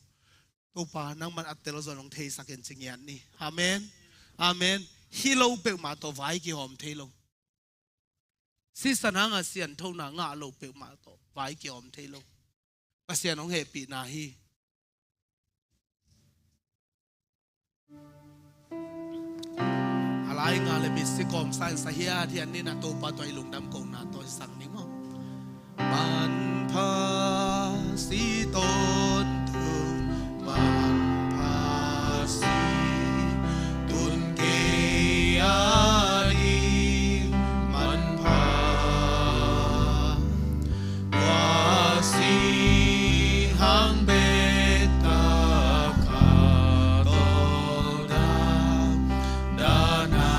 Topa nangman a tel zon hong theisak in ci ngiat ni. Amen. Amen. Hi lo peuhmah tawh vai kihawm thei lo. Sisan hanga sianthona ngah lo peuhmah tawh vai kihawm thei lo. Pasian hong hehpihna hi. A lai nga le bit si kawmsa in sa hiathiat ni na Topa tua i lungdam kohna tawh i sak ni maw? Manpha si tawntung manpha si tun kei a ding manpha tua si hang bek ka kha tawh dam dana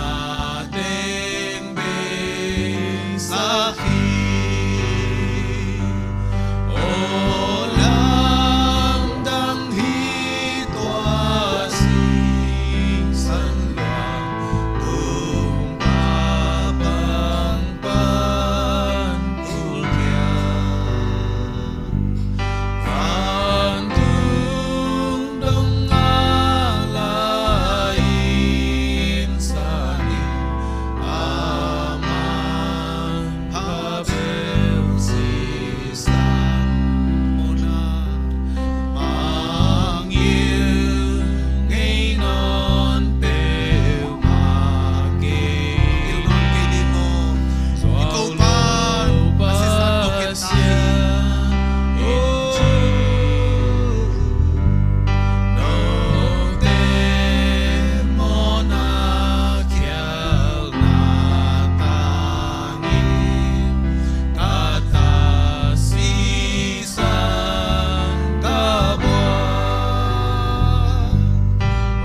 teng bek sa hi. Aw lamdang hi tua sisan luang tung pa bang pan kulkia. Vantung dong a la in sa ding a man pha bel sisan mawhna mangngilh ngei nawn peuhmah kei. Mangngilh nawn kei ding maw? I Topa a sisan tawh kin ta hi. Note mawhna khialhna tangin ka ta sisan ka buak.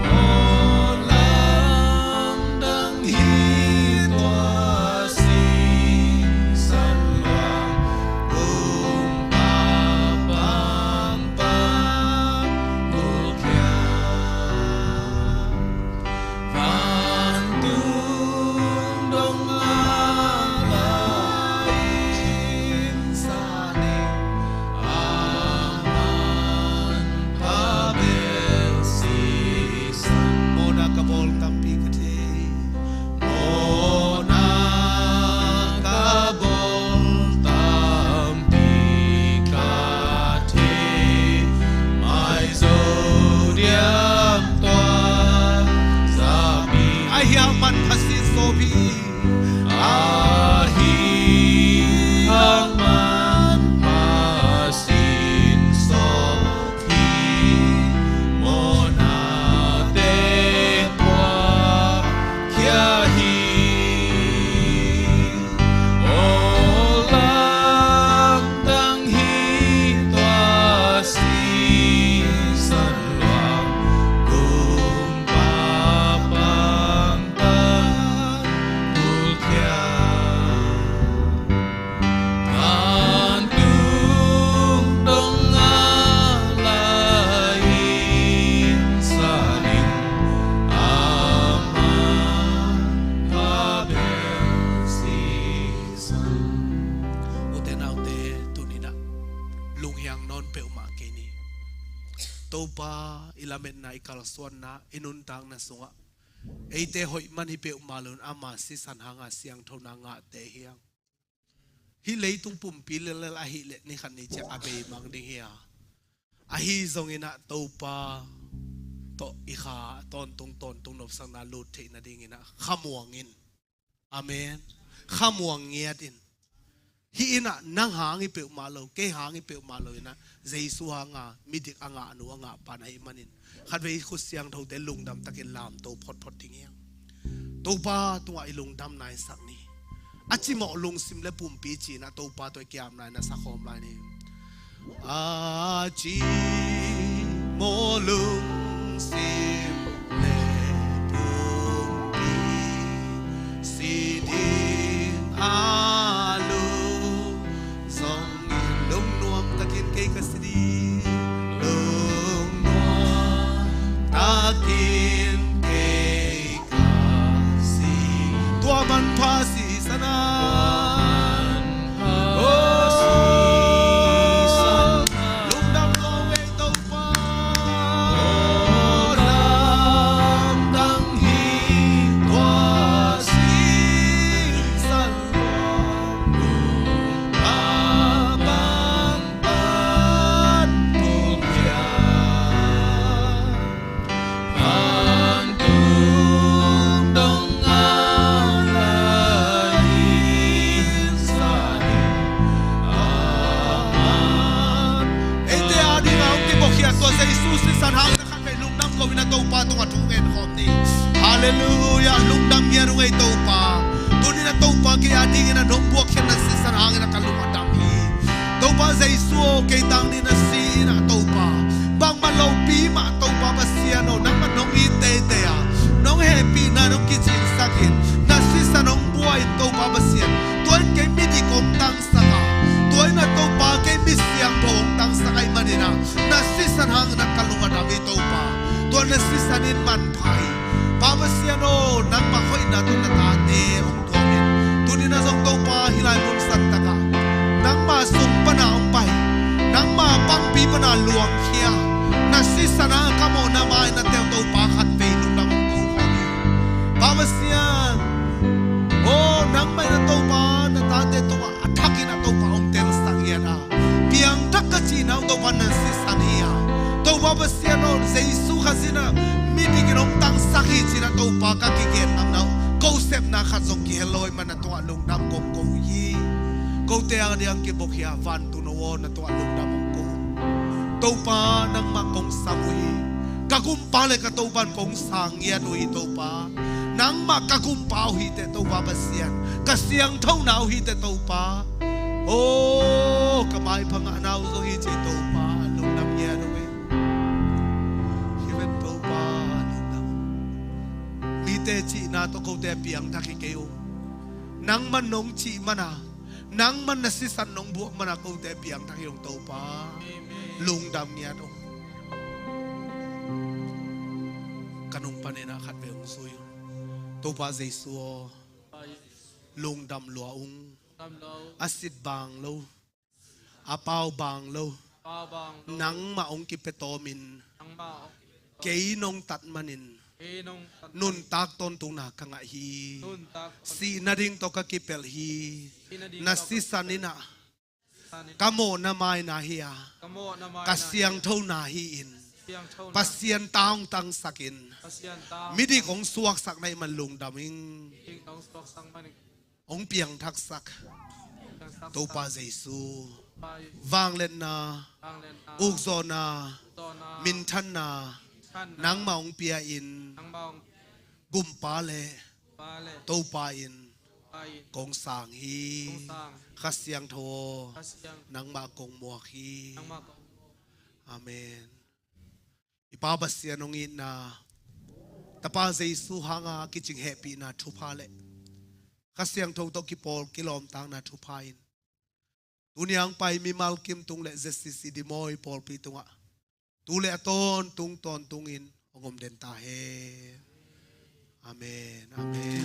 Aw lamdang hi tua sisan luang tung pa bang pan kulkia. Vantung dong a la in sa ding a man pha bel sisan. Mawhna ka bawl tampi ka thei. Mawhna ka bawl tampi ka thei. Mai zo diam tua zapi. Ahi hang manpha si sawp hi. Ahi hang manpha si sawp hi. Mawhnate pua khia hi. Aw lamdang hi tua sisan luang tung pa bang pan Topa, i lametna, i kalsuanna, i nuntakna sungah eite hoih man hi peuhmah loin ama sisan hanga siangthona ngahte hi hang. Hih leitung pumpi lellel ahih leh ni khat ni ciang a beimang ding hi a, ahi zongin ah Topa tawh i kha tawntung tawntung nopsakna lut theih nadingin ah khamuang in. Amen. Khamuang ngiat in. Hih in ah nang hang hi peuhmah lo, kei hang hi peuhmah lo in ah Jesu hanga midik a ngahnu a ngahpa na hih manin khatvei khut siangthote lungdam takin lamto photphot ding hi hang. Topa tungah i lungdam naisak ni. A cimawh lungsim le pumpi ci-in ah Topa tawh i kiamna i na sakhawm lai ni. A cimawh lungsim le pumpi si ding a lung zongin lungnuam takin kei ka si ding, lungnuam takin kei ka si. Tua manpha sisan a lungdam lo ei Topa. Lungdam hi tua sisan a bang pan pumpi a vantung dong a la in sa ding a man. Eite a ding a hong kibuakhia tua Jesu sisan hangin a khatvei lungdam ko in a Topa tungah thu ngen khawm ni. Halleluiah. Lungdam ngiat ung ei Topa. Tuni in a Topa kei a dingin a nong buakkhiatna sisan hangin a ka lung a dam hi. Topa Jesu aw, kei tang dingin a si in a Topa, bangmah lopi mah Topa Pasian aw, nangmah nong it teitei a, nong hehpihna nong kicingsak in, na sisan hong buak in Topa Pasian, tua in kei midik hong tangsak a, tua in a Topa kei misiangtho hong tangsak ahih manin a, na sisan hangin a ka lung a dam hi Topa. Tua na sisan in manpha hi. Pa Pasian aw, nangmah hoihna tawh na tate hong tuam in. Tuni in a zong Topa hih lai mun santak ah nangmah sung pana hong pai, nangmah pangpi pana luangkhia, na sisan a ka mawhna ma-in a teu Topa khatvei lungdam hong ko khawm hi. Pa Pasian aw, nangmah in a Topa na tate tungah a thakin a Topa hong telsak ngiat a, piangthak ka cihna uh Topa na sisan hi a, Topa Pasian aw, Jesu Khazih in a midik in hong tangsak hi ci-in a Topa ka kigen lamna uh, ko sepna khat zong kihel lo ahih man na tungah lungdam kong ko uh hi. Kote a ding a kibuakhia vantung no aw, na tungah lungdam hong ko uh. Topa nangmah kong sam uh hi. Ka gumpa le ka Topa in kong sang ngiat uh hi Topa. Nangmah ka gumpa uh hi teh Topa Pasian, ka siangthona uh hi teh Topa. Aw, ka maipha ngahna uh zong hi ci Topa, lungdam ngiat uh hi. Hi ven Topa, lungdam. Mite cihna tawh kote piangthak hi kei uh. Nangman nong cih mana, nangman na sisan nong buak mana kote piangthak hi ung Topa. Amen. Lungdam ngiat uh. Ka nung panin a khatvei hong zui uh. Topa Jesu aw, lungdam lua ung. A sit bang lo, a pau bang lo, nangmah hong kipia tawmin kei nong tat manin nuntak tawntungna ka ngah hi. Sih nading tawh ka kipelh hi. Na sisan in a ka mawhna ma-in a hi a, ka siangthona hi-in Pasian ta hong tangsak in, midik hong suaksak na hih man lungdam ing. Hong piangthaksak Topa Jesu, vangliatna, ukzawhna, minthanna nangmah hong pia-in, gumpa le Topa in kong sang hi. Kha Siangtho aw, nangmah kong muak hi. Amen. I Pa Pasian hong itna, Tapa Jesu hanga kicing hehpihna thupha le Kha Siangtho tawh kipawl kilawmtakna thupha in tuni a hong pai mimal kim tung le Z C C Dih Mawi pawlpi tungah tu le a tawntung tawntungin hong om den ta hen. Amen. Amen.